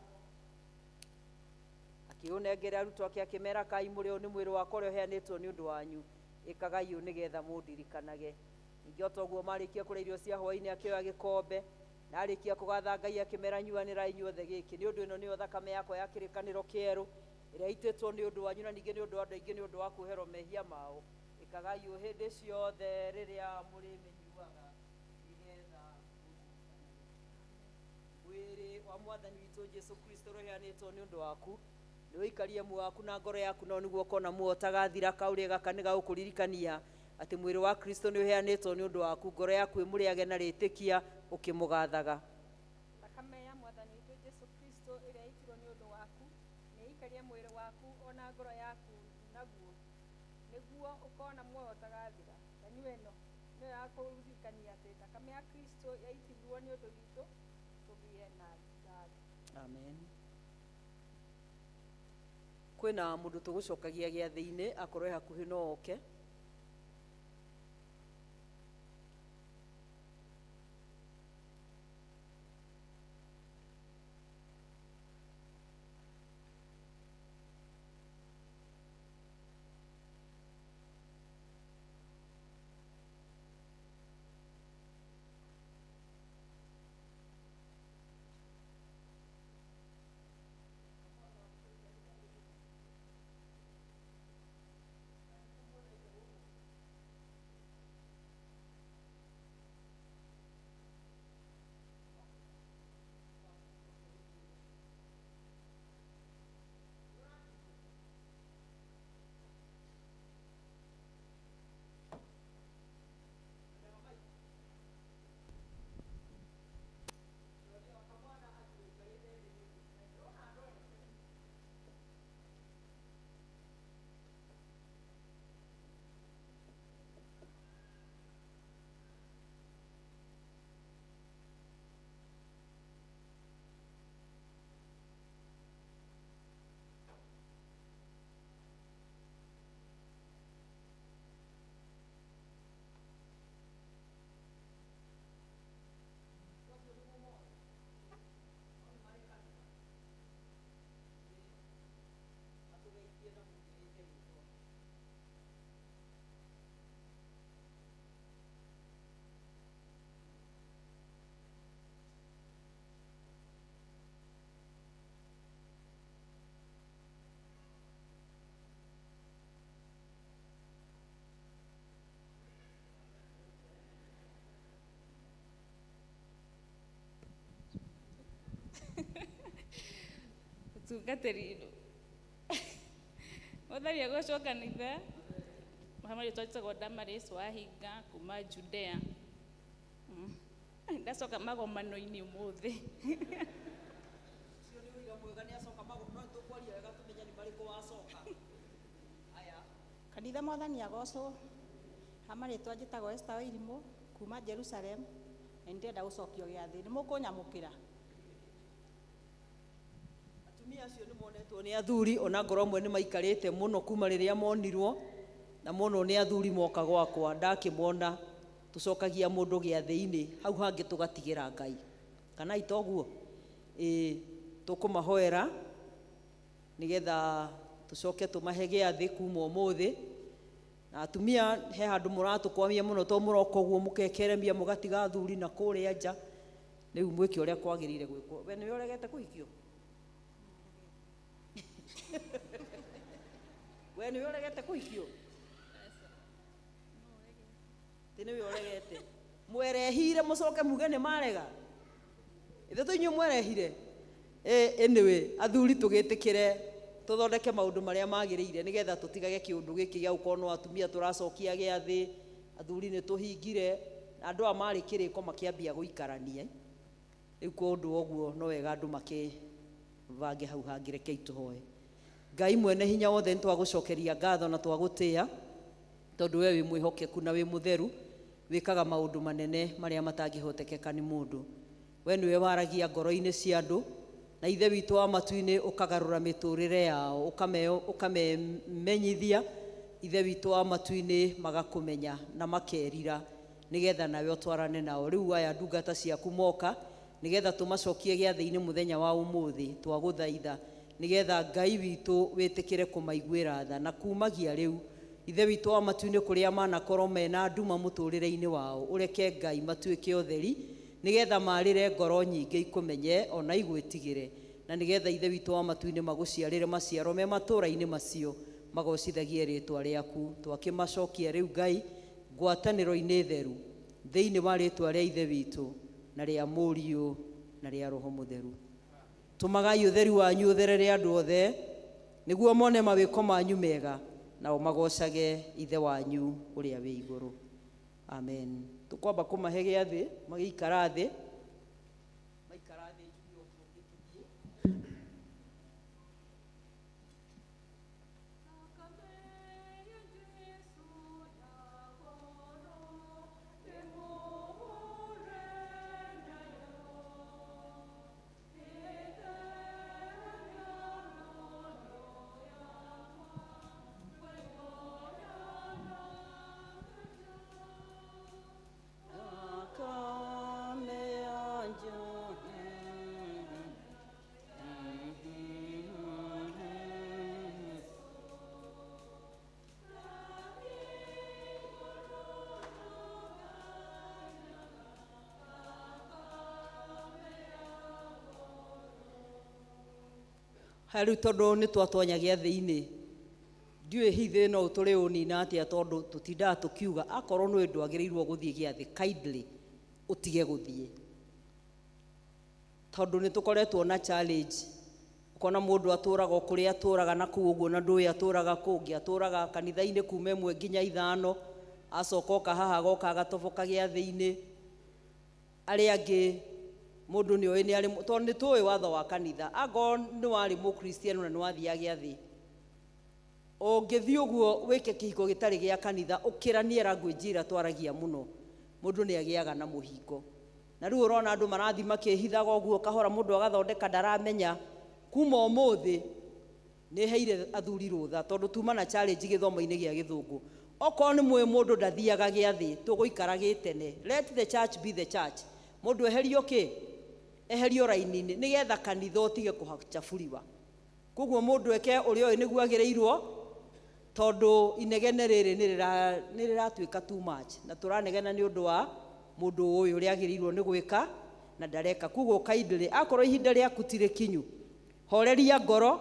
akĩũnengera arutwo ake akĩmera, kai mũrĩ ũyũ nĩ mwĩrĩ wakwa ũrĩa ũheanĩtwo nĩ ũndũ wanyu, ĩkagai ũũ nĩgetha mũndirikanage. Ningĩ o ta ũguo marĩkia kũrĩa irio cia hwaĩ-inĩ akĩoya gĩkombe na arĩkia kũgatha Ngai akĩmera, nyuanĩrai inyuothe gĩkĩ, nĩ ũndũ ĩno nĩyo thakame yakwa ya kĩrĩkanĩro kĩerũ ĩrĩa ĩitĩtwo nĩ ũndũ wanyu na ningĩ nĩ ũndũ wa andũ aingĩ nĩ ũndũ wa kuoherwo mehia mao. Ĩkagai ũũ hĩndĩ ciothe rĩrĩa mũrĩmĩnyuaga nĩgetha mwĩrĩ wa mwathani witũ Jesũ Kristo ũrĩa ũheanĩtwo nĩ ũndũ waku nĩ ũikarie muoyo waku na ngoro yaku, no nĩguo ũkona muoyo ũtagathira. Kaũrĩ gaka nĩ gagũkũririkania atĩ mwĩrĩ wa Kristo nĩ ũheanĩtwo nĩ ũndũ waku, ngoro yaku ĩmũrĩage na rĩtĩkia ũkĩmũgathaga. Thakame ya mwathani witũ Jesũ Kristo ĩrĩa ĩitirwo nĩ ũndũ waku nĩ ĩikarie mwĩrĩ waku ona ngoro yaku naguo nĩguo ũkona muoyo ũtagathira. Tanyua ĩno nĩyo ya kũririkania atĩ thakame ya Kristo yaitirwo nĩ ũndũ witũ tũgĩe na thayũ. Amen. Kwĩna mũndũ tũgũcokagia gĩathĩ-inĩ akorwo e hakuhĩ no oke. Ũtungatĩri mwathani agocwo kanitha. Muhammad twetagwo Damaris Wahinga kuma Judea. Ndacoka magomano-inĩ ũmũthĩ. Ũcio nĩ ũira mwega nĩ acoka no tũkwaria wega tũmenye nĩ marĩkũ wacoka. Aya. Kanitha mwathani agocwo. Ha marĩtwa njĩtagwo Esther Wairimũ kuma Jerusalem na nĩ ndĩrenda gũcokio gĩathĩ. Nĩ mũkũnyamũkĩra? Atumia acio nĩ monetwo nĩ athuri ona ngorwo amwe nĩ maikarĩte mũno kuma rĩrĩa monirwo na monwo nĩ athuri moka gwakwa ndakĩmona tũcokagia mũndũ gĩathĩ-inĩ hau hangĩ tũgatigĩra Ngai kana itoguo ĩĩ tũkũmahoera nĩgetha tũcoke tũmahe gĩathĩ kuma ũmũthĩ. Na atumia he handũ mũratũkwamia mũno to mũroka ũguo mũkekeremia mũgatiga athuri na kũrĩa nja, rĩu mwĩke ũrĩa kwagĩrĩire gwĩkwo. We nĩwe ũregete kũhikio? We nĩwe ũregete kũhikio? Ti nĩwe ũregete. Mwerehire mũcoke muge nĩ marega? Ithe to inyuĩ mwerehire? Anyway, athuri tũgĩtĩkĩre Tũthondeke maũndũ marĩa magĩrĩire nĩgetha tũtigage kĩũndũ gĩkĩ gĩa gũkorwo no atumia tũracokia gĩathĩ, athuri nĩ tũhingire, na andũ aya marĩ kĩrĩko makĩambia gũikarania. Rĩu kwa ũndũ ũguo no wega andũ makĩbange hau hangĩ, rekei tũhoe. Ngai mwene hinya wothe nĩ twagũcokeria ngatho na twagũtĩa tondũ we wĩ mwĩhokeku na wĩ mũtheru, wĩkaga maũndũ manene marĩa matangĩhotekeka nĩ mũndũ. We nĩwe waragia ngoro-inĩ cia andũ, na Ithe witũ wa matu-inĩ ũkagarũra mĩtũrĩre yao, ũkamemenyithia Ithe witũ wa matu-inĩ magakũmenya na makerira nĩgetha nawe ũtwarane nao. Rĩu aya ndungata ciaku moka nĩgetha tũmacokie gĩathĩ-inĩ mũthenya wa ũmũthĩ, twagũthaitha nĩgetha Ngai witũ wĩtĩkĩre kũmaiguĩra tha, na kumagia rĩu Ithe witũ wa matu-inĩ kũrĩa manakorwo mena nduma mũtũrĩre-inĩ wao, ũreke Ngai matuĩke ũtheri nĩgetha marĩre ngoro nyingĩ ikũmenye ona igwĩtigĩre, na nĩgetha Ithe witũ wa matu-inĩ magũciarĩre maciaro me matũũra-inĩ macio magocithagie rĩtwa rĩaku. Twakĩmacokia rĩu Ngai ngwatanĩro-inĩ theru thĩinĩ wa rĩtwa rĩa Ithe witũ na rĩa Mũriũ na rĩa Roho Mũtheru. Tũmagai ũtheru wanyu ũtherere andũ othe nĩguo mone mawĩko manyu mega nao magocage Ithe wanyu ũrĩa wĩ igũrũ. Amen. Tũkwamba kũmahe gĩathĩ magĩikara thĩ. Maikara thĩ njuge ũguo tũthiĩ. Rĩu tondũ nĩ twatonya gĩathĩ-inĩ, ndiũĩ hihi thĩna ũyũ tũrĩũnina atĩa, tondũ tũtindaga tũkiuga akorwo nĩ ndwagĩrĩirwo gũthiĩ gĩathĩ, kindly ũtige gũthiĩ, tondũ nĩ tũkoretwo na challenge. Ũkona mũndũ atũraga o kũrĩa atũraga na kũu ũguo, na ndũĩ atũraga kũngĩ, atũraga kanitha-inĩ kuma 1 nginya 5, acoka oka haha agoka agatoboka gĩathĩ-inĩ. Arĩa angĩ mũndũ nĩ oĩ nĩ arĩ, tondũ nĩ tũĩ watho wa kanitha, angorwo nĩ warĩ mũkristiano na nĩ wathiaga gĩathĩ, ũngĩthiĩ ũguo wĩke kĩhiko gĩtarĩ gĩa kanitha, ũkĩranie language ĩrĩa twaragia mũno, mũndũ nĩ agĩaga na mũhingo. Na rĩu ũrona andũ marathiĩ makĩhithaga ũguo kahora, mũndũ agathondeka ndaramenya. Kuma ũmũthĩ nĩ heire athuri rũtha, tondũ tuma na challenge gĩthomo-inĩ gĩa gĩthũngũ. Okorwo nĩ mũĩ mũndũ ndathiaga gĩathĩ, tũgũikara gĩtene. Let the church be the church. Mũndũ eherio kĩ? Eherio raini-inĩ nĩgetha kanitha ũtige kũhacaburiwa. Koguo mũndũ eke ũrĩa oĩ nĩguo agĩrĩirwo, tondũ inegene rĩrĩ nĩ rĩratuĩka too much, na tũranegena nĩ ũndũ wa mũndũ ũyũ ũrĩa agĩrĩirwo nĩ gwĩka na ndareka. Koguo kindly, akorwo ihinda rĩaku ti rĩkinyu, horeria ngoro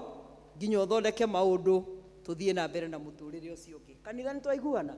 nginya ũthondeke maũndũ, tũthiĩ na mbere na mũtũrĩre ũcio ũngĩ. Kanitha nĩ twaiguana?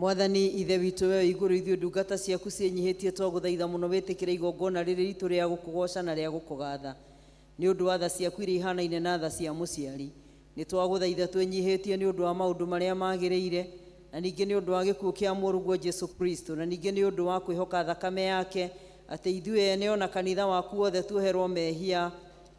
Mwathani Ithe witũ we wĩ igũrũ, ithuĩ ndungata ciaku ciĩnyihĩtie twagũthaitha mũno wĩtĩkĩre igongona rĩrĩ ritũ rĩa gũkũgoca na rĩa gũkũgatha nĩ ũndũ wa tha ciaku iria ihanaine na tha cia mũciari. Nĩ twagũthaitha twĩnyihĩtie nĩ ũndũ wa maũndũ marĩa magĩrĩire, na ningĩ nĩ ũndũ wa gĩkuũ kĩa mũrũguo Jesu Kristo, na ningĩ nĩ ũndũ wa kwĩhoka thakame yake atĩ ithuĩ ene ona kanitha waku wothe tuoherwo mehia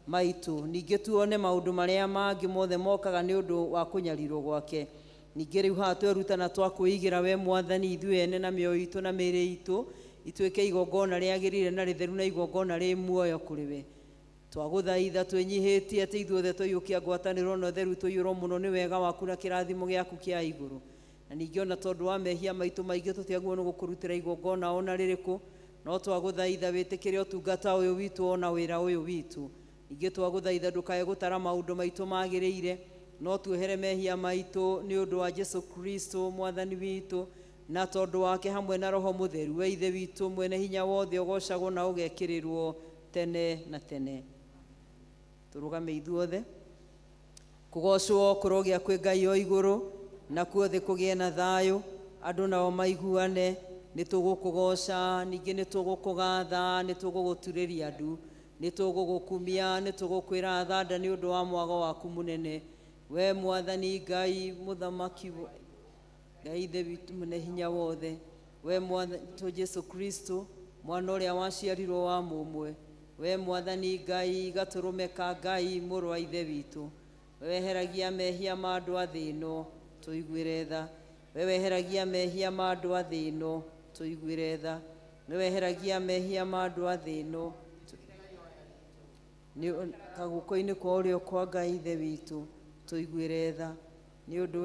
maitũ, ningĩ tuone maũndũ marĩa mangĩ mothe mokaga nĩ ũndũ wa kũnyarirwo gwake. Ningĩ rĩu haha tweruta na twakwĩigĩra we Mwathani ithuĩ ene na mĩoyo itũ na mĩĩrĩ itũ ituĩke igongona rĩagĩrĩire na rĩtheru na igongona rĩ muoyo kũrĩ we. Twagũthaitha twĩnyihĩtie atĩ ithuothe twaiyũkia ngwatanĩro na ũtheru tũiyũrwo mũno nĩ wega waku na kĩrathimo gĩaku kĩa igũrũ. Na ningĩ ona tondũ wa mehia maitũ maingĩ tũtiagĩrĩirwo nĩ gũkũrutĩra igongona ona rĩrĩkũ, no twagũthaitha wĩtĩkĩre ũtungata ũyũ witũ ona wĩra ũyũ witũ. Ningĩ twagũthaitha ndũkae gũtara maũndũ maitũ magĩrĩire, no tuohere mehia maitũ nĩ ũndũ wa Jesu Kristo Mwathani witũ, na tondũ wake hamwe na Roho Mũtheru, we Ithe witũ mwene hinya wothe, ũgocagwo na ũgekĩrĩrwo tene na tene. Tũrũgame ithuothe. Kũgocwo kũrogĩa kwĩ Ngai o igũrũ, nakuo thĩ kũgĩe na thayũ, andũ nao maiguane. Nĩ tũgũkũgoca, ningĩ nĩ tũgũkũgatha, nĩ tũgũgũturĩria ndu, nĩ tũgũgũkumia, nĩ tũgũkwĩra thanda nĩ ũndũ wa mwago waku mũnene. We Mwathani Ngai mũthamaki Ngai Ithe witũ mwene hinya wothe, we Mwathani witũ Jesu Kristo, mwana ũrĩa waciarirwo wa mũmwe, we Mwathani Ngai gatũrũme ka Ngai mũrũ wa Ithe witũ, we weheragia mehia ma andũ a thĩ ĩno, tũiguĩre tha. We weheragia mehia ma andũ a thĩ ĩno, tũiguĩre tha. We weheragia mehia ma andũ a thĩ ĩno, nĩ kaguoko-inĩ kwa ũrĩo kwa Ngai Ithe witũ, tũiguĩre tha. Nĩ ũndũ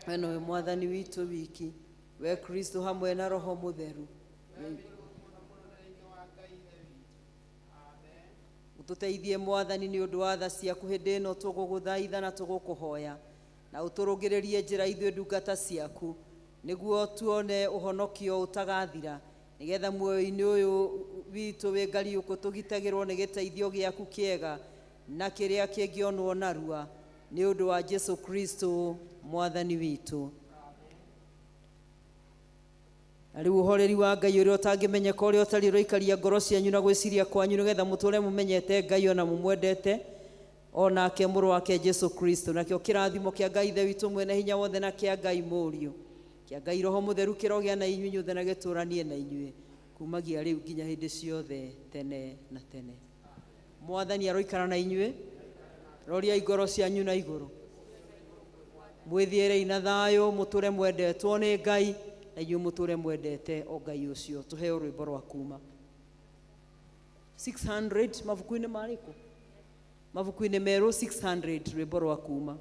we nowe Mwathani witũ wiki, we Kristo hamwe na Roho Mũtheru. Ũtũteithie Mwathani nĩ ũndũ wa tha ciaku hĩndĩ ĩno tũgũgũthaitha na tũgũkũhoya, na ũtũrũngĩrĩrie njĩra ithuĩ ndungata ciaku, nĩguo tuone ũhonokio ũtagathira, nĩgetha muoyo-inĩ ũyũ witũ wĩ ngariũkũ tũgitagĩrwo nĩ gĩteithio gĩaku kĩega na kĩrĩa kĩngĩonwo narua, nĩ ũndũ wa Jesu Kristo Mwathani witũ. Na rĩu ũhoreri wa Ngai ũrĩa ũtangĩmenyeka ũrĩa ũtariĩ ũroikaria ngoro cianyu na gwĩciria kwanyu, nĩgetha mũtũre mũmenyete Ngai ona mũmwendete, onake mũrũ wake Jesu Kristo. Nakĩo kĩrathimo kĩa Ngai Ithe witũ mwene hinya wothe na kĩa Ngai Mũriũ, kĩa Ngai Roho Mũtheru kĩrogĩa na inyuĩ inyuothe na gĩtũranie na inyuĩ kumagia rĩu nginya hĩndĩ ciothe tene na tene. Mwathani aroikara na inyuĩ. Roriai ngoro cianyu na igũrũ, mwĩthiĩrei na thayũ, mũtũre mwendetwo nĩ Ngai, na inyuĩ mũtũre mwendete o Ngai ũcio. Tũheo rwĩmbo rwa kuma 600 mabuku-inĩ marĩkũ? Mabuku-inĩ merũ 600, rwĩmbo rwa kuma.